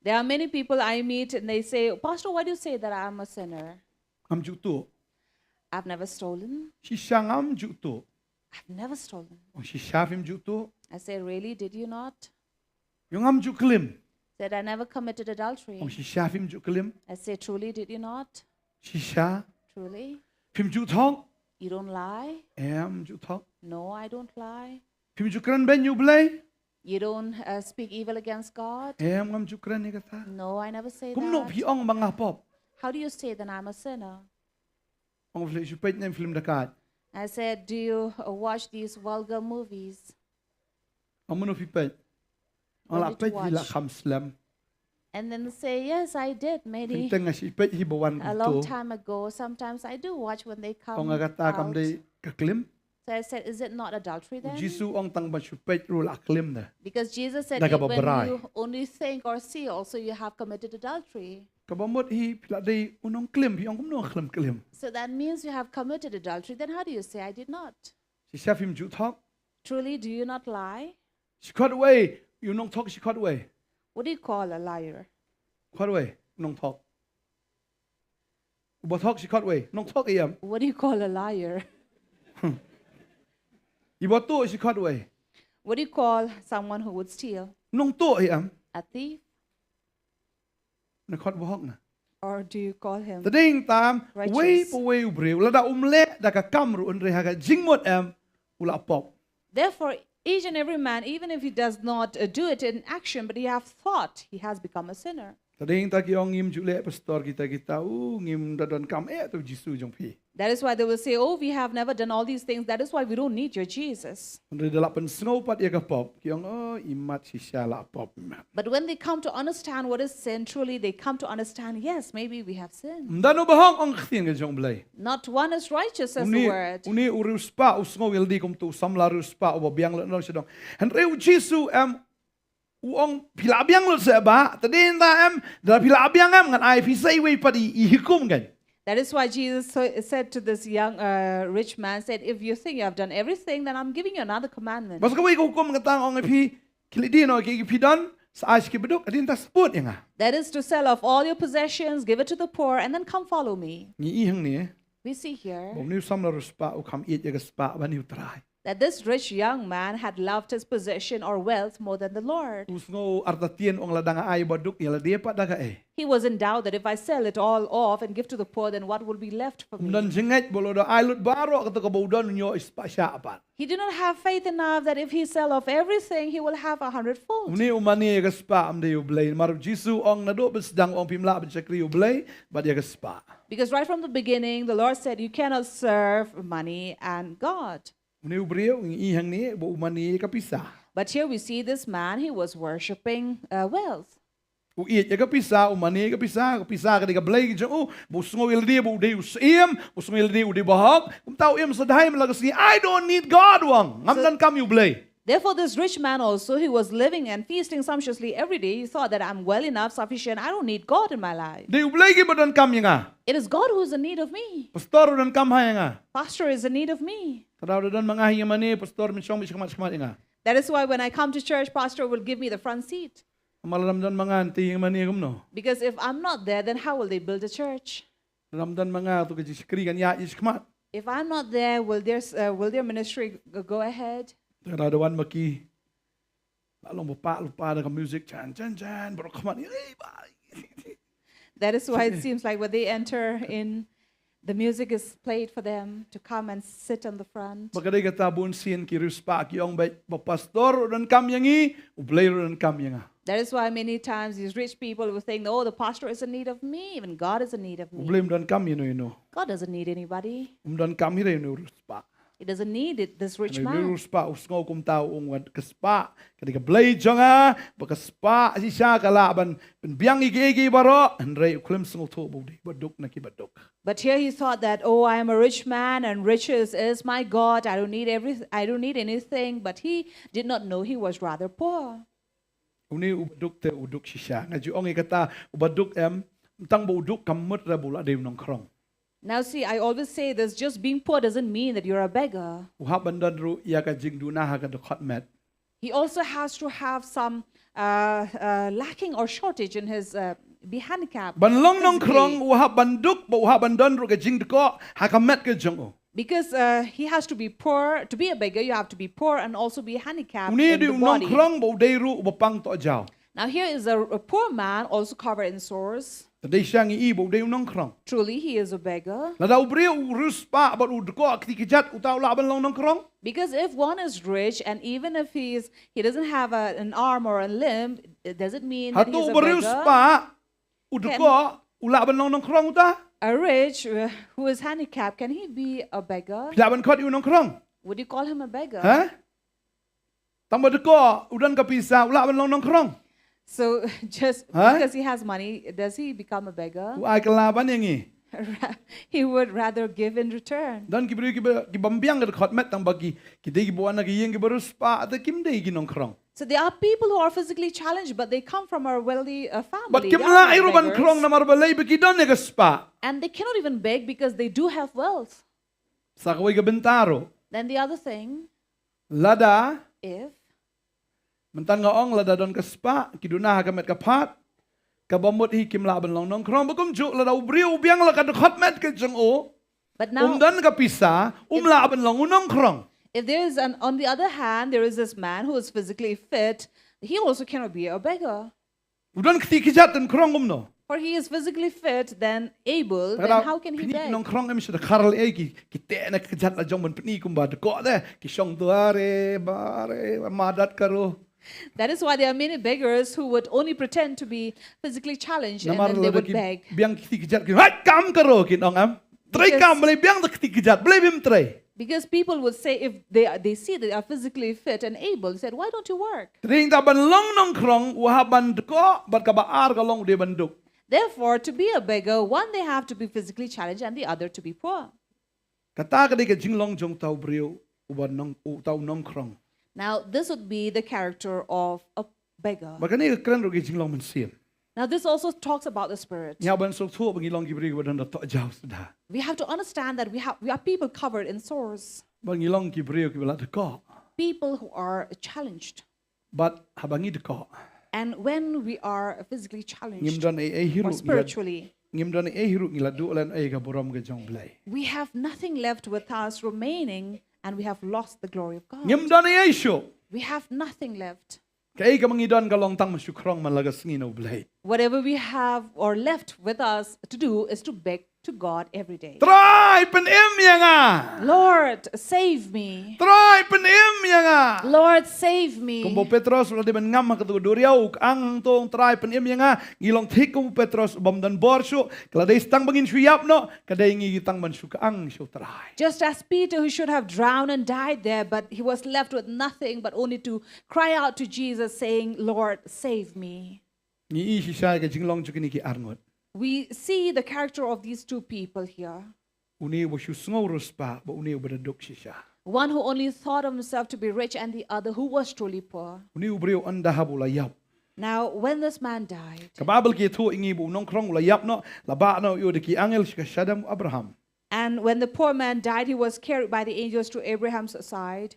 There are many people I meet and they say, "Pastor, why do you say that I'm a sinner?" Ngam ju tuh. I've never stolen. Shisha ngam ju tuh. I've never stolen. Ong shisha phim ju tuh. I say, "Really, did you not?" Ïa ngam ju klim. Said, "I never committed adultery." Ong shisha phim ju klim. I say, "Truly, did you not?" Shisha. Truly. Phim ju thok. You don't lie? Em ju thok. No, I don't lie. Phim ju kren beiñ ïa u Blei. You don't uh, speak evil against God? Em ngam ju kren ïa kata. No, I never say Kumno that. Phi ong ba nga pop? How do you say then I'm a sinner? Ong phi shu peit ne em film dakat? I said, "Do you uh, watch these vulgar movies?" Ong mano phi peit? Ong What la did peit you hi la watch? Kham slem. And then say, "Yes, I did. Many Teng teng nga shu peit hi ba wan a long kumto. Time ago. Sometimes I do watch when they come Ong nga kata kam out." Dei ka klim. So I said, "Is it not adultery then?" Jisu ong tang ban shu peit ruh la klim da. Because Jesus said, Da kaba "When brai. You only think or see, also you have committed adultery." Kaba mut hi phi la dei u nongklim, phi ong kumno klim klim. So that means you have committed adultery. Then how do you say, "I did not"? Shisha phim ju thok. Truly, do you not lie? Shi khot wei, u nongthok shi khot wei. What do you call a liar? Khot wei, nongthok. U ba thok shi khot wei, nongthok ïam. What do you call a liar? I ba tuh shi khot wei. What do you call someone who would steal? Nongtuh ïam. A thief? Na khot ba hok na. Or do you call him? Te dei tam, Righteous. Wei pa wei u briew, lada um leh da ka kam ruh, hynrei ha ka jingmut em u la pop. Therefore, each and every man, even if he does not uh, do it in action, but he have thought, he has become a sinner. Te dei ta ki ong ngim ju leh pastor kita kita, u ngim da donkam eh tu Jisu jong phi. That is why they will say, "Oh, we have never done all these things. That is why we don't need your Jesus." Hynrei da la pynsngew pat ïa ka pop, ki ong, oh, i mat shisha la pop i mat. But when they come to understand what is sin, truly they come to understand, "Yes, maybe we have sinned." Ym don u ba hok, ong ka ktien ka jong u Blei. Not one is righteous, says the Une, word. une u riewspah u sngew ïalade kum tu, u samla riewspah u ba biang lut na nong sha dong. Hynrei u Jisu em, u ong, phi la biang lut seh bah, te dei ta em, da phi la biang em, ngan ai phi sa iwei pat i, i hukum kan. That is why Jesus so- said to this young uh, rich man, said, "If you think you have done everything, then I'm giving you another commandment." Bad sa kawei ka hukum kata, ong ïa phi, khie leit die noh ïa ki, ki phi don, sa ai sha ki baduk, hadien ta sbud ïa nga. That is to sell off all your possessions, give it to the poor, and then come follow me. Ngi i hangne, We see here ba une u samla riewspah u kham ïeit ïa ka spah ban ïa u trai. that this rich young man had loved his possession or wealth more than the Lord. U sngew artatien, ong, lada nga ai baduk, ïalade pat da kaei. He was in doubt that if I sell it all off and give to the poor, then what will be left for Um don me? jingngeit ba lada ai lut baroh kato kaba u don, u ñiew i spah shah pat. He did not have faith enough that if he sell off everything, he will have a hundredfold. Une u mane ïa ka spah, ym dei u Blei. Namar u Jisu ong naduh ba sdang, ong, phim lah ban shakri u Blei bad ïa ka spah. Because right from the beginning, the Lord said, "You cannot serve money and God." Une u briew ngi i hangne ba u mane ïa ka pisa. But here we see this man, he was worshipping uh, wealth. U ïeit ïa ka pisa, u mane ïa ka pisa, ka pisa ka dei ka blei ka jong u, ba u sngew ïalade ba u dei u syiem, u sngew ïalade u dei ba hok. Kumta u im sdang man la ka sngi, I don't need God, u ong. Ngam So- donkam ïa u Blei. Therefore, this rich man also, he was living and feasting sumptuously every day. He thought that, "I'm well enough, sufficient. I don't need God in my life. Dei u Blei ki ba donkam ïa nga. It is God who is in need of me. Pastor u donkam ha ïa nga. Pastor is in need of me." Te lada don ma nga ha ïing mane, pastor, men shong beit shakhmat shakhmat ïa nga. That is why when I come to church, Pastor will give me the front seat. Namar lada ym don ma nga, te ïing mane kumno? Because if I'm not there, then how will they build a church? Lada ym don ma nga, to ka jingshakri kan ïaid shakhmat. If I'm not there, will their, uh, will their ministry g- go ahead? Te lada wan ma ki, la long ba pah lypa da ka music, chan chan chan, baroh khmat, ei, bye. That is why it seems like when they enter in, the music is played for them to come and sit on the front. Ba ka dei kata, bun sien ki riewspah ki ong beit ba pastor u donkam ïa ngi, u Blei u donkam ïa nga. That is why many times these rich people will think, "Oh, the pastor is in need of me, even God is in need of U me." Blei um donkam ïa uno uno. God doesn't need anybody. Um donkam hi re uno u riewspah. He doesn't need it, this rich Uno u man. riewspah u sngew kumta, u ong, wat ka spah ka dei ka blei jong nga, ba ka spah shisha ka lah ban pynbiang ïa kiei kiei baroh, hynrei u khlem sngewthuh ba u dei baduk na ki baduk. But here he thought that, "Oh, I am a rich man and riches is my God. I don't need every, I don't need anything." But he did not know he was rather poor. Une u baduk te u duk shisha. Nga ju ong ïa kata, u baduk em, tang ba u duk kam mut re ba u la dei u nongkhrong. Now see, I always say this, just being poor doesn't mean that you're a beggar. U hap ban don ruh ïa ka jingduna ha ka dkhot met. He also has to have some uh, uh, lacking or shortage in his uh, be handicapped. Ban long physically. Nongkhrong u hap ban duk, ba u hap ban don ruh ka jingdkoh ha ka met ka jong u. Because uh, he has to be poor. To be a beggar, you have to be poor and also be handicapped Une in dei the u body. Nongkhrong ba u dei ruh u ba pang tohjaw. Now here is a, a poor man also covered in sores. Te dei shisha ngi i ba u dei u nongkhrong. Truly, he is a beggar. Lada u briew u riewspah bad u dkoh kti kjat, uta u lah ban long nongkhrong. Because if one is rich and even if he is, he doesn't have a, an arm or a limb, does it mean that Hato he's u a ba beggar? Riewspah u dkoh, u lah ban long nongkhrong uta? A rich uh, who is handicapped, can he be a beggar? Phi lah ban khot ïa u nongkhrong? Would you call him a beggar? Ha? Tang ba dkoh, u don ka pisa, u lah ban long nongkhrong? So just Huh? Because he has money, does he become a beggar? U ai kylla ban ïa ngi. He would rather give in return. Don ki briew ki ba, ki bym biang ka dkhot met, tang ba ki, ki dei ki ba wan na ka ïing ki ba riewspah, te kim dei ki nongkhrong. So there are people who are physically challenged, but they come from a wealthy uh, family. Bad kim lah ruh ban khrong namar balei ba ki don ïa ka spah. And they cannot even beg because they do have wealth. Sa kawei ka bynta ruh. Then the other thing, lada if mynta nga ong lada don ka spah, ki duna ha ka met ka phad, kaba mut hi kim lah ban long nongkhrong. Ba kumjuh lada u briew u biang la ka dkhot met ka jong u, but now, um don ka pisa, um lah ban long u nongkhrong. If there is an, on the other hand, there is this man who is physically fit, he also cannot be a beggar. U don kti kjat, un khrong kumno? For he is physically fit, then able, then how can he beg? Nongkhrong em shu da kharl ei ki, ki te na kjat la jong ban pni kumba dkhot de, ki shong tu are, bare, madat karo. That is why there are many beggars who would only pretend to be physically challenged and then they would beg. Biang kti kjat ki, hai kam karo ki nong am. Trei kam, balei biang da kti kjat, balei bym trei. Because people would say if they are, they see that they are physically fit and able, they said, "Why don't you work?" Trei da ban long nongkhrong, u hap ban dkhot, bad kaba ar ka long u dei ban duk. Therefore, to be a beggar, one they have to be physically challenged and the other to be poor. Kata ka dei ka jinglong jong uta u briew, uba nong, uta u nongkhrong. Now, this would be the character of a beggar. Bad kane ka kren ruh ka jinglong mynsiem. Now, this also talks about the spirit. Ngi hap ban sngewthuh ba ngi long ki briew kiba don da tohjaw suda. We have to understand that we have, we are people covered in sores. Ba ngi long ki briew kiba la dkhot. People who are challenged. Bad haba ngi dkhot. And when we are physically challenged or spiritually, ngim don ei ei hi ruh ngi la duh lehnoh ïa ka burom ka jong U Blei. We have nothing left with us remaining and we have lost the glory of God. Ngim don ei ei shuh. We have nothing left. Kaei kaba ngi don ka long tang ban shu khrong man la ka sngi na U Blei. Whatever we have or left with us to do is to beg to God every day. Trai, pynim ïa nga. Lord, save me. Trai, pynim ïa nga. Lord, save me. Kumba u Petros u la dei ban ngam ha katu ka duriaw, u kyang hangto, Trai, pynim ïa nga. Ngi long thik kum u Petros, bym don bor shuh, ka la dei tang ba ngin shu ïap noh, ka dei ngi tang ban shu kyang sha u Trai. Just as Peter, who should have drowned and died there, but he was left with nothing but only to cry out to Jesus, saying, "Lord, save me." Ngi i shisha ïa ka jinglong jong kine ki arngut. We see the character of these two people here. Une uba shu sngew riewspah, bad une uba da duk shisha. One who only thought of himself to be rich and the other who was truly poor. Une u briew ynda haba u la ïap. Now, when this man died, ka Baibl ka ïathuh ïa ngi ba u nongkhrong u la ïap noh, la bah noh ïa u da ki angel sha ka shadem u Abraham. And when the poor man died, he was carried by the angels to Abraham's side.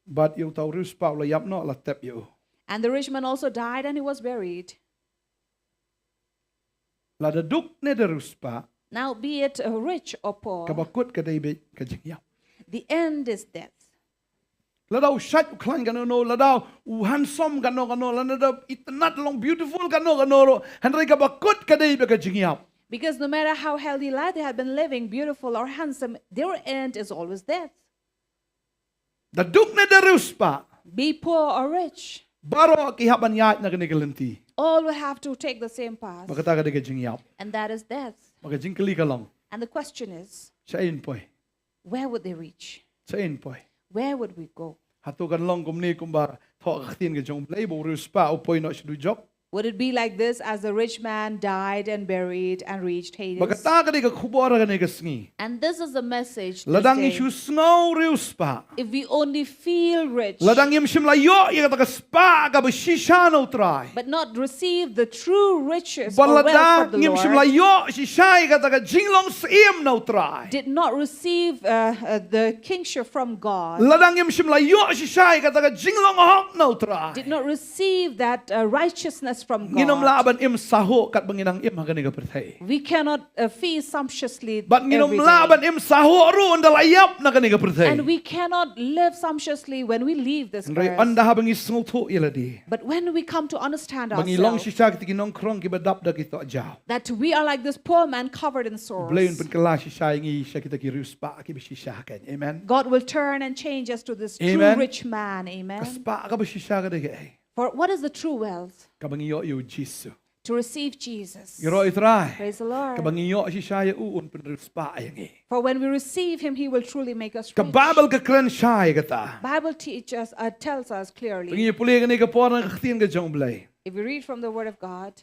Bad ïa uta u riewspah u la ïap noh, la tep ïa u. And the rich man also died and he was buried. Lada duk ne da riewspah. Now be it, uh, rich or poor. Kaba kut ka dei beit ka jingïap. The end is death. Lada u shait u khlaiñ kano kano, lada u handsome kano kano, lada itynnad long beautiful kano kano ruh, hynrei kaba kut ka dei beit ka jingïap. Because no matter how healthy life they had been living, beautiful or handsome, their end is always death. Da duk ne da riewspah. Be poor or rich. Baroh ki hap ban ïaid na kane ka lynti. All will have to take the same path. Bad kata ka dei ka jingïap. And that is death. Bad ka jingkylli ka long. And the question is, shaei yn poi? Where would they reach? Shaei yn poi? Where would we go? Hato kan long kumne kumba thoh ka ktien ka jong U Blei ba u riewspah u poi noh sha dujok? Would it be like this as the rich man died and buried and reached Hades? Bad kata ka dei ka khubor ha kane ka sngi. And this is the message this day. Lada ngi shu sngew riewspah. If we only feel rich, lada ngim shym la ïoh ïa kata ka spah kaba shisha na u Trai. But not receive the true riches or wealth of the Lord. Bad lada ngim shym la ïoh shisha ïa kata ka jinglong syiem na u Trai. Did not receive, uh, uh, the kingship from God. Lada ngim shym la ïoh shisha ïa kata ka jinglong hok na u Trai. Did not receive that, uh, righteousness from God. Ngin ym lah ban im sahuh katba ngi nang im ha kane ka pyrthei. We cannot, uh, feast sumptuously every day. Bad ngin ym lah ban im sahuh ruh ynda la ïap na kane ka pyrthei. And we cannot live sumptuously when we leave this earth. Hynrei ynda haba ngi sngewthuh ïa lade. But when we come to understand ourselves, ba ngi long shisha kita ki nongkhrong kiba dap da ki tohjaw. That we are like this poor man covered in sores. U Blei un pynkylla shisha ïa ngi sha kita ki riewspah kiba shisha keiñ. Amen. God will turn and change us to this true rich man. Amen. Ka spah kaba shisha ka dei kaei? For what is the true wealth? Kaba ngi ïoh ïa u Jisu. To receive Jesus. Ngi ïaroh ïa u Trai. Praise the Lord. Kaba ngi ïoh shisha ïa u un pynriewspah ïa ngi. For when we receive him, he will truly make us rich. Ka Baibl ka kren shai ïa kata. Bible teaches, uh, tells us clearly. Ngi pule kane ka por na ka ktien ka jong U Blei. If we read from the word of God.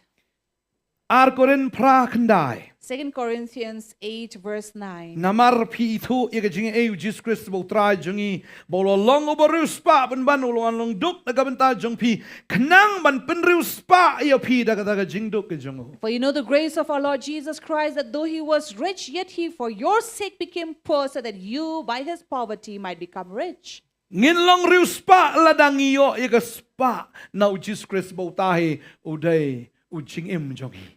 Ar Korinth phra khyndai. Second Corinthians eight, verse nine. Namar phi ithuh ïa ka jingaiei u Jisu Khrist ba u Trai jong ngi, ba u la long uba riewspah pynban, u la wan long duk na ka bynta jong phi, khnang ban pynriewspah ïa phi da kata ka jingduk ka jong u. For you know the grace of our Lord Jesus Christ, that though he was rich, yet he for your sake became poor, so that you by his poverty might become rich. Ngin long riewspah lada ngi ïoh ïa ka spah na u Jisu Khrist ba uta hi u dei u jingim jong ngi.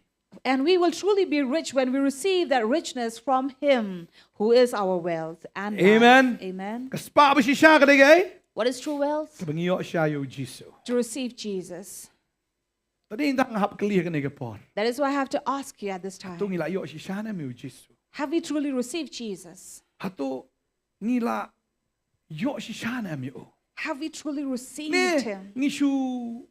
And we will truly be rich when we receive that richness from him who is our wealth and life. Amen. Amen. Ka spah ba shisha ka dei kaei? What is true wealth? Kaba ngi ïoh shisha ïa u Jisu. To receive Jesus. Te dei tang hap kylli ha kane ka por. That is why I have to ask you at this time. Hato ngi la ïoh shisha ne em ïa u Jisu? Have we truly received Jesus? Hato ngi la ïoh shisha ne em ïa u? Have we truly received Ne him? Ngi shu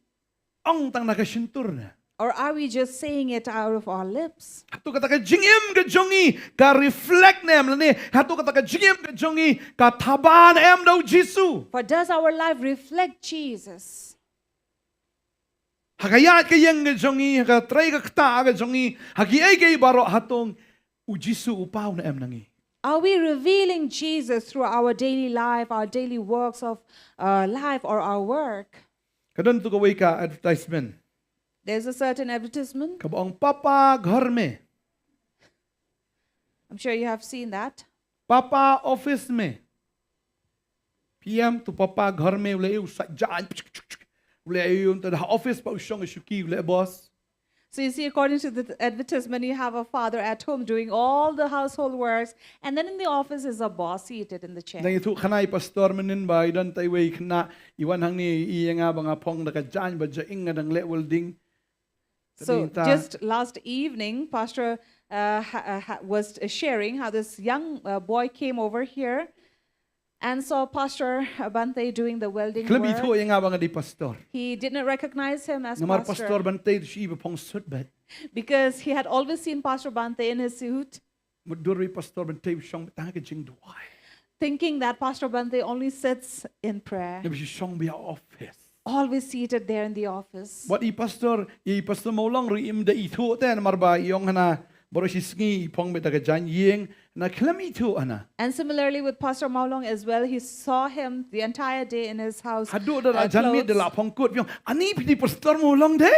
ong tang na ka shyntur ne? Or are we just saying it out of our lips? Hato kata ka jingim ka jong ngi ka reflect ne em lane hato kata ka jingim ka jong ngi ka thaba ne em da u Jisu? For does our life reflect Jesus? Ha ka ïaid ka ïeng ka jong ngi, ha ka trei ka ktah ka jong ngi, ha kiei kiei baroh, hato u Jisu u paw ne em na ngi? Are we revealing Jesus through our daily life, our daily works of uh, life, or our work? Ka don tu kawei ka advertisement There's a certain advertisement. kaba ong, "Papa ghar mein, I'm sure you have seen that. Papa office mein." Phi ïam, tu papa ghar mein u leh u sait jaiñ, u leh u, te ha office pat u shong shuki, u leh boss. So you see, according to the advertisement, you have a father at home doing all the household works, and then in the office is a boss seated in the chair. Nang ithuh khana i pastor mynnin ba i don tang iwei i khynnah, i wan hangne i ïa nga ba nga phong da ka jaiñ ba jaing, nga dang leh welding. So Tadin ta. Just last evening, Pastor uh, ha- uh, ha- was uh, sharing how this young uh, boy came over here and saw Pastor uh, Bhante doing the welding Khlem i thuh work. Ïa nga ba nga dei pastor. He didn't recognize him as Namar Pastor Pastor Bhante shu i ba phong suit bad. Because he had always seen Pastor Bhante in his suit. Mut dur i Pastor Bhante u shong tang ha ka jingduwai. Thinking that Pastor Bhante only sits in prayer, Naba shu shong beit ha office. Always seated there in the office. Wat i Pastor, i Pastor Mawlong ruh im da i thuh te, namar ba i ong hana baroh shi sngi i phong beit da ka jaiñ ïing, na khlem i thuh hana. And similarly with Pastor Mawlong as well, he saw him the entire day in his house. Haduh da la uh, janmiet da clothes. La phong coat, phi ong, "Ani phi dei Pastor Mawlong de?"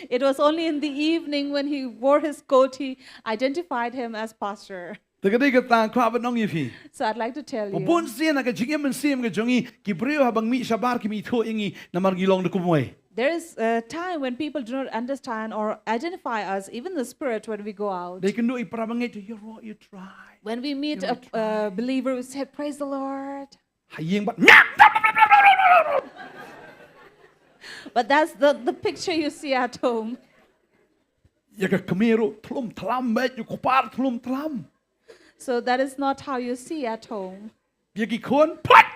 It was only in the evening when he wore his coat, he identified him as Pastor. Te ka dei kata nga kwah ban ong ïa phi. So I'd like to tell Ba you, bun sien ha ka jingim mynsiem ka jong ngi, ki briew haba ngi mih shabar kim ithuh ïa ngi namar ngi long da kumwei. There is a time when people do not understand or identify us, even the spirit, when we go out. Dei kynduh i para bangeit, "Ïaroh, ïatrai." When we meet a, a believer, we say, "Praise the Lord." Ha ïing bad. But that's the, the picture you see at home. Ïa ka kmie ruh thlum thlam bad, ïa u kpar thlum thlam. So that is not how you see at home. Ïa ki khun, pat.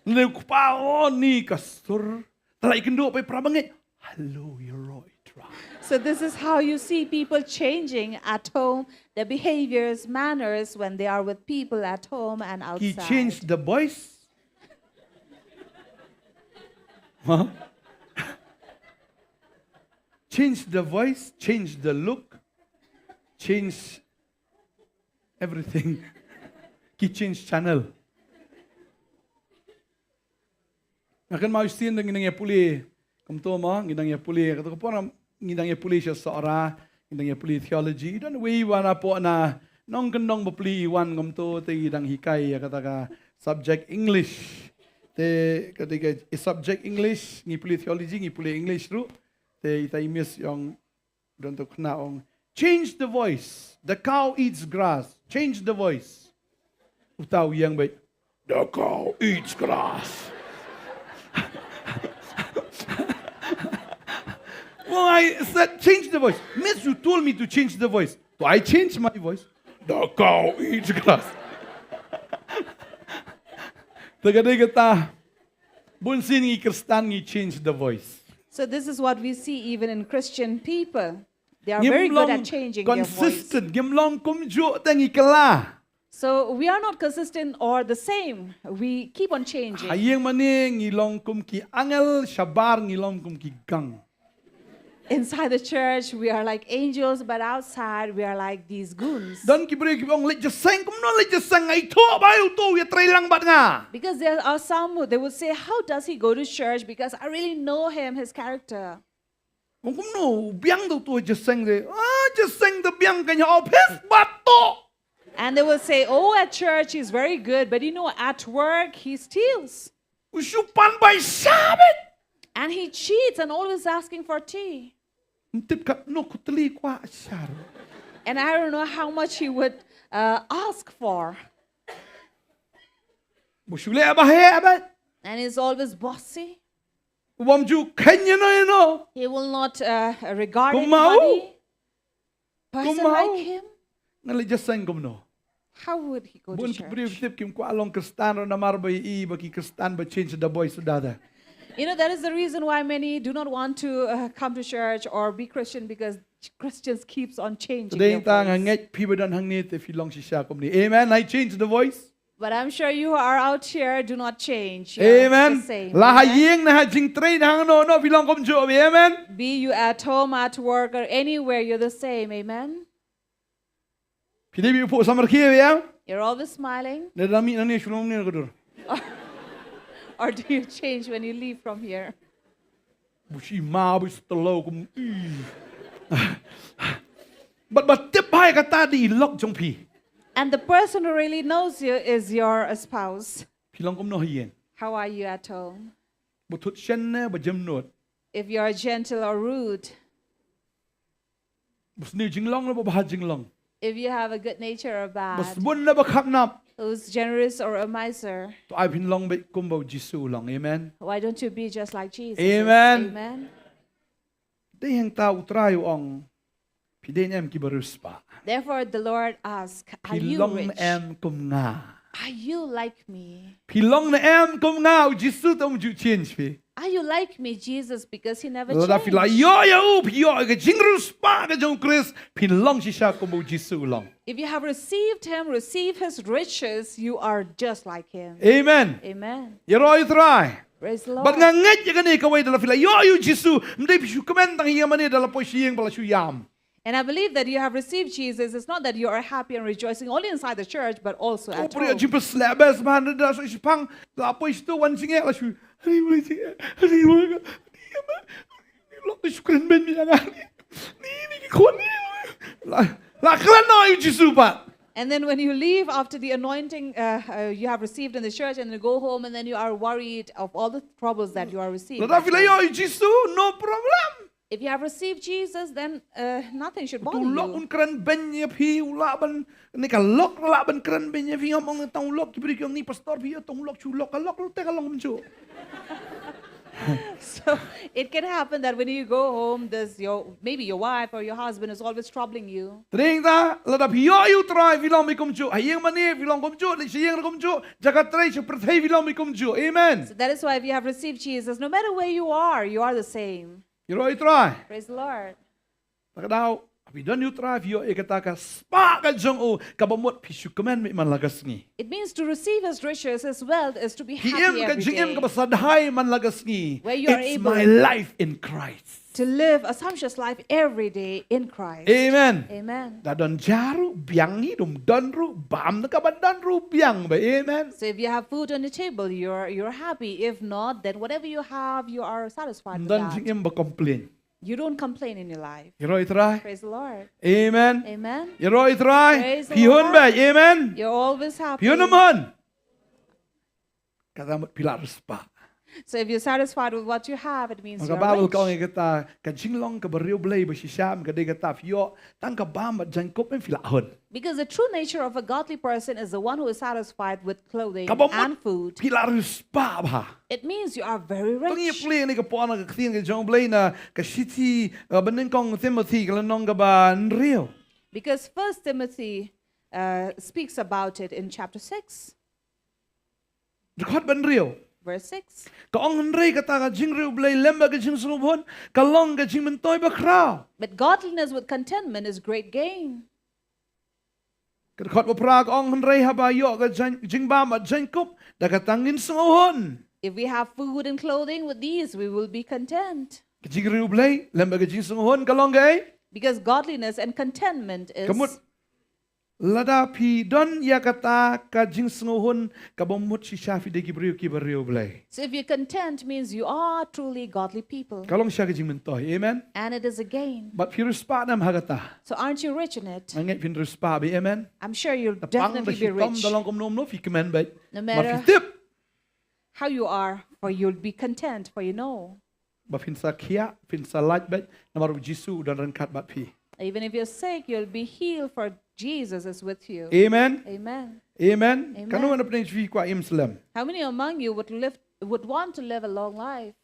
Leh u kpar, oh, ni ka sur. Te la i kynduh pat i para bangeit, "Hello, ïaroh, ïatrai." So this is how you see people changing at home, their behaviors, manners when they are with people at home and Ki outside. Change the voice. Huh? Change the voice, change the look, change everything. Ki change channel. Nga kynmaw shisien da ngi dang ïa pule, kumto mo, ngi dang ïa pule, kato ka por ngi dang ïa pule sha Sohra, ngi dang ïa pule theology, don wei wan hapoh na nongkyndong bapli, wan kumto te ngi dang hikai ïa kata ka subject English. Te kata ka subject English, ngi pule theology, ngi pule English ruh. Te ita i miss i ong, don to khynnah ong, "Change the voice. The cow eats grass. Change the voice." Uta u ïeng bad, "The cow eats grass." Well, I said, "Change the voice." "Miss, you told me to change the voice." So I changed my voice. "The cow eats grass." Te ka dei kata. Bun sien ngi Khristan ngi change the voice. So this is what we see even in Christian people. They are very good at changing their voice. Consistent, ngim long kumjuh te ngi kylla. So we are not consistent or the same. We keep on changing. Ha ïing mane ngi long kum ki angel, shabar ngi long kum ki gang. Inside the church, we are like angels, but outside, we are like these goons. Don ki briew kiba ong, leit jingïaseng kumno, leit jingïaseng, nga ithuh ba uto u ïatrei lang bad nga. Because there are some who they would say, how does he go to church? Because I really know him, his character. Ong kumno, biang da uto jingïaseng de. Ah, jingïaseng da biang ka ha office bad to. And they will say, oh, at church he's very good, but you know, at work he steals. U shu pan bai sha beit. And he cheats and always asking for tea. Ym tip katno kutli kwah sha ruh. And I don't know how much he would uh, ask for. U shu leh baheh beit. And he's always bossy. U bym ju kheiñ ïano ïano. He will not uh, regard anybody. Kumno? Person like him? Ngan leit jingïaseng kumno? How would he go to church? Bun ki briew tip kim kwah long Khristan ruh namar ba ïohi ba ki Khristan ba change the voice da da. You know, that is the reason why many do not want to uh, come to church or be Christian because Christians keeps on changing their voice. Te dei tang nga ngeit phi ba don hangne te phi long shisha kumne. Amen. I change the voice. But I'm sure you who are out here do not change. You're the same. Amen. La ha ïing ne ha jingtrei ne hangno hangno phi long kumjuh. Amen. Be you at home, at work, or anywhere, you're the same. Amen. Phi dei ba phuh samar khie ïa. You're always smiling. Ne da mih nangne shu long ne ka dur. Or do you change when you leave from here? Ba shi ma ba shi tlaw kum i. Bad ba tip bha ïa kata dei i lok jong phi. And the person who really knows you is your spouse. Phi long kumno ha ïing? How are you at home? Ba thut shen ne ba jemnud? If you're gentle or rude. Ba sniew jinglong ne ba bha jinglong? If you have a good nature or bad. Ba sbun ne ba khapnap? Who's generous or a miser? To ai phin long beit kumba u Jisu u long. Amen. Why don't you be just like Jesus? Amen. Amen. Dei hangta u Trai u ong, phi dei ne em kiba riewspah? Therefore the Lord asked, are you rich? Phi long ne em kum nga? Are you like me? Phi long ne em kum nga? U Jisu te um ju change phi. Are you like me, Jesus? Because he never changed. Lada phi la ïoh ïa u, phi ïoh ïa ka jingriewspah ka jong u Khrist, phin long shisha kumba u Jisu u long. If you have received him, receive his riches, you are just like him. Amen. Amen. Ïaroh ïa u Trai. Praise the Lord. Bad nga ngeit ïa kane kawei, da la phi la ïoh ïa u Jisu, ym dei phi shu kmen tang ïa mane da la poi sha ïing ba la shu ïam. And I believe that you have received Jesus. It's not that you are happy and rejoicing only inside the church, but also at home. Ko briew jingpynshlur bha, da la shu shipang, la poi sha tu wan jingeh, la shu, hari wan jingeh, hari wan jingeh. Lok da shu kren beiñ ïa nga. Ni, ni ki khun ni. La, la kren noh ïa u Jisu pat. And then when you leave after the anointing uh, uh, you have received in the church and you go home and then you are worried of all the troubles that you are receiving. Lada phi la ïoh ïa u Jisu, no problem. If you have received Jesus, then uh, nothing should bother you. Uto u lok un kren beiñ ïa phi, u lah ban, ne ka lok lah ban kren beiñ ïa phi, ngam ong tang u lok, ki briew ki ong ni pastor phi ïa tang u lok, shu lok, ka lok te ka long kumjuh. So it can happen that when you go home, there's your maybe your wife or your husband is always troubling you. Te dei hangta, lada phi ïoh ïa u Trai phi long beit kumjuh. Ha ïing mane phi long kumjuh, leit sha ïing ruh kumjuh, jaka trei sha pyrthei phi long beit kumjuh. Amen. So that is why if you have received Jesus, no matter where you are, you are the same. Ïaroh ïa u Trai. Praise the Lord. Kata ka daw, phi don ïa u Trai phi ïoh ïa kata ka spah ka jong u, kaba mut phi shu kmen beit man la ka sngi. It means to receive his riches, his wealth, is to be happy every day. Ki im ka jingim kaba shadhai man la ka sngi. Where you are able to live a sumptuous life every day in Christ. It's my life in Christ. Amen. Amen. Da don ja ruh biang hi, dum don ruh bam, da kaba don ruh biang bha. Amen. So if you have food on the table, you're you're happy. If not, then whatever you have, you are satisfied with that. Don jingim ba complain. You don't complain in your life. Ïaroh ïa u Trai. Praise the Lord. Amen. Amen. Ïaroh ïa u Trai. Praise the Lord. Phi hun bha. Amen. You're always happy. Phi hun ym hun. Kata mut phi la riewspah. So if you're satisfied with what you have, it means you're rich. Ka Baibl ka ong ïa kata, ka jinglong kaba riewblei ba shisha ka dei kata, phi ïoh tang ka bam bad jaiñkup em phi la hun. Because the true nature of a godly person is the one who is satisfied with clothing and food. Kaba mut phi la riewspah bha. It means you are very rich. To ngin pule ïa kane ka por na ka ktien ka jong U Blei na ka shithi, uh, ba nyngkong Timothy ka lynnong kaba hynriew. Because First Timothy uh, speaks about it in chapter six. Dkhot ba hynriew. Verse six. Ka ong, hynrei kata ka jingriewblei lem bad ka jingsngewhun ka long ka jingmyntoi bakhraw. But godliness with contentment is great gain. Ka dkhot ba phra ka ong, hynrei haba ïoh ka jing-, jingbam bad jaiñkup, da kata ngin sngewhun. If we have food and clothing, with these we will be content. Jingriewblei lem bad ka jingsngewhun ka long kaei? Because godliness and contentment is. Ka mut, lada phi don ïa kata ka jingsngewhun kaba mut shisha phi dei ki briew kiba riewblei. So if you're content, means you are truly godly people. Ka long shisha ka jingmyntoi. Amen. And it is a gain. Bad phi riewspah ne em ha kata? So aren't you rich in it? Nga ngeit phin riewspah beit. Amen. I'm sure you'll Tang da definitely be shitom rich. Da long kumno kumno phi kmen beit. No Mar matter phi tip how you are, for you'll be content, for you know. Ba phin sa khiah, phin sa lait beit, namar u Jisu u don ryngkat bad phi. Even if you're sick, you'll be healed, for Jesus is with you. Amen. Amen. Amen. Amen. Kano na pynshai kwah im slem? How many among you would live, would want to live a long life?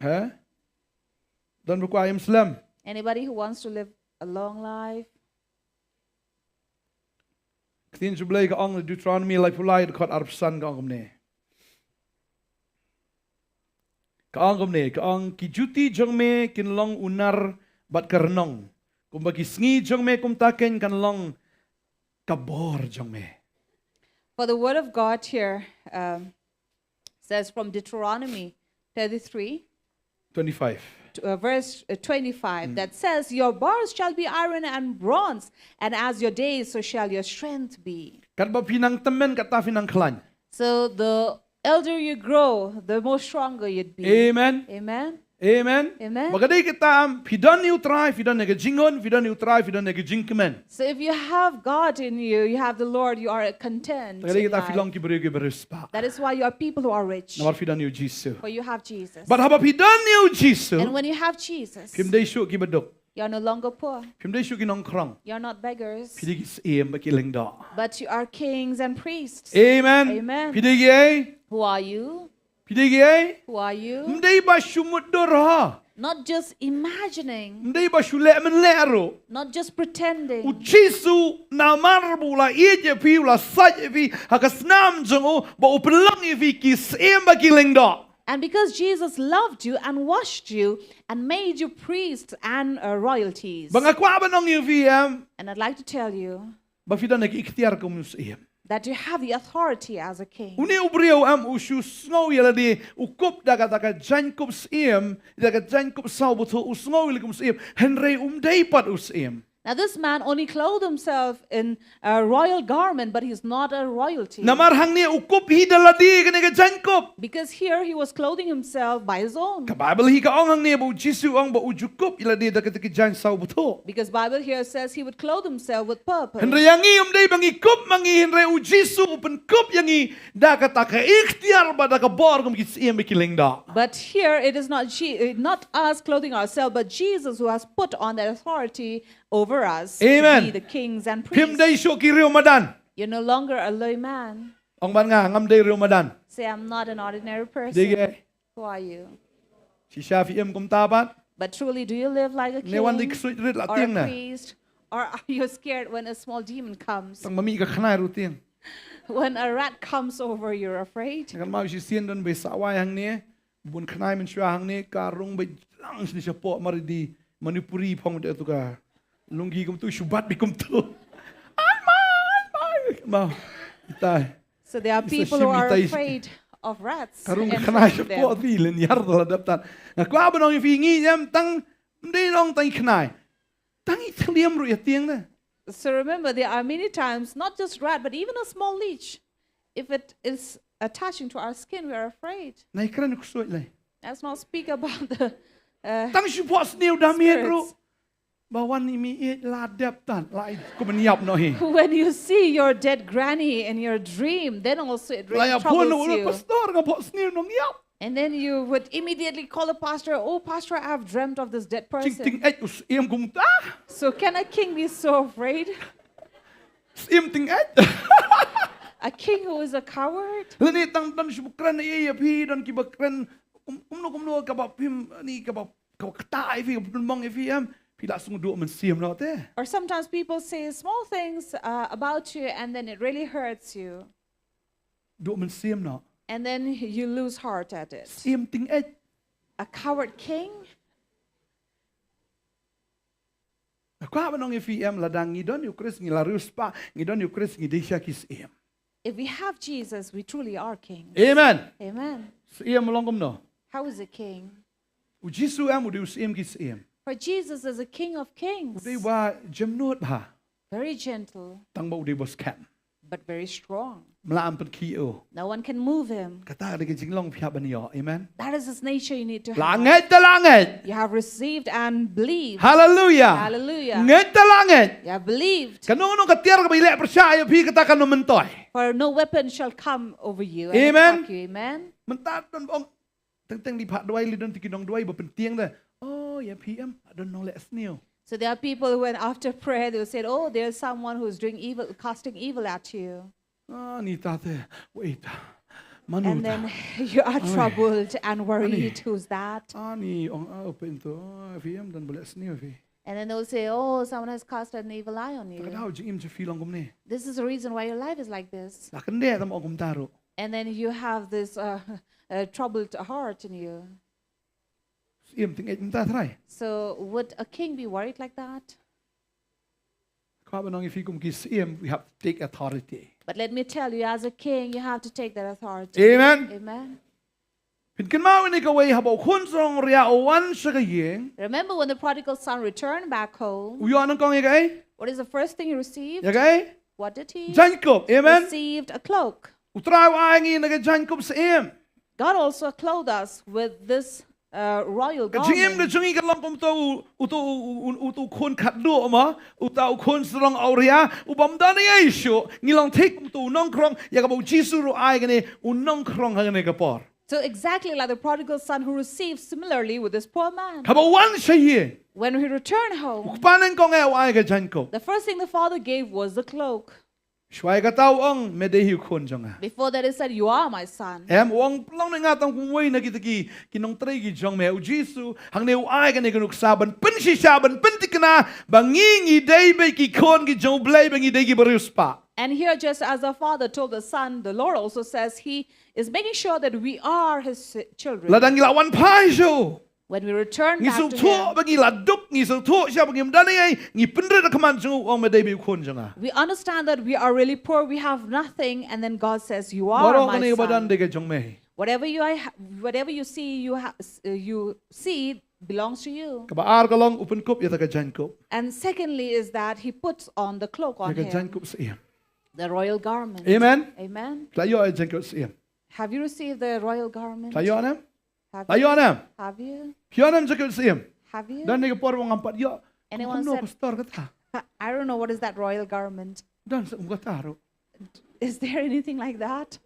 Ha? Don ba kwah im slem? Anybody who wants to live a long life? Ktien jong u Blei ka ong Deuteronomy laiphew lai dkhot arphew san ka ong kumne. Ka ong kumne, ka ong ki juti jong me kin long u nar bad ka rnong. Kumba ki sngi jong me kumta kein kan long ka bor jong me. For the word of God here um, says from Deuteronomy thirty-three, twenty-five. to, uh, verse uh, twenty-five, that says, "Your bars shall be iron and bronze, and as your days, so shall your strength be." Katba phi nang tymmen kata phi nang khlaiñ. So the elder you grow, the more stronger you'd be. Amen. Amen. Amen. Amen. Ba ka dei kata em, phi don ïa u Trai, phi don ïa ka jinghun, phi don ïa u Trai, phi don ïa ka jingkmen. So if you have God in you, you have the Lord, you are content. Ka dei in kata phi life. long ki briew kiba riewspah. That is why you are people who are rich. Namar phi don ïa u Jisu. For you have Jesus. Bad haba phi don ïa u Jisu, And when you have Jesus, phim dei shuh kiba duk. You're no longer poor. Phim dei shuh ki nongkhrong. You're not beggars. Phi dei ki syiem bad ki lyngdoh. But you are kings and priests. Amen. Amen. Phi dei kiei? Who are you? Phi dei kiei? Who are you? Ym dei ba shu mutdur ha. Not just imagining, Ym dei ba shu leh mynleh ruh. Not just pretending. U Jisu namar ba u la ïeit ïa phi, u la sait ïa phi ha ka snam jong u, ba u pynlong ïa phi ki syiem bad ki lyngdoh. And because Jesus loved you and washed you and made you priests and uh, royalties. Ba nga kwah ban ong ïa phi em. And I'd like to tell you Ba phi don ïa ki iktiar kum u syiem. That you have the authority as a king. Une u briew em u shu sngew ïa lade u kup da kata ka jaiñkup syiem, da ka jaiñkup saw bthuh, u sngew ïa lade kum u syiem. Hynrei um dei pat u syiem. Now this man only clothed himself in a royal garment, but he's not a royalty. Namar hangne u kup hi da lade kane ka jaiñkup. Because here he was clothing himself by his own. Ka Bible hi ka ong hangne ba u Jisu u ong ba u ju kup ïa lade da kata ka jaiñ saw bthuh. Because Bible here says he would clothe himself with purpose. Hynrei ïa ngi um dei ba ngi kup ma ngi, hynrei u Jisu u pynkup ïa ngi da kata ka iktiar bad da ka bor kum ki syiem bad ki lyngdoh. But here it is not, Je- uh, not us clothing ourselves, but Jesus who has put on that authority over us to Amen. Be the kings and Phim priests. Dei shuh ki riewmadan. You're no longer a low man. Ong bad nga, ngam dei riewmadan. Say, "I'm not an ordinary person." Dei kiei? Who are you? Shisha phi im kumta pat? But truly, do you live like a king Ne wan dei ksuid rit la or tieng a na. Priest? Or are you scared when a small demon comes? Tang ba mih ka khnai ruh tieng. When a rat comes over, you're afraid? Kan mau shisien don ba sawai hangne. Bun khnai mynshuwa hangne ka rung ba lang shisha pok mar i dei Manipuri phong de tu ka. Lungi kumtu shubat bi kumtu. Ai mai, ai mai. Mau. Itai. So there are It's a people who are shimitai. Afraid of rats. Ka rung And khnai such sha of them. Pok di len yar da la dap tan. Nga kwah ban ong ïa phi ngi em tang. Ym dei long tang khnai. Tang i thliem ruh ïa tieng de. So remember, there are many times, not just rat, but even a small leech, if it is attaching to our skin, we are afraid. Nai kren ksuid lai. Let's not speak about the. Uh, Tang shu pok sniew da miet ruh. Spirits. Ba wan i mi i la dep tan. Lai kum yn ïap noh hi. When you see your dead granny in your dream, then also it Lai really a phone troubles u you. Pastor nga pok sniew nong ïap. And then you would immediately call a pastor, "Oh, pastor, I've dreamt of this dead Jing ting person." et u syiem kumta. So can a king be so afraid? Syiem ting et. A king who is a coward? Lane tang tang shu kren ïa phi don kiba kren. Kum kum no kum no kaba phim ni kaba kaba kata ïa phi kaba pynmong ïa phi em. Phi la sung duh mynsiem noh te. Or sometimes people say small things uh, about you and then it really hurts you. Duh mynsiem noh. And then you lose heart at it. Syiem ting et. A coward king? Nga kwah ban ong ïa phi em lada ngi don ïa u Khrist ngi la riewspah, ngi don ïa u Khrist ngi dei shisha ki syiem. If we have Jesus, we truly are kings. Amen. Amen. Syiem long kumno. How is a king? U Jisu em u dei u Syiem ki syiem. For Jesus is a King of kings. U dei uba jemnud bha. Very gentle. Tang ba u dei uba skhem. But very strong. Mla em pynkhih u. No one can move him. Kata ka dei ka jinglong phi hap ban ïoh. Amen. That is his nature you need to have. La ngeit da la ngeit. You have received and believed. Hallelujah. Hallelujah. Ngeit da la ngeit. You have believed. Kano kano ka tiar kaba ïaleh pyrshah ïa phi kata kan ym myntoi. For no weapon shall come over you and attack you. Amen. Mynta don ong teng teng dei phah duwai lei don tiki nong duwai ba pyntieng da. Oh ïa phi em don nong leh sniew. So there are people when after prayer they will say, "Oh, there's someone who's doing evil, casting evil at you." Ah ni ta te, wait. Manu ta. And then you are troubled and worried. Who's that? Ah ni ong ah pynto, ah phi em don ba leh sniew phi. And then they'll say, "Oh, someone has cast an evil eye on you." Ka dei jingim jong phi long kumne. This is the reason why your life is like this. La kynde tam ong kumta ruh. And then you have this uh, uh, troubled heart in you. Syiem ting eh mynta trai. So would a king be worried like that? Ka ba nong ïa phi kum ki syiem, we have to take authority. But let me tell you, as a king, you have to take that authority. Amen. Amen. Phin kynmaw ïa kane kawei haba u khun shnong ria u wan sha ka ïing. Remember when the prodigal son returned back home? U ïoh nyngkong ïa kaei? What is the first thing he received? Ïa kaei? What did he? Jaiñkup. Amen. Received a cloak. U Trai u ai ngi na ka jaiñkup syiem. God also clothed us with this uh, royal garment. Ka jingim ka jong ngi ka long kum uto u, uto u, u, u, uto u khun khatduh ma, uto u khun shnong awria, u bym don ei ei shuh, ngi long thik kum uto u nongkhrong, ïa kaba u Jisu ruh ai kane u nongkhrong ha kane ka por. So exactly like the prodigal son who received similarly with this poor man. Haba u wan sha ïing. When he returned home, u kpa nyngkong eh u ai ka jaiñkup. The first thing the father gave was the cloak. Shuwa ïa kata u ong me dei hi u khun jong nga. Before that he said, "You are my son." Em u ong pynlong ne nga tang kum uwei na kita ki, ki nongtrei ki jong me. U Jisu hangne u ai kane ka nuksa ban pynshisha ban pynthikna ba ngi ngi dei beit ki khun ki jong U Blei ba ngi dei ki bariewspah. And here, just as the father told the son, the Lord also says he is making sure that we are his children. Lada ngi la wan phai sha u, when we return back to him, ngi sngewthuh ba ngi la duk, ngi sngewthuh sha ba ngim don ei ei, ngi pynrit ha khmat jong u, u ong me dei beit u khun jong nga. We understand that we are really poor, we have nothing, and then God says, "You are my son." Baroh kane ba don dei ka jong me. Whatever you are, whatever you see, you ha, uh, you see belongs to you. Kaba ar ka long u pynkup ïa ka jaiñkup. And secondly is that he puts on the cloak on him. Ïa ka jaiñkup syiem. The royal garment. Amen. Amen. Phi la ïoh ïa jaiñkup syiem? Have you received the royal garment? Phi la ïoh ne em? Have you? Phi la ïoh ne em? Have you? Phi ïoh ne em jaiñkup syiem? Have you? Don ne ka por ba ngam pat ïoh. Anyone said, kumno ka sdor kata? "I don't know what is that royal garment." Don sa um kata ruh. Is there anything like that?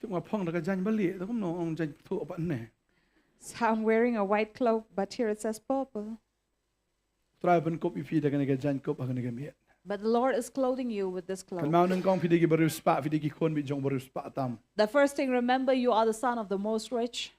Tip nga phong da ka jaiñ balieh, da kumno ong jaiñ pyrthuh pat ne. So I'm wearing a white cloak, but here it says purple. Trai pynkup ïa phi da kane ka jaiñkup ha kane ka miet. But the Lord is clothing you with this cloak. Kynmaw nyngkong phi dei ki bariewspah, phi dei ki khun beit jong u bariewspah tam. The first thing, remember, you are the son of the most rich.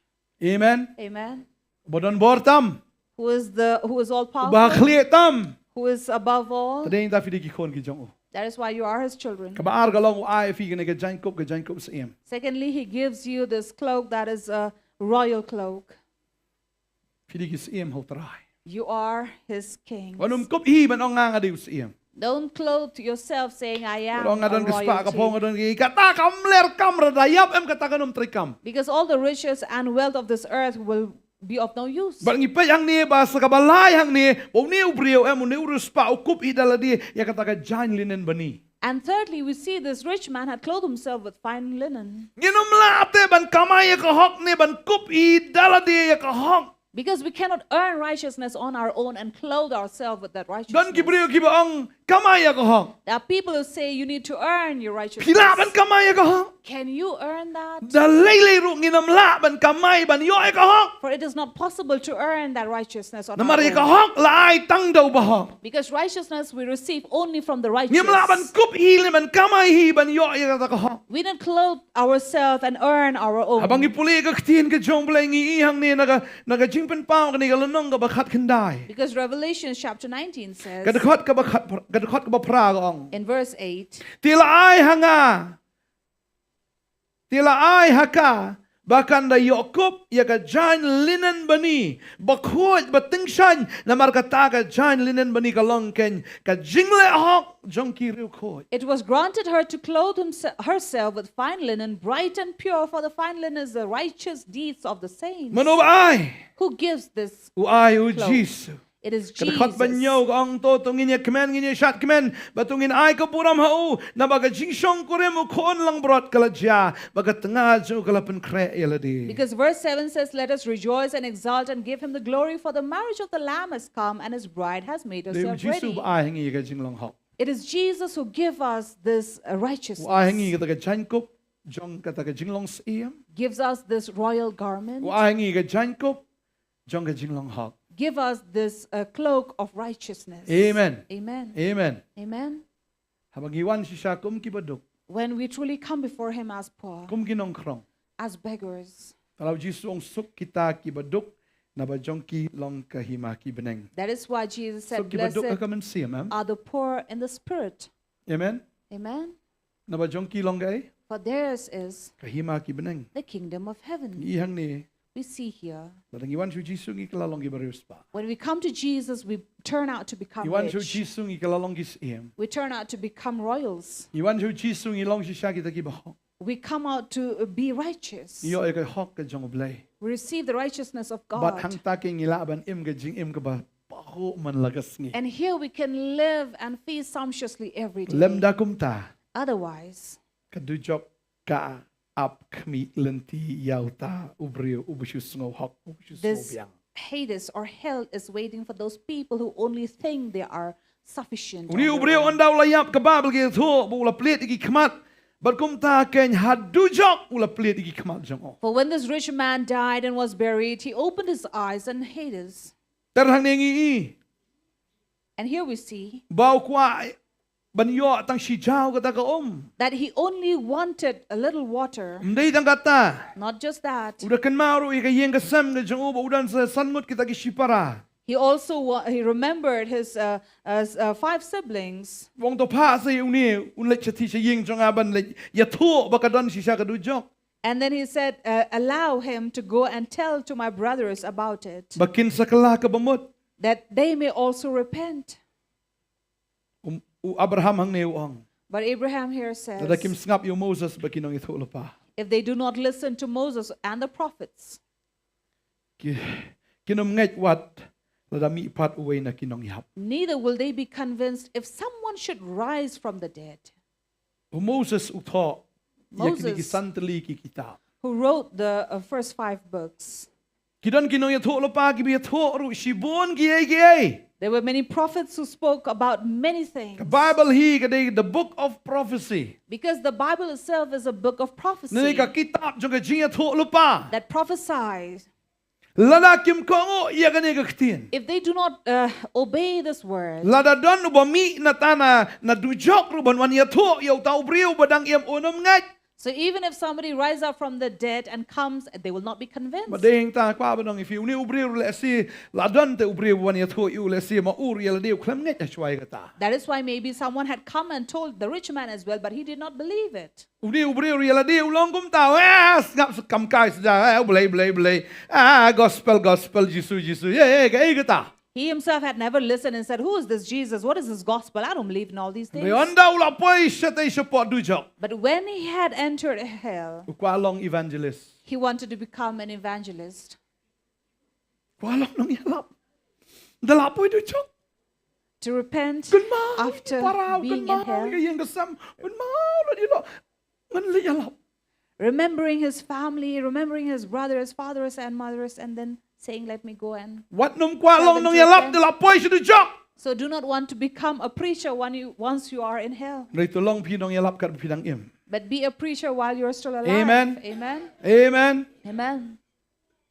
Amen. Amen. Uba don bor tam. Who is the, who is all powerful? Uba khlieh tam. Who is above all? Te dei nangta phi dei ki khun ki jong u. That is why you are his children. Kaba ar ka long u ai ïa phi kane ka jaiñkup, ka jaiñkup syiem. Secondly, he gives you this cloak that is a royal cloak. Phi dei ki syiem ha u Trai. You are his king. Wat nym kup hi ban ong nga nga dei u syiem. Don't clothe yourself saying, "I am a royalty." Wat ong nga don ka spah ka phong, nga don ki, kata kam ler kam, lada ïap em kata kan ym trei kam. Because all the riches and wealth of this earth will be of no use. Bad ngi peit hangne ba sa kaba lai hangne, ba une u briew em, une u riewspah u kup hi da lade ïa kata ka jaiñ linen bani. And thirdly, we see this rich man had clothed himself with fine linen. Ngin ym lah te ban kamai ïa ka hok ne ban kup hi da lade ïa ka hok. Because we cannot earn righteousness on our own and clothe ourselves with that righteousness. Don ki briew kiba ong kamai ïa ka hok. There are people who say you need to earn your righteousness. Phi lah ban kamai ïa ka hok? Can you earn that? Da lei lei ruh ngin ym lah ban kamai ban ïoh ïa ka hok. For it is not possible to earn that righteousness on our own. Namar ïa ka hok la ai tang da uba hok. Because righteousness we receive only from the righteous. Ngim lah ban kup hi ne ban kamai hi ban ïoh ïa kata ka hok. We don't clothe ourselves and earn our own. Haba ngi pule ka ktien ka jong U Blei ngi i hangne na ka, na ka Jingpynpaw kane ka lynnong kaba khatkhyndai. Because Revelation chapter nineteen says, ka dkhot kaba khat, ka dkhot kaba phra ka ong. In verse eight, te la ai ha nga, te la ai ha ka ba kan da ïoh kup ïa ka jaiñ linen bani bakhuid batyngshaiñ, namar kata ka jaiñ linen bani ka long keiñ ka jingleh hok jong ki riewkhuid. It was granted her to clothe himse- herself with fine linen, bright and pure, for the fine linen is the righteous deeds of the saints. Mano ba ai? Who gives this? U ai u cloak? Jisu. It is Jesus. Ka dkhot ba hynñiew ka ong, to to ngin ïa kmen, ngin ïa shad kmen, ba to ngin ai ka burom ha u, naba ka jingshongkurim u khun langbrot ka la jia, ba ka tnga jong u ka la pynkhreh ïa lade. Because verse seven says, let us rejoice and exult and give him the glory, for the marriage of the Lamb has come, and his bride has made herself ready. Dei u Jisu ba ai ha ngi ïa ka jinglong hok. It is Jesus who give us this, uh, righteousness. U ai ha ngi kata ka jaiñkup jong kata ka jinglong syiem. Gives us this royal garment. U ai ha ngi ka jaiñkup jong ka jinglong hok. Give us this, uh, cloak of righteousness. Amen. Amen. Amen. Amen. Haba ngi wan shisha kum ki baduk. When we truly come before him as poor, kum ki nongkhrong, as beggars. Te la u Jisu u ong suk kita ki baduk, naba jong ki long ka hima ki bneng. That is why Jesus said, suk ki baduk ha ka mynsiem, em? Blessed are the poor in the spirit. Amen. Amen. Naba jong ki long kaei? For theirs is, ka hima ki bneng, the kingdom of heaven. Ngi i hangne. We see here. Lada ngi wan sha u Jisu ngi kylla long ki bariewspah. When we come to Jesus, we turn out to become rich. Ngi wan sha u Jisu ngi kylla long ki syiem. We turn out to become royals. Ngi wan sha u Jisu ngi long shisha kita ki bahok. We come out to, uh, be righteous. Ngi ïoh ïa ka hok ka jong u Blei. We receive the righteousness of God. Bad hangta keiñ ngi lah ban im ka jingim kaba pahuh man la ka sngi. And here we can live and feast sumptuously every day. Lymda kumta. Otherwise, ka dujok ka ap khmih lynti ïa uta u briew uba shu sngew hok, uba shu sngew biang. This Hades or hell is waiting for those people who only think they are sufficient on their own. Une u briew ynda u la ïap ka Baibl ka ïathuh ba u la plied ïa ki khmat. Bad kumta keiñ ha dujok u la plied ïa ki khmat jong u. For when this rich man died and was buried, he opened his eyes in Hades. Te hangne ngi i. And here we see. Ba u kwah ban ïoh tang shi jaw kata ka um. That he only wanted a little water. Ym dei tang kata. Not just that. U da kynmaw ruh ïa ka ïing ka sem ka jong u ba u don sa san ngut kita ki shipara. He also wa- he remembered his, uh, uh, s- uh, five siblings. U ong to phah sa ïa une un leit sha thied sha ïing jong nga ban leit ïathuh ba ka don shisha ka dujok. And then he said, uh, allow him to go and tell to my brothers about it. Ba kin sa kylla ka bamut. That they may also repent. Um, u Abraham hangne u ong. But Abraham here says, lada kim sngap ïa u Moses bad ki nongïathuhlypa, if they do not listen to Moses and the prophets, ki, kin ym ngeit wat lada mih pat uwei na ki nongïap. Neither will they be convinced if someone should rise from the dead. U Moses u thoh ïa kine ki Moses, san tylli ki kitab, who wrote the, uh, first five books. Ki don ki nongïathuhlypa kiba ïathuh ruh shibun kiei kiei. There were many prophets who spoke about many things. Ka Baibl hi ka dei the book of prophecy. Because the Bible itself is a book of prophecy. Kane ka kitab jong ka jingïathuhlypa. That prophesies. Lada kim kohnguh ïa kane ka ktien, if they do not, uh, obey this word, lada don uba mih na ta na, na dujok ruh ban wan ïathuh ïa uta u briew ba dang im, un ym ngeit. So even if somebody rise up from the dead and comes, they will not be convinced. Ba dei hangta kwah ban ong ïa phi, une u briew ruh lehse, la don te u briew ba wan ïathuh ïa u, lehse ma u ruh ïa lade u khlem ngeit hashwa ïa kata. That is why maybe someone had come and told the rich man as well, but he did not believe it. Une u briew ruh ïa lade u long kumta, eh, sngap sa kam kai sa ja, eh, Blei, Blei, Blei. Ah, gospel, gospel, Jisu, Jisu. Ye, ye, kaei kata? He himself had never listened and said, who is this Jesus? What is this gospel? I don't believe in all these things. Hynrei ynda u la poi shatei shapoh dujok, but when he had entered hell, u kwah long evangelist. He wanted to become an evangelist. Kwah long nongïalap. Ynda la poi dujok, to repent after being in hell. Kynmaw para, kynmaw ïa ka ïing ka sem, kynmaw lade ïa u, ngan leit ïalap. Remembering his family, remembering his brothers, fathers and mothers, and then saying, let me go and tell them to repent. Wat nym kwah long nongïalap ynda la poi sha dujok. So do not want to become a preacher when you, once you are in hell. Hynrei to long phi nongïalap katba phi dang im. But be a preacher while you're still alive. Amen. Amen. Amen. Amen.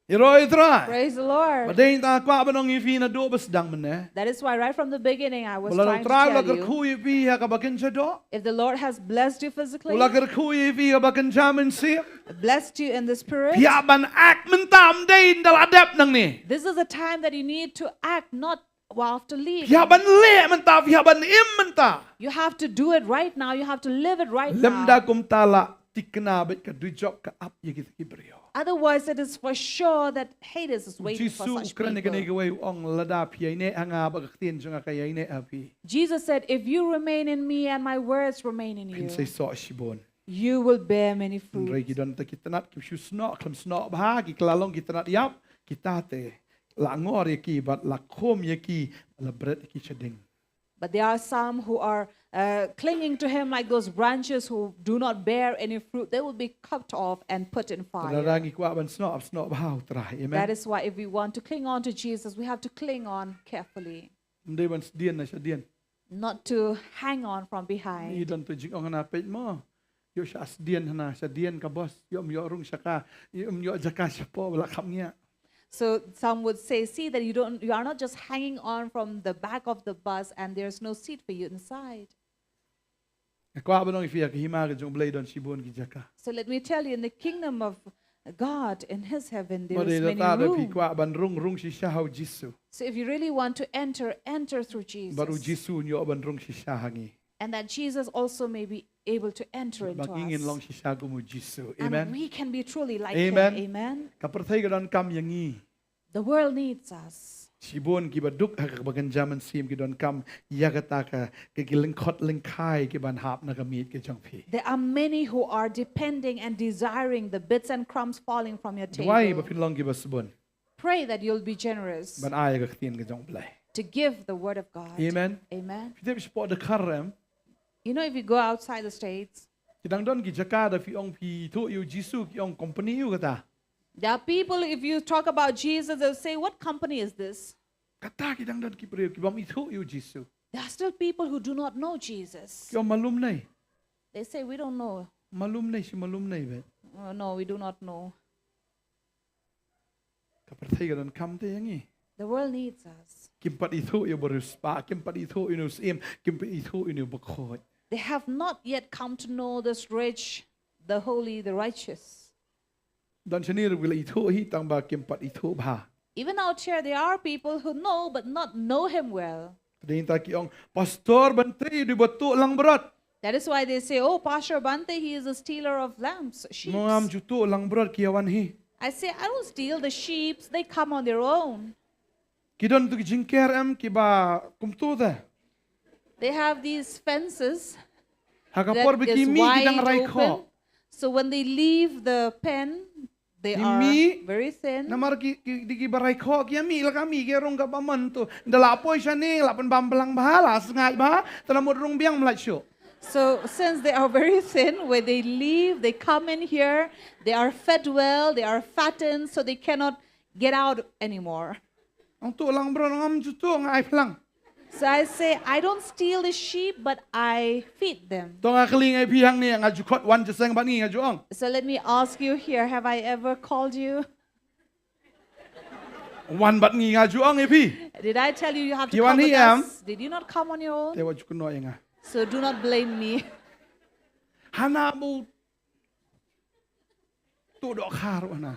Ïaroh ïa u Trai. Praise the Lord. Ba dei hangta kwah ban ong ïa phi naduh ba sdang mynne. That is why right from the beginning I was trying to tell you, ba lada u Trai u la kyrkhu ïa phi ha kaba kynja doh, if the Lord has blessed you physically, u la kyrkhu ïa phi ha kaba kynja mynsiem, blessed you in the spirit, phi hap ban act mynta, ym dei ynda la dep nangne. This is a time that you need to act, not after leaving. Phi hap ban leh mynta, phi hap ban im mynta. You have to do it right now. You have to live it right now. Lymda kumta la thikna bad ka dujok ka ap ïa kita ki briew. Otherwise, it is for sure that Hades is waiting for such people. U Jisu u kren ïa kane kawei, u ong, lada phi ïaineh ha nga bad ka ktien jong nga ka ïaineh ha phi, Jesus said, "If you remain in me and my words remain in you, phin sa ïasoh shibun, you will bear many fruits." Hynrei ki don kita ki tnat ki shu snoh khlem snoh bha, ki kylla long ki tnat ïap, kita te la ngor ïa ki bad la khum ïa ki, la bret ïa ki sha ding. But there are some who are, uh, clinging to him like those branches who do not bear any fruit. They will be cut off and put in fire. Lada ngi kwah ban snoh, snoh bha ha u Trai. Amen. That is why if we want to cling on to Jesus, we have to cling on carefully. Ym dei ban sdien na shadien. Not to hang on from behind. Ngi don tu jingong hana peit mo. Ïoh sha sdien hana, sdien ka bos, ïoh ym ïoh rung sha ka, ïoh ym ïoh jaka shapoh ba la kham ngiah. So some would say, "See that you don't, you are not just hanging on from the back of the bus and there's no seat for you inside." Nga kwah ban ong ïa phi, ha ka hima ka jong U Blei don shibun ki jaka. So let me tell you, in the kingdom of God, in his heaven, there is many room. Mo, lada phi kwah ban rung, rung shisha ha u Jisu. So if you really want to enter, enter through Jesus. Bad u Jisu un ïoh ban rung shisha ha ngi. And that Jesus also may be able to enter into us. Ba ngin long shisha kum u Jisu. Amen. And we can be truly like him. Amen. Amen. Ka pyrthei ka donkam ïa ngi. The world needs us. Shibun kiba duk ha kaba kynja mynsiem ki donkam ïa kata ka, ka ki lyngkhot lyngkhai kiban hap na ka miej ka jong phi. There are many who are depending and desiring the bits and crumbs falling from your table. Duwai ba phin long kiba sbun. Pray that you'll be generous. Ban ai ka ktien ka jong U Blei. To give the word of God. Amen. Amen. Phi tip shapoh Dkhar em? You know, if you go outside the States, ki dang don ki jaka lada phi ong phi ithuh ïa u Jisu ki ong company ïa u kata. There are people, if you talk about Jesus, they'll say, "What company is this?" Kata ki dang don ki briew ki bym ithuh ïa u Jisu. There are still people who do not know Jesus. Ki ong malum nei. They say, "We don't know." Malum nei, shi malum nei beit. "Oh, no, we do not know." Ka pyrthei ka donkam te ïa ngi. The world needs us. Kim pat ithuh ïa u bariewspah, kim pat ithuh ïa u nongsyiem, kim pat ithuh ïa u bakhuid. They have not yet come to know this rich, the holy, the righteous. Don shane ruh ki la ithuh hi tang ba kim pat ithuh bha. Even out here, there are people who know but not know him well. Dei nangta ki ong, Pastor Bante u dei uba tuh langbrot. That is why they say, "Oh, Pastor Bante, he is a stealer of lambs, sheep." Mo, ngam ju tuh langbrot, ki ïa wan hi. I say, "I don't steal the sheep, they come on their own." Ki don tu ki jingker em kiba kumtu te. They have these fences that is wide open. Ha ka por ba ki mih ki dang rai khoh. So when they leave the pen, they are very thin. Ki mih namar ki, ki, dei kiba rai khoh, ki ïa mih la ka mih, ki ïa rung kaba mon tu. Ynda la poi shane la pynbam blang bha, la sngaid bha, te la mut rung biang ym lait shuh. So since they are very thin, where they leave, they come in here, they are fed well, they are fattened, so they cannot get out anymore. Ong tuh langbrot, ngam ju tuh, nga ai phlang. So I say, "I don't steal the sheep, but I feed them." To nga kylli ïa phi hangne, nga ju khot wan jingïaseng bad ngi, nga ju ong. So let me ask you here, have I ever called you? Wan bad ngi, nga ju ong ïa phi. Did I tell you you have to come with us? Phi wan hi em? Did you not come on your own? Te wat ju kynnoh ïa nga. So do not blame me. Hana mo tuh dohkha ruh hana.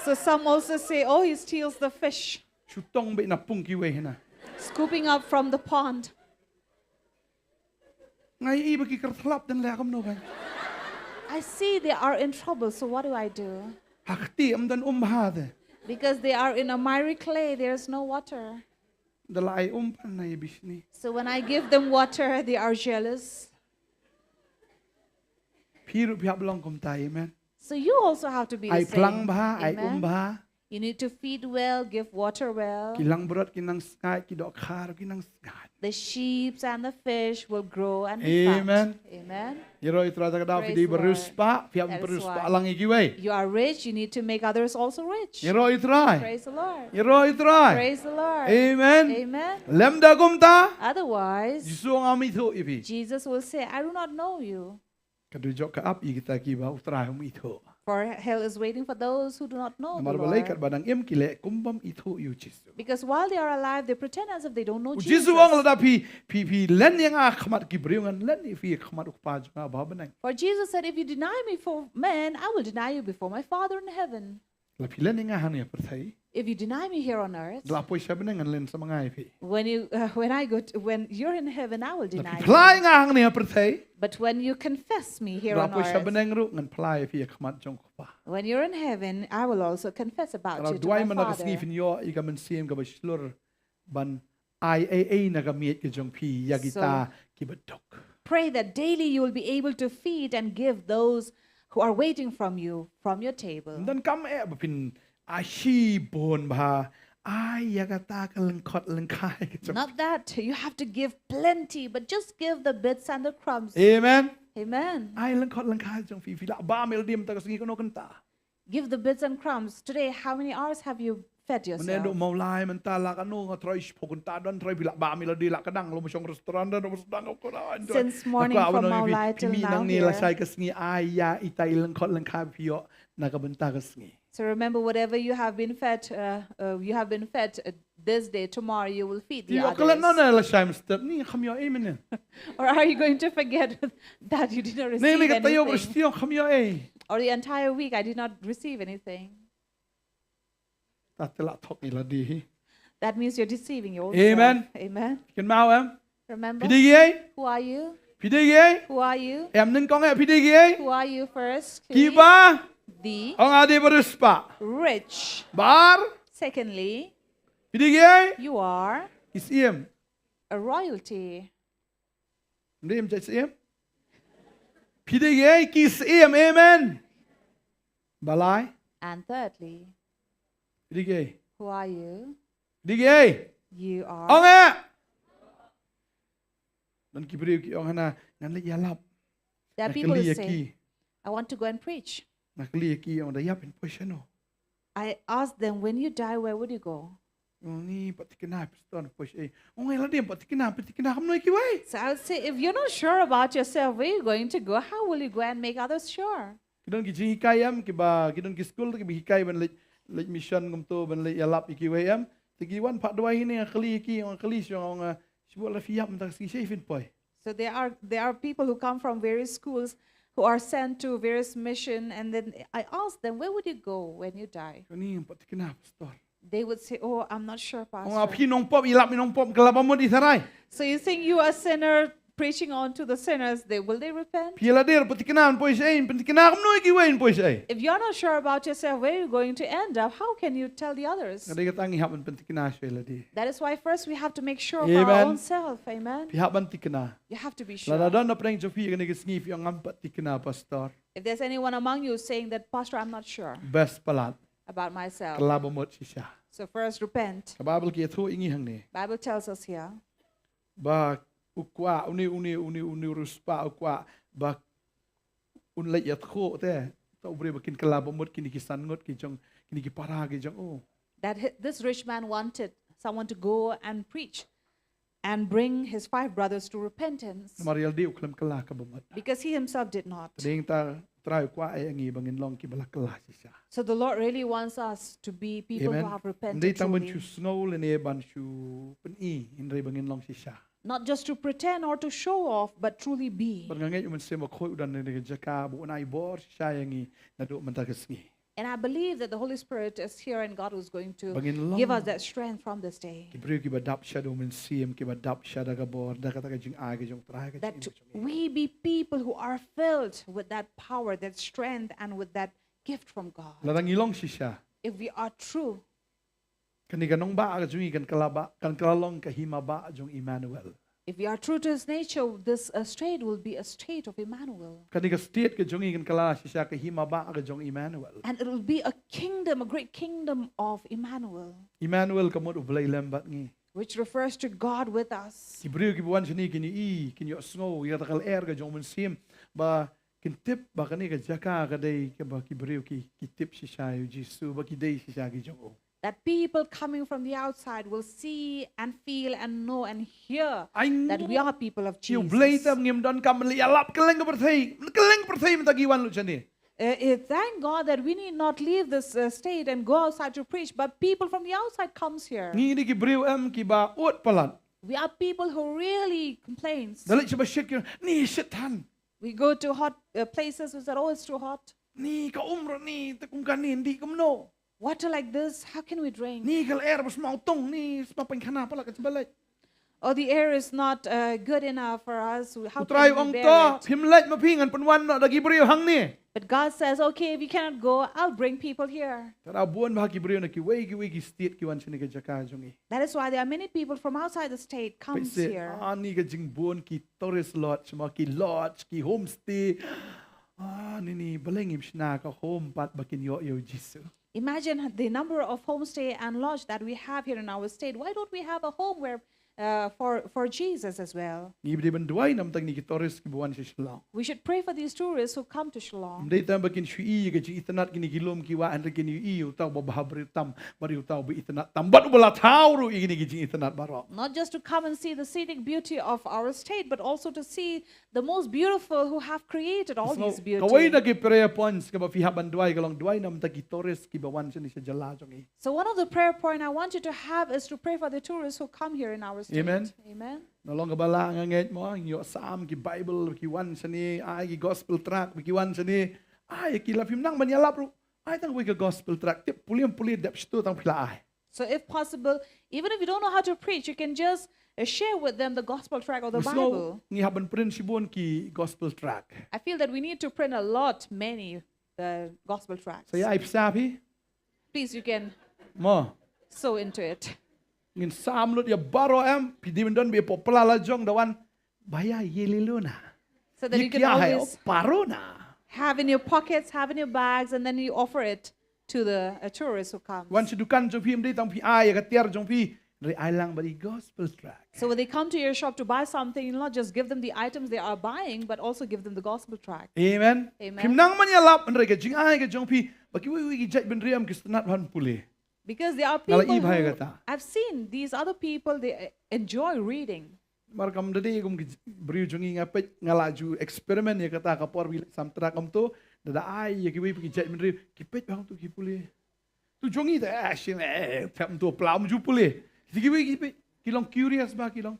So some also say, "Oh, he steals the fish." Shu tong beit na pung kiwei hana. Scooping up from the pond. Nga ïohi ba ki kyrthlap, te ngan leh kumno bha. I see they are in trouble, so what do I do? Ha kti ym don um bha te. Because they are in a miry clay, there is no water. Ynda la ai um pat nga ïa bishni. So when I give them water, they are jealous. Phi ruh phi hap long kumta, amen. So you also have to be the same. Ai phlang bha, ai um bha. Amen. You need to feed well, give water well. Ki langbrot ki nang sngaid, ki dohkha ruh ki nang sngaid. The sheep and the fish will grow and be fat. Amen. Amen. Ïaroh ïa u Trai, kata ka daw phi dei bariewspah, phi hap ban pynriewspah lang ïa kiwei. Praise the Lord. That is why you are rich, you need to make others also rich. Ïaroh ïa u Trai. Praise the Lord. Ïaroh ïa u Trai. Praise the Lord. Amen. Amen. Lymda kumta, otherwise, Jisu ngam ithuh ïa phi. Jesus will say, "I do not know you." Ka dujok ka ap ïa kita kiba u Trai um ithuh. For hell is waiting for those who do not know the Lord. Namar balei katba dang im ki leh kum bym ithuh ïa u Jisu. Because while they are alive, they pretend as if they don't know Jesus. U Jisu u ong lada phi, phi, phi len ïa nga ha khmat ki briew, ngan len ïa phi ha khmat u Kpa jong nga uba ha bneng. For Jesus said, "If you deny me before men, I will deny you before my Father in heaven." La phi len ïa nga hangne ha pyrthei, if you deny me here on earth, la poi sha bneng ngan len samla ïa phi. When you, uh, when I go, to, when you're in heaven, I will La deny phi phla ïa you. Nga hangne ha pyrthei, But when you confess me here la on poi sha earth, bneng ruh ngan phla ïa phi ha khmat jong u Kpa. When you're in heaven, I will also confess about Ka you to duwai my mynta ka Father. Sngi phin ïoh ïa ka mynsiem kaba shlur ban ai ei ei na ka miej ka jong phi ïa kita kiba duk. Pray that daily you will be able to feed and give those who are waiting from you from your table. Ym donkam eh ba phin ai shibun bha, ai ïa kata ka lyngkot lyngkai ka jong. Not that you have to give plenty, but just give the bits and the crumbs. Amen. Amen. Ai lyngkot lyngkai jong phi, phi la bam ïa lade mynta ka sngi, kano kynta. Give the bits and crumbs. Today, how many hours have you fed Mynne duk yourself? Mawlai mynta la kano, nga trai shiphew kynta don, trai phi la bam ïa lade, la kdang, la mut shong restaurant don, restaurant ko la. Since morning from Mawlai till now Ngi la here. Shai ka sngi, ai ïa ita i lyngkot lyngkai phi ïoh na ka bynta ka sngi. So remember, whatever you have been fed, uh, uh, you have been fed uh, this day, tomorrow you will feed the Ïoh klet no others. Na la Shai mynstep, ngi kham ïoh ei mynne. Or are you going to forget that you didn't Ngi receive ka taïew anything? Khristan kham ïoh ei. Or the entire week, I did not receive anything. Ta te la thok ïa lade hi. That means you're deceiving yourself. Amen. Amen. Kynmaw em? Remember? Phi dei kiei? Who are you? Phi dei kiei? Who are you? Em nyngkong eh, phi dei kiei? Who are you first? Kiba The ong ade ba riewspah. Rich. Ba ar, Secondly, phi dei kiei? You are Ki syiem. A royalty. Ym dei em jait syiem? Phi dei kiei? Ki syiem. Amen. Ba lai. And thirdly, Phi dei kiei? Who are you? Phi dei kiei? You are. Ong eh. Don ki briew ki ong hana, ngan leit ïalap. There are Nga people who kylli ïa say, ki. I want to go and preach. Nga kylli ïa ki, ong da ïap, phin poi shano? I asked them, when you die, where would you go? Ong ngi pat thikna, pastor, poi shaei? Ong ngi la dei em pat thikna, pat thikna kumno ïa kiwei? So I would say, if you're not sure about yourself, where are you going to go? How will you go and make others sure? Ki don ki jinghikai em, kiba, ki don ki skul kiba hikai ban leit, leit mission kumto, ban leit ïalap ïa kiwei em. Te ki wan pat duwai hini, nga kylli ïa ki, ong kylli shuwa, ong, eh, shibun la phi ïap mynta ka sngi, shaei phin poi? So there are there are people who come from various schools who are sent to various mission, and then I ask them, where would you go when you die? Kani em pat thikna, pastor. They would say, oh, I'm not sure, Ong nga, Pastor. phi nongpop, ïalap ïa nongpop, ka la bamut i tharai. So you think you are sinner preaching on to the sinners, they will they repent? Phi la dei em pat thikna, poi shaei, pynthikna kumno ïa kiwei, poi shaei? If you're not sure about yourself, where you're going to end up, how can you tell the others? Nga dei kata ngi hap ban pynthikna shuwa ïa lade. That is why first we have to make sure of our Amen. Own self. Amen. Phi hap ban thikna. You have to be Lada sure. don na pdeng jong phi kane ka sngi phi ong ngam pat thikna, pastor. If there's anyone among you saying that, Pastor, I'm not sure Best palat. About myself. Ka la bamut shisha. So first repent. Ka Baibl ka ïathuh ïa ngi hangne. Bible tells us here. Ba u kwah, une, une, une, une u riewspah u kwah ba un leit ïathuh te. Ta u briew ba kin kylla bamut kine ki san ngut ki jong, kine ki para ki jong u. That hi- this rich man wanted someone to go and preach and bring his five brothers to repentance Namar ïa lade u khlem kylla ka bamut. Because he himself did not. Te dei ta Trai u kwah ïa ngi ba ngin long kiba la kylla shisha. So the Lord really wants us to be people Amen. Who have Ym dei repented tang ban truly. Shu sngew lane ban shu pyni, hynrei ba ngin long shisha. Not just to pretend or to show off, but truly be. Bad nga ngeit u Mynsiem Bakhuid u don ha kane ka jaka ba un ai bor shisha ïa ngi naduh mynta ka sngi. And I believe that the Holy Spirit is here and God is going to Ba ngin long give us that strength from this day. Ki briew kiba dap shaduh u Mynsiem, kiba dap shaduh ka bor, da kata ka jingai ka jong u Trai ka That jingim ka jong ngi. We be people who are filled with that power, that strength, and with that gift from God. Lada ngi long shisha. If we are true, Kane ka nongbah ka jong ngi kan kylla ba, kan kylla long ka hima bah jong Emmanuel. If we are true to his nature, this uh, strait will be a strait of Emmanuel. Kane ka state ka jong ngi kan kylla shisha ka hima bah ka jong Emmanuel. And it will be a kingdom, a great kingdom of Emmanuel. Emmanuel ka mut u Blei lem bad ngi. Which refers to God with us. Ki briew kiba wan shane kin ïohi, kin ïohsngew ïa kata ka lyer ka jong u Mynsiem, ba kin tip ba kane ka jaka ka dei kaba ki briew ki, ki tip shisha ïa u Jisu, ba ki dei shisha ki jong u. That people coming from the outside will see and feel and know and hear that we are people of Jesus. Ai nguh ïa u Blei te, ngim donkam ban leit ïalap kylleng ka pyrthei, kylleng ka pyrthei mynta ki wan lut shane. Uh, uh, thank God that we need not leave this uh, state and go outside to preach, but people from the outside comes here. Ngi dei ki briew em kiba ud palat. We are people who really complains. Da leit shaba shit ki, ni shit than. We go to hot uh, places, we said, oh, it's too hot. Ni ka umra ni, te kum kane, ndih kumno. Water like this, how can we drink? Ni ka lyer ba smaw tong, ni smaw pynkhana palat ka jingpynleit. Oh, the air is not uh, good enough for us. How U Trai can we ong bear to, it? phim leit ma phi, ngan pynwan noh da ki briew hangne. But God says, okay, if you cannot go, I'll bring people here. Te da bun bha ki briew na kiwei kiwei ki state ki wan shane ka jaka jong i. That is why there are many people from outside the state comes Peit seh, here. ah, ni ka jingbun ki tourist lodge, ma ki lodge, ki homestay. Ah, ni ni balei ngim shna ka home pat ba kin ïoh ïa u Jisu. Imagine the number of homestay and lodge that we have here in our state. Why don't we have a home where uh, for for Jesus as well? Ngi dei ban duwai namar kine ki tourist kiba wan sha Shillong. We should pray for these tourists who come to Shillong. Ym dei tang ba kin shu ïohi ïa ka jingitynnad kine ki lum ki wah, hynrei kin ïohi ïa uta uba bha briew tam, bad ïa uta uba itynnad tam, bad uba la thaw ruh ïa kine ki jingitynnad baroh. Not just to come and see the scenic beauty of our state, but also to see the most beautiful who have created all So, these beauty. kawei na ki prayer points kaba phi hap ban duwai ka long duwai namar ki tourist kiba wan shane sha jylla jong i. So one of the prayer point I want you to have is to pray for the tourists who come here in our state. Amen. Amen. Na long kaba lah nga ngeit mo, ngi ïoh sam ki Bible ki wan shane, ai ki gospel tract ki wan shane. Ai ki la phim nang ban ïalap ruh, ai tang wei ka gospel tract, tip pule pule dep shto tang phi la ai. So if possible, even if you don't know how to preach, you can just uh, share with them the gospel tract or the So, Bible. ngi hap ban print shibun ki gospel tract. I feel that we need to print a lot, many uh, gospel tracts. So ïa ai pisa phi? Please, you can Mo. sow into it. Ngin sam lut ïa baroh em, phi dei ban don ba popular la jong da wan, ba ïa ïa liluna. So that you can Ïa hai, always oh, parona. Have in your pockets, have in your bags, and then you offer it to the uh, tourists who come. Wan sha dukan jong phi, ym dei tang phi ai ïa ka tiar jong phi, hynrei ai lang bad i gospel tract. So when they come to your shop to buy something, you not just give them the items they are buying, but also give them the gospel tract. Amen. Amen. Phim nang ban ïalap, hynrei ka jingai ka jong phi, ba kiwei kiwei ki jait bynriew em ki sngewtynnad ban pule. Because there are Nga la people i bha ïa who kata. I've seen these other people, they uh, enjoy reading. Mar kam da dei kum ki briew jong ngi, nga peit, nga la ju experiment ïa kata ka por ba ngi leit sam tract kumto, da da ai ïa kiwei pat ki jait bynriew, ki peit bha kumto ki pule. Tu jong ngi te, eh, shin, eh, peit kumto pla ym ju pule. Ki kiwei ki peit, ki long curious bha, ki long,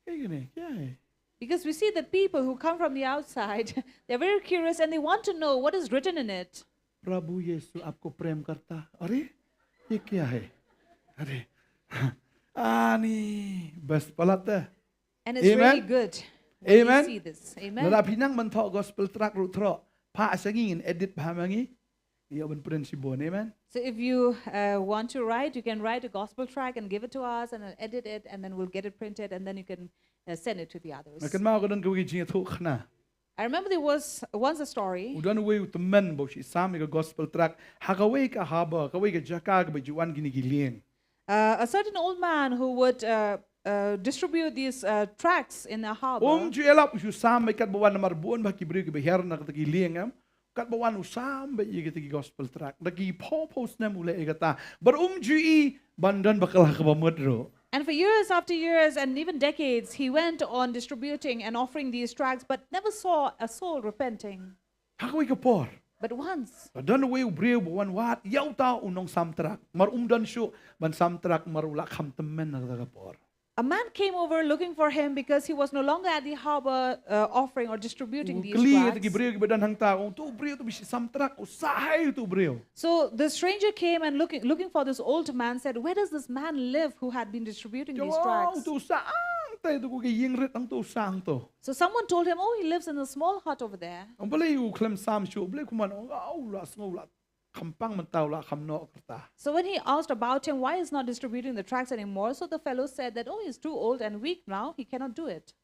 "Kaei kane, kya hai?" Because we see that people who come from the outside, they're very curious and they want to know what is written in it. "प्रभु यीशु आपको प्रेम करता है।" अरे, ये क्या है? अरे, ani, best palat te. And it's really Amen. Good when Amen. We see this. Amen. Lada phi nang ban thoh gospel tract ruh thoh, phah sha ngi, ngin edit bha ma ngi. Ïa ban print shibun, amen. So if you uh, want to write, you can write a gospel tract and give it to us, and then edit it, and then we'll get it printed, and then you can uh, send it to the others. Nga kynmaw ka don kawei ka jingïathuhkhana. I remember there was once a story. U don uwei u tymmen ba u shu sam ïa ka gospel tract ha kawei ka harbour, kawei ka jaka kaba ju wan kine ki lieng. Uh, a certain old man who would uh, uh, distribute these uh, tracts in a harbor. Um ju ïalap, u shu sam beit katba wan, namar bun bha ki briew kiba hiar na kata ki lieng em. Katba wan u sam beit ïa kita ki gospel tract. Da ki phew phew snem u leh ïa kata. Bad um ju i ban don bakla kaba mut ruh. And for years after years and even decades, he went on distributing and offering these tracts, but never saw a soul repenting. Ha kawei ka por, But once, ka don uwei u briew ba wan wad ïa uta u nongsam tract. Mar um don shuh ban sam tract, mar u la kham tymmen na kata ka por. A man came over looking for him because he was no longer at the harbor uh, offering or distributing U these kylli ïa kita tracts. Ki briew kiba don hangta, u tu u briew tu ba shu sam tract, u sah hi u tu u briew. So the stranger came and looking, looking for this old man said, "Where does this man live who had been distributing these Jawab, u tracts?" tu u sah hangta, tu ka ïing rit hangta u sah hangta. So someone told him, "Oh, he lives in a small hut over there." Ong balei u khlem sam shuh, balei kumno, ong, "Ah, u la sngew u la kham pang mynta, u la kham noh kata." So when he asked about him why he's not distributing the tracts anymore, so the fellow said that, "Oh, he's too old and weak now, he cannot do it."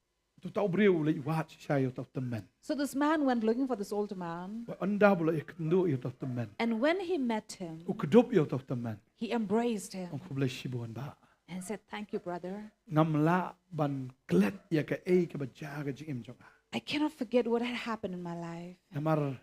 Tu uta u briew u leit wad shisha ïa uta u tymmen. So this man went looking for this old man. Bad ynda ba u la ïakynduh ïa uta u tymmen, And when he met him, u kdup ïa uta u tymmen. He embraced him Ong, khublei shibun bah. And said, "Thank you, brother." Ngam lah ban klet ïa kaei kaba jia ha ka jingim jong nga. I cannot forget what had happened in my life. Namar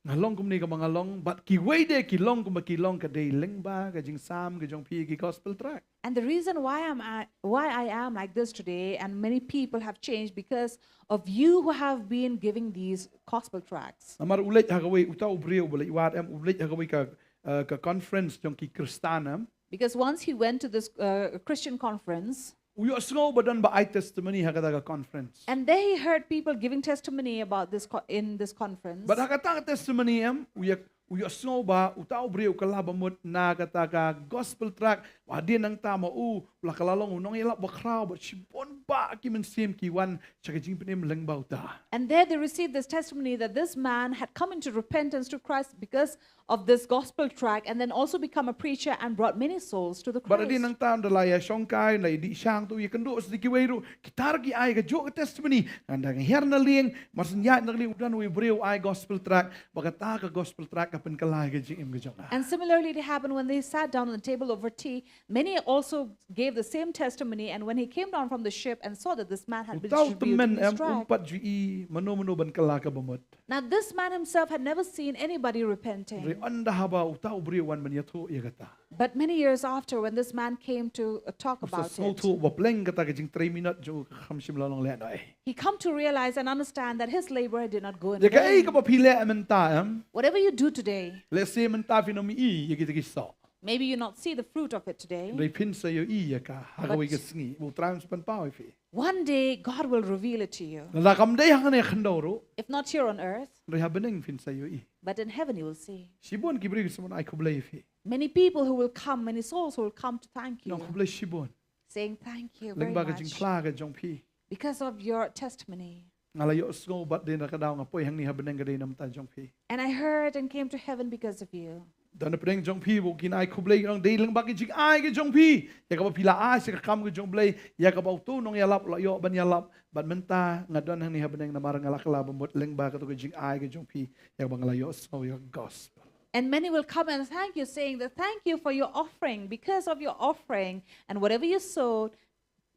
nga long kumne kaba nga long, bad kiwei de ki long kumba ki long, ka dei lyngba ka jingsam ka jong phi ïa ki gospel tract. And the reason why I'm at, why I am like this today, and many people have changed because of you who have been giving these gospel tracts. Namar u leit ha kawei, uta u briew ba u leit wad em, u leit ha kawei ka, uh, ka conference jong ki Khristan em. Because once he went to this uh, Christian conference, u ïohsngew ba don ba ai testimony ha kata ka conference. And there he heard people giving testimony about this co- in this conference. Bad ha kata ka testimony em, u ïa, u ïohsngew ba uta u briew u kylla ba mut na kata ka gospel tract, ba hadien nangta ma u u la kylla long u nongïalap bakhraw, bad shibun bah ki mynsiem ki wan sha ka jingpynim lyngba uta. And there they received this testimony that this man had come into repentance to Christ because of this gospel tract and then also become a preacher and brought many souls to the Bad hadien Christ. nangta ynda la ïashongkai, ynda la ïadih shang, to ïakynduh sa da kiwei ruh, kita ruh ki ai kajuh ka testimony. Ynda nga hiar na lieng, mar shu ïaid na lieng, u don uwei u briew u ai gospel tract, bad kata ka gospel tract ka pynkylla ïa ka jingim ka jong nga. And similarly, it happened when they sat down at the table over tea. Many also gave the same testimony, and when he came down from the ship and saw that this man had been Uta u distributing tymmen this em um tract. pat ju i mano mano ban kylla ka ba mut. Now, this man himself had never seen anybody Hynrei repenting. ynda haba uta u briew u wan ban ïathuh ïa kata. But many years after, when this man came to uh, talk U sa about it, sngewthuh ba pleng kata ka jingtrei minot jong u kam shym la long lehnohei. he come to realize and understand that his labor did not go in Ïa kaei vain. kaba phi leh mynta em. Whatever you do today, Lehse mynta phin ym i ïa kita ki soh. maybe you not see the fruit of it today. Hynrei phin sa ïohi ïa ka ha But- kawei ka sngi. Ba U Trai un sa pynpaw ïa phi. One day, God will reveal it to you. Lada kam dei hangne ha khyndew ruh. If not here on earth, Hynrei ha bneng phin sa ïohi. but in heaven you will see. Shibun ki briew ki sa ban ai khublei ïa phi. Many people who will come, many souls who will come to thank you, Nong khublei shibun. Saying thank you very Lyngba ka much jingkylla ka jong phi. Because of your testimony. Nga la ïohsngew bad dei na ka daw nga poi hangne ha bneng ka dei namar jong phi. And I heard and came to heaven because of you. Don na pdeng jong phi ba kin ai khublei, nong dei lyngba ka jingai ka jong phi. Ïa kaba phi la ai sha ka kam ka jong U Blei. Ïa kaba uto u nongïalap u la ïoh ban ïalap. Bad mynta nga don hangne ha bneng namar nga la kylla ba mut lyngba kato ka jingai ka jong phi. Ïa kaba nga la ïohsngew ïa ka gospel. And many will come and thank you, saying that thank you for your offering. Because of your offering and whatever you sowed,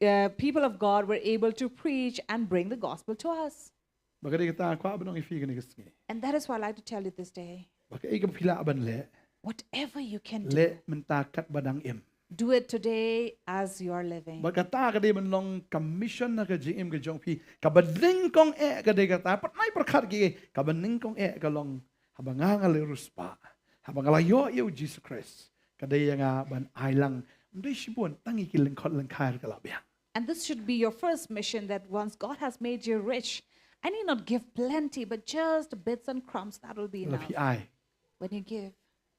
uh, people of God were able to preach and bring the gospel to us. Bad ka dei kata nga kwah ban ong ïa phi kane ka sngi. And that is why I like to tell you this day. Bad kaei kaba phi lah ban leh. Whatever you can do, Leh mynta katba dang im. Do it today as you are living. Bad kata ka dei ban long ka mission na ka jingim ka jong phi. Kaba nyngkong eh ka dei kata. Pat nai pyrkhat ki, kaba nyngkong eh ka long haba nga nga la riewspah. Haba nga la ïoh ïa U Jisu Khrist. Ka dei ïa nga ban ai lang. Ym dei shibun, tang ïa ki lyngkhot lyngkhai ruh ka la biang. And this should be your first mission, that once God has made you rich, I need not give plenty, but just bits and crumbs, that will be Lada phi enough. Ai. When you give,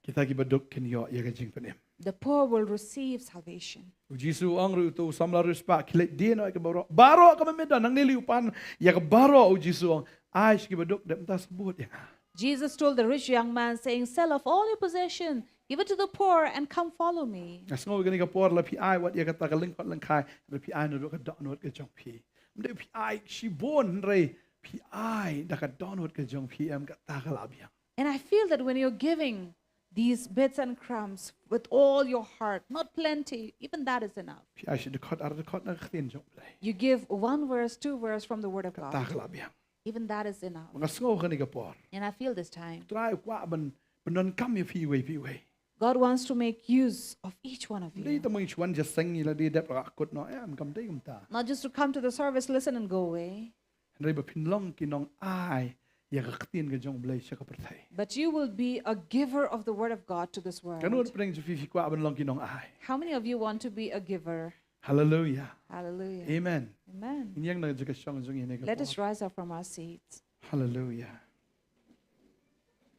Kita kiba duk kin ïoh ïa ka jingpynim. The poor will receive salvation. U Jisu u ong ruh ïa uto u samla riewspah, khie leit die noh ïa ka baroh. Baroh kaba me don, hangne lei u pan ïa ka baroh, U Jisu u ong. Ai sha kiba duk, dep mynta sa bud ïa nga. Jesus told the rich young man, saying, "Sell off all your possession, give it to the poor, and come follow me." Nga sngew ïa kane ka por lada phi ai wat ïa kata ka lyngkhot lyngkhai, lada phi ai naduh ka dohnud ka jong phi. Ym dei phi ai shibun hynrei phi ai da ka dohnud ka jong phi, em, kata ka la biang. And I feel that when you're giving these bits and crumbs with all your heart, not plenty, even that is enough. Phi ai shi dkhot, ar dkhot na ka ktien jong U Blei. You give one verse, two verse from the Word of God. Kata ka la biang. Even that is enough. Nga sngew kane ka por. And I feel this time. U Trai u kwah ban, ban donkam ïa phi iwei pa iwei. God wants to make use of each one of you. Ym dei tang ba ngin shu wan jingïaseng, la dei dep la kut noh, em, kam dei kumta. Not just to come to the service, listen and go away. Hynrei ba phin long ki nong ai ïa ka ktien ka jong U Blei sha ka pyrthei. But you will be a giver of the word of God to this world. Katno na pdeng jong phi phi kwah ban long ki nong ai? How many of you want to be a giver? Hallelujah. Hallelujah. Amen. Amen. Ngin ïeng na ka jaka shong jong ngi ha kane ka por. Let us rise up from our seats. Hallelujah.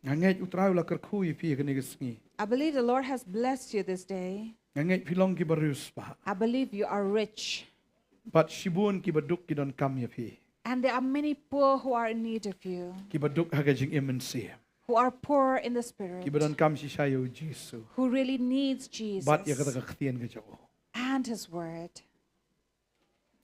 Nga ngeit U Trai u la kyrkhu ïa phi ha kane ka sngi. I believe the Lord has blessed you this day. Nga ngeit phi long kiba riewspah. I believe you are rich. Bad shibun kiba duk ki donkam ïa phi. And there are many poor who are in need of you. Kiba duk ha ka jingim mynsiem. Who are poor in the spirit. Kiba donkam shisha ïa U Jisu. Who really needs Jesus. Bad ïa kata ka ktien ka jong u. And his word.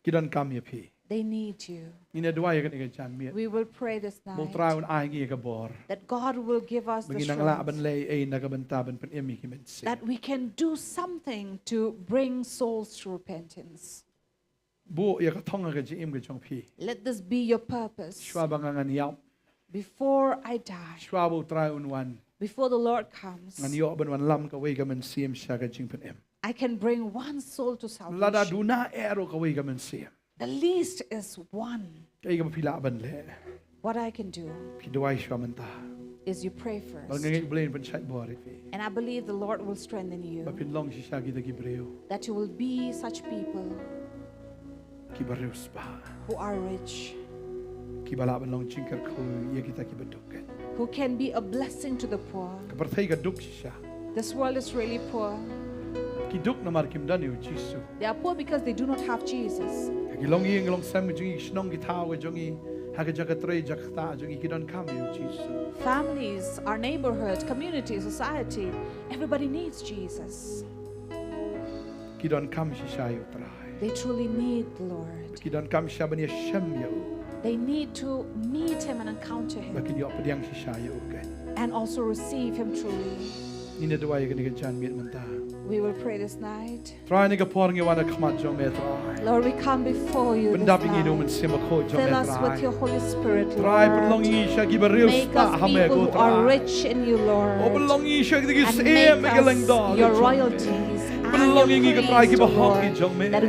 Ki donkam ïa phi. They need you. Ngin ïa duwai ha kane ka janmiet. We will pray this night. Ba U Trai un ai ngi ïa ka bor. That God will give us the strength. Ba ngin nang lah ban leh ei ei na ka bynta ban pynim ïa ki mynsiem. That we can do something to bring souls to repentance. Buh ïa ka thong ha ka jingim ka jong phi. Let this be your purpose. Shuwa ba nga ngan ïap. Before I die. Shuwa ba U Trai un wan. Before the Lord comes. Ngan ïoh ban wanlam kawei ka mynsiem sha ka jingpynim. I can bring one soul to salvation. Lada duna eh ruh kawei ka mynsiem. The least is one. Kaei kaba phi lah ban leh. What I can do. Phi duwai shuwa mynta. Is you pray first. Bad nga ngeit U Blei un pynshait bor ïa phi. And I believe the Lord will strengthen you. Ba phin long shisha kita ki briew. That you will be such people. Kiba riewspah. Who are rich. Kiba lah ban long jingkyrkhu ïa kita kiba duk. who can be a blessing to the poor. Ka pyrthei ka duk shisha. This world is really poor. Ki duk namar kim don ïa u Jisu. They are poor because they do not have Jesus. Ha ki longïing longsem jong ngi, ki shnong ki thaw jong ngi, ha ka jaka trei jaka ktah jong ngi, ki donkam ïa u Jisu. Families, our neighborhood, community, society, everybody needs Jesus. Ki donkam shisha ïa u Trai. They truly need the Lord. Ki donkam shisha ban ïashem ïa u. They need to meet him and encounter him. Ba kin ïoh pdiang shisha ïa u keiñ. And also receive him truly. Ngin ïa duwai ïa kane ka janmiet mynta. We will pray this night. Trai, ha kane ka por ngi wan ha khmat jong me, Trai. Lord, we come before you this night. Pyndap ïa ngi da u Mynsiem Bakhuid jong me, Trai. Fill us with your Holy Spirit, Lord. Trai, pynlong ïa ngi sha kiba riewspah ha me, ko Trai. Make us people who are rich in you, Lord. O, pynlong ïa ngi sha ki syiem ha ka lyngdoh jong me. And make us your royalties and your priests, O Lord, that we can be your righteous people. Pynlong ïa ngi, Trai, kiba hok ki jong me. Trai,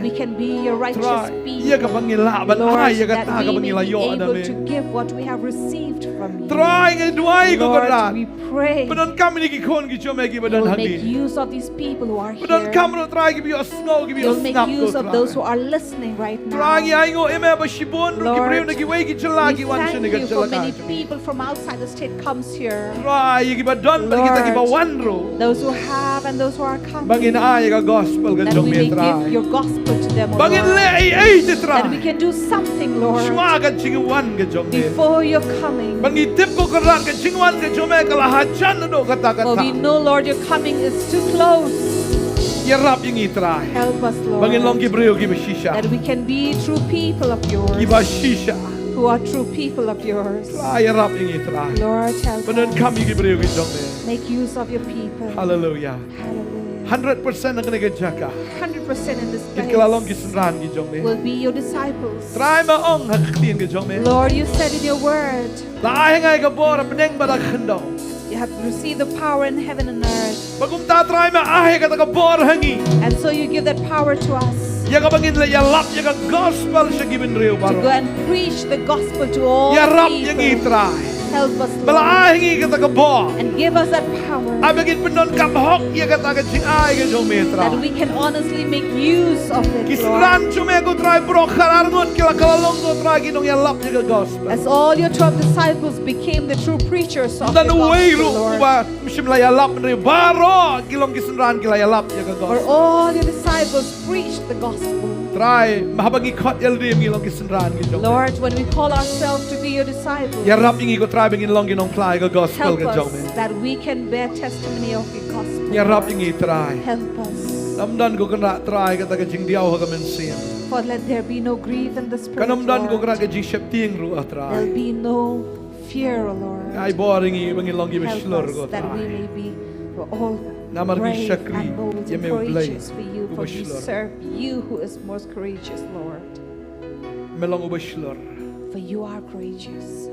ïa kaba ngi lah ban ai ïa kata kaba ngi la ïoh na me. Lord, that we may be able to give what we have received from you. Trai, ngi duwai, ko Kynrad. Lord, we pray. Pyndonkam ïa ki khun ki jong me kiba don hangne. You'll make use of these people who are here. Pyndonkam ruh, Trai, kiba ïohsngew, kiba ïohsnap, ko Trai. You'll make use of those who are listening right now. Trai, ngi ainguh ïa me ba shibun ruh ki briew na kiwei ki jylla ki wan shane ka jylla ka jong ngi. Lord, we thank you for many people from outside the state comes here. Trai, ïa kiba don bad kita kiba wan ruh. Lord, those who have and those who are coming, ba ngin ai ïa ka gospel ka jong me, Trai. That we may give your gospel to them, O Lord. Ba ngin leh ei ei te, Trai. That we can do something, Lord. Shuwa ka jingwan ka jong me. Before your coming. Ba ngi tip, ko Kynrad, ka jingwan ka jong me ka la hajan naduh katta katta. For we know, Lord, your coming is too close. Ïarap ïa ngi, Trai. Help us, Lord. Ba ngin long ki briew kiba shisha. That we can be true people of yours. Kiba shisha. Who are true people of yours. Trai, ïarap ïa ngi, Trai. Lord, help us. Pyndonkam ïa ki briew ki jong me. Make use of your people. Hallelujah. Hallelujah. Hundred percent ha kane ka jaka. Hundred percent in this place. Kin kylla long ki synran ki jong me. Will be your disciples. Trai, me ong ha ka ktien ka jong me. Lord, you said in your word. La ai ha nga ïa ka bor ha bneng bad ha ka khyndew. You have received the power in heaven and earth. Bad kumta, Trai, me ai ïa kata ka bor ha ngi. And so you give that power to us. Ïa kaba ngin leit ïalap ïa ka gospel sha ki bynriew baroh. To go and preach the gospel to all people. Ïarap ïa ngi, Trai. Help us, Lord. Ba la ai ha ngi kata ka bor. And give us that power. Ai ba ngin pyndonkam hok ïa kata ka jingai ka jong me, Trai. That we can honestly make use of it, Lord. Ki synran jong me, ko Trai, baroh khatar ngut ki la kylla long, ko Trai, ki nongïalap ïa ka gospel. As all your twelve disciples became the true preachers of the gospel, Lord. Ym don uwei ruh uba ym shym la ïalap, hynrei baroh ki long ki synran ki la ïalap ïa ka gospel. For all your disciples preach the gospel. Trai, haba ngi khot ïalade ngi long ki synran ki jong me. Lord, when we call ourselves to be your disciples, ïarap ïa ngi, ko Trai, ba ngin long ki nongphla ïa ka gospel ka jong me. Help us that we can bear testimony of your gospel. Ïarap ïa ngi, Trai. Help us. Kan ym don, ko Kynrad, Trai, kata ka jingdiaw ha ka mynsiem. For let there be no grief in the spirit, Lord. Kan ym don, ko Kynrad, ka jingsheptieng ruh, ah Trai. There'll be no fear, O Lord. Ai bor ïa ngi ba ngin long kiba shlur, ko Trai. Help us that we may be all brave and bold and courageous for you, for we serve you who is most courageous, Lord. Namar ngi shakri ïa me, U Blei, uba shlur. Me long uba shlur. For you are courageous.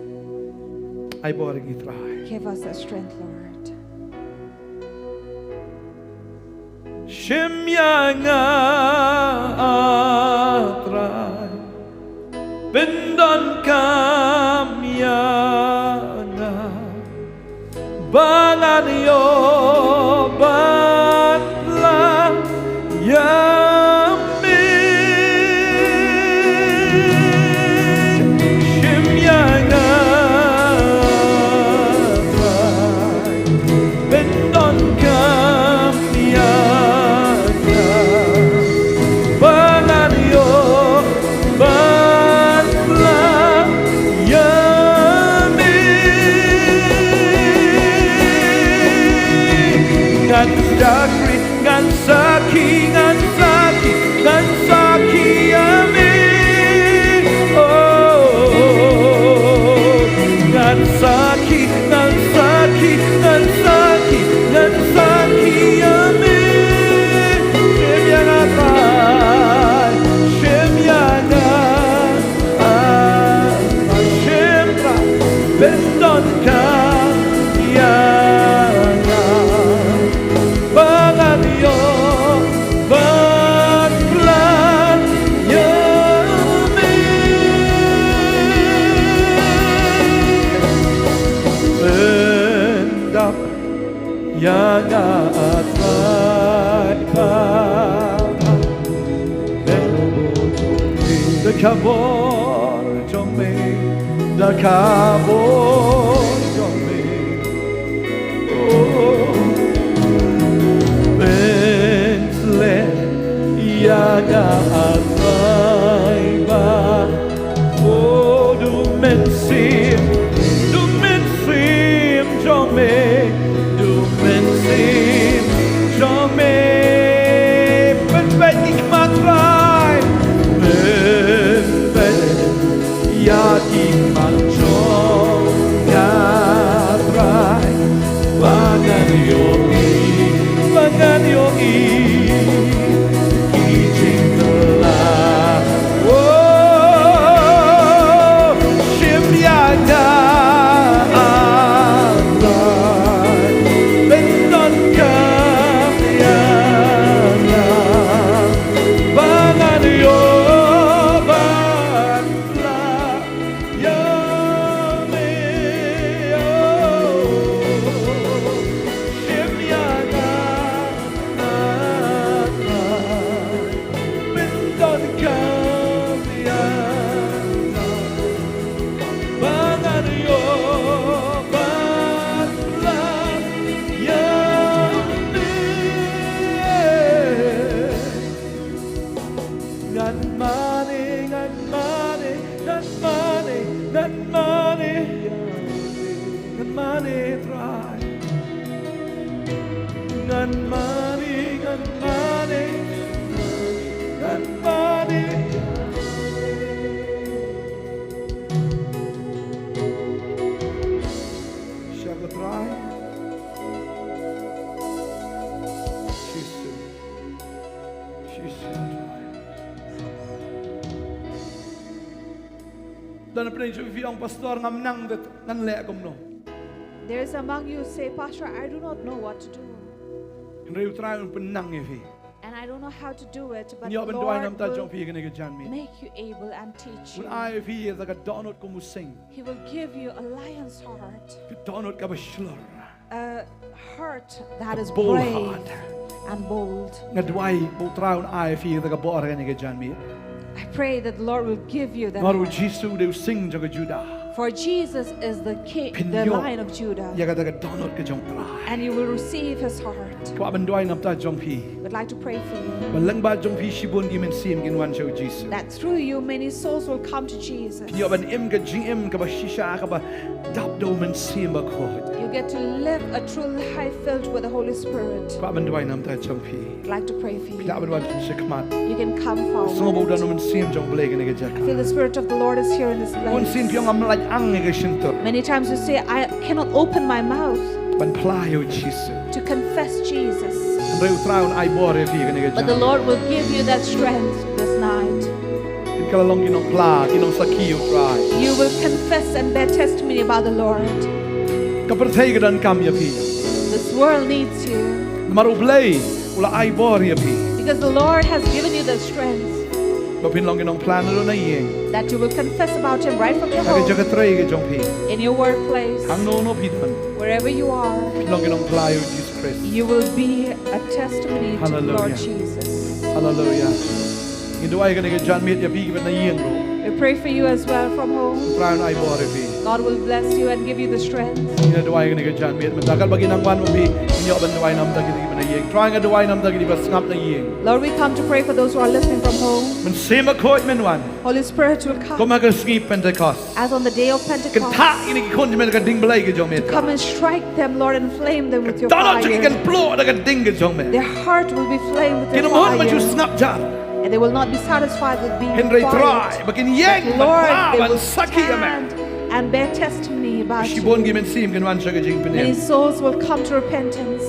Ai bor ïa ngi, Trai. Give us that strength, Lord. Shim ïa nga, ah Trai, pyndonkam ïa nga, ba ngan ïoh ban phla ïa me. Shim ïa nga, Trai, pyndonkam ïa nga, ba ngan ïoh ban phla ïa me. Ngan shakri, ngan sakhi, ngan sakhi, ngan sakhi ïa me. Oh, ngan sakhi, ngan sakhi, ngan sakhi, ngan sakhi ïa me. Shim ïa nga, Trai, shim ïa nga, ah, shim, Trai, pyndonkam ïa nga, ba ngan ïoh ban phla ïa me. Pyndap ïa nga, ah Trai, da ka bor jong me, da ka bor jong me. Mane Trai. Ngan mane, ngan mane, ngan mane. Sha ka Trai. Jisu. Jisu Trai. Don pyrshah phi ong, Pastor, ngam nang te ngan leh kumno. There is among you say, "Pastor, I do not know what to do. Hynrei U Trai un pynnang ïa phi. And I don't know how to do it, but Ngi ïoh ban duwai Lord namta jong will phi kane ka janmiet. Make you able and teach you." Un ai ïa phi ïa ka dohnud kum u sing. He will give you a lion's heart. Ka dohnud kaba shlur. A heart that is brave and bold. Nga duwai ba U Trai un ai ïa phi ïa ka bor kane ka janmiet. I pray that the Lord will give you that heart. Namar U Jisu u dei u sing jong ka Judah. For Jesus is the king, the Lion of Judah. Phin ïoh ïa kata ka dohnud ka jong U Trai. And you will receive his heart. Kwah ban duwai namta jong phi. Would like to pray for you. Ba lyngba jong phi shibun ki mynsiem kin wan sha U Jisu. That through you many souls will come to Jesus. Phin ïoh ban im ka jingim kaba shisha, kaba dap da U Mynsiem Bakhuid. You get to live a true life filled with the Holy Spirit. Kwah ban duwai namta jong phi. I'd like to pray for you. Phi lah ban wan shakhmat. You can come forward. Sngewbha ba don U Mynsiem jong U Blei kane ka jaka. I feel the Spirit of the Lord is here in this place. Bun sien phi ong, ngam lah ang ïa ka shyntur. Many times you say, "I cannot open my mouth." Ban phla ïa U Jisu. To confess Jesus. Hynrei U Trai un ai bor ïa phi kane ka jaka. But the Lord will give you that strength this night. Phin kylla long ki nongphla, ki nongsakhi ïa U Trai. You will confess and bear testimony about the Lord. Ka pyrthei ka donkam ïa phi. This world needs you. Namar U Blei u la ai bor ïa phi. Because the Lord has given you the strength. Ba phin long ki nongphla naduh na ïing. That you will confess about him right from your home. Ha ka jaka trei ka jong phi. In your workplace. Hangno hangno phi don. Wherever you are. Phin long ki nongphla ïa U Jisu Khrist. You will be a testimony to the Lord Jesus. Hallelujah. Hallelujah. Ngi duwai kane ka janmiet ïa phi kiba na ïing ruh. We pray for you as well from home. Trai un ai bor ïa phi. God will bless you and give you the strength. Ngi duwai kane ka janmiet mynta katba ki nang wan ma phi, ngi ïoh ban duwai namar kine kiba na ïing. Trai nga duwai namar kine kiba sngap na ïing. Lord, we come to pray for those who are listening from home. Mynsiem Bakhuid men wan. Holy Spirit will come. Kum ha ka sngi Pentekost. As on the day of Pentecost. Kynthah ïa kine ki khun jong me da ka ding Blei ka jong me. Come and strike them, Lord, and flame them with your fire. Ka dohnud jong ki kan pluh da ka ding ka jong me. Their heart will be flamed with your fire. Kin ym hun ban shu sngap jar. And they will not be satisfied with being quiet. Hynrei Trai, ba kin ïeng, ban phla, ban sakhi ïa me. But Lord, they will stand and bear testimony about you. Shibun ki mynsiem kin wan sha ka jingpynim. Many souls will come to repentance.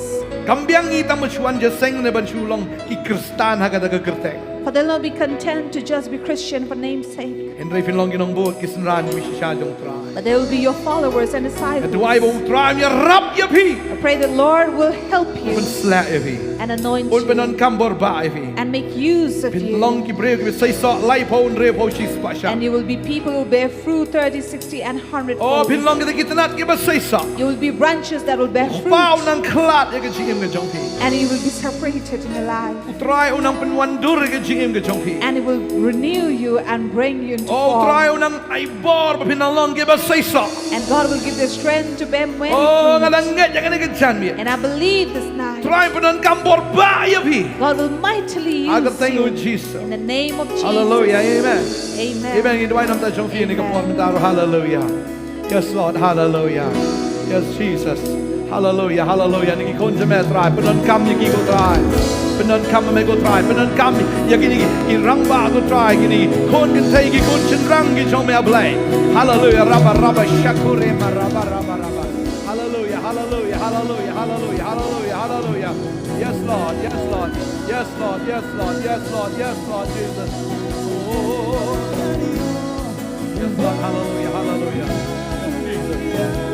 Kam biang ngi tang ban shu wan jingïaseng ne ban shu long ki Khristan ha kata ka kyrteng. For they'll not be content to just be Christian for name's sake. Hynrei phin long ki nongbud, ki synran, ki shisha jong Trai. But they will be your followers and disciples. Nga duwai ba U Trai un ïarap ïa phi. I pray the Lord will help you. Un pynsleh ïa phi. And anoint you. Un pyndonkam bor bah ïa phi. And make use of you. Phin long ki briew kiba seisoh laiphew, hynriewphew, shispah shad. And you will be people who bear fruit thirty, sixty, and hundred fold. Oh, phin long kita ki tnat kiba seisoh. You will be branches that will bear fruit. U Kpa un nang khlad ïa ka jingim ka jong phi. And you will be separated in your life. U Trai un nang pynwandur ïa ka jingim ka jong phi. And it will renew you and bring you into form. Oh, U Trai un nang ai bor ba phin nang long kiba seisoh. And God will give the strength to bear many fruit. Oh, nga dang ngeit ïa kane ka janmiet. And I believe this night. Trai un pyndonkam bor bah ïa phi. God will mightily use you. Ha ka kyrteng U Jisu. In the name of Jesus. Hallelujah. Amen. Amen. Amen. Ngi duwai namar jong phi ïa kane ka por mynta ruh. Hallelujah. Yes, Lord. Hallelujah. Yes, Jesus. Hallelujah. Hallelujah. Ïa ki khun jong me Trai. Pyndonkam ïa ki ko Trai. Pyndonkam ïa me ko Trai. Pyndonkam ïa kine ki rangbah ko Trai. Kine ki khun kynthei ki khun shynrang ki jong me A Blei. Hallelujah. Rabba, rabba, shakure, ma, rabba, rabba, rabba. Hallelujah. Hallelujah. Hallelujah. Hallelujah. Hallelujah. Hallelujah. Yes, Lord. Yes, Lord. Yes, Lord. Yes, Lord. Yes, Lord. Yes, Lord Jesus. Oh, yes, Lord. Hallelujah. Hallelujah. Jesus.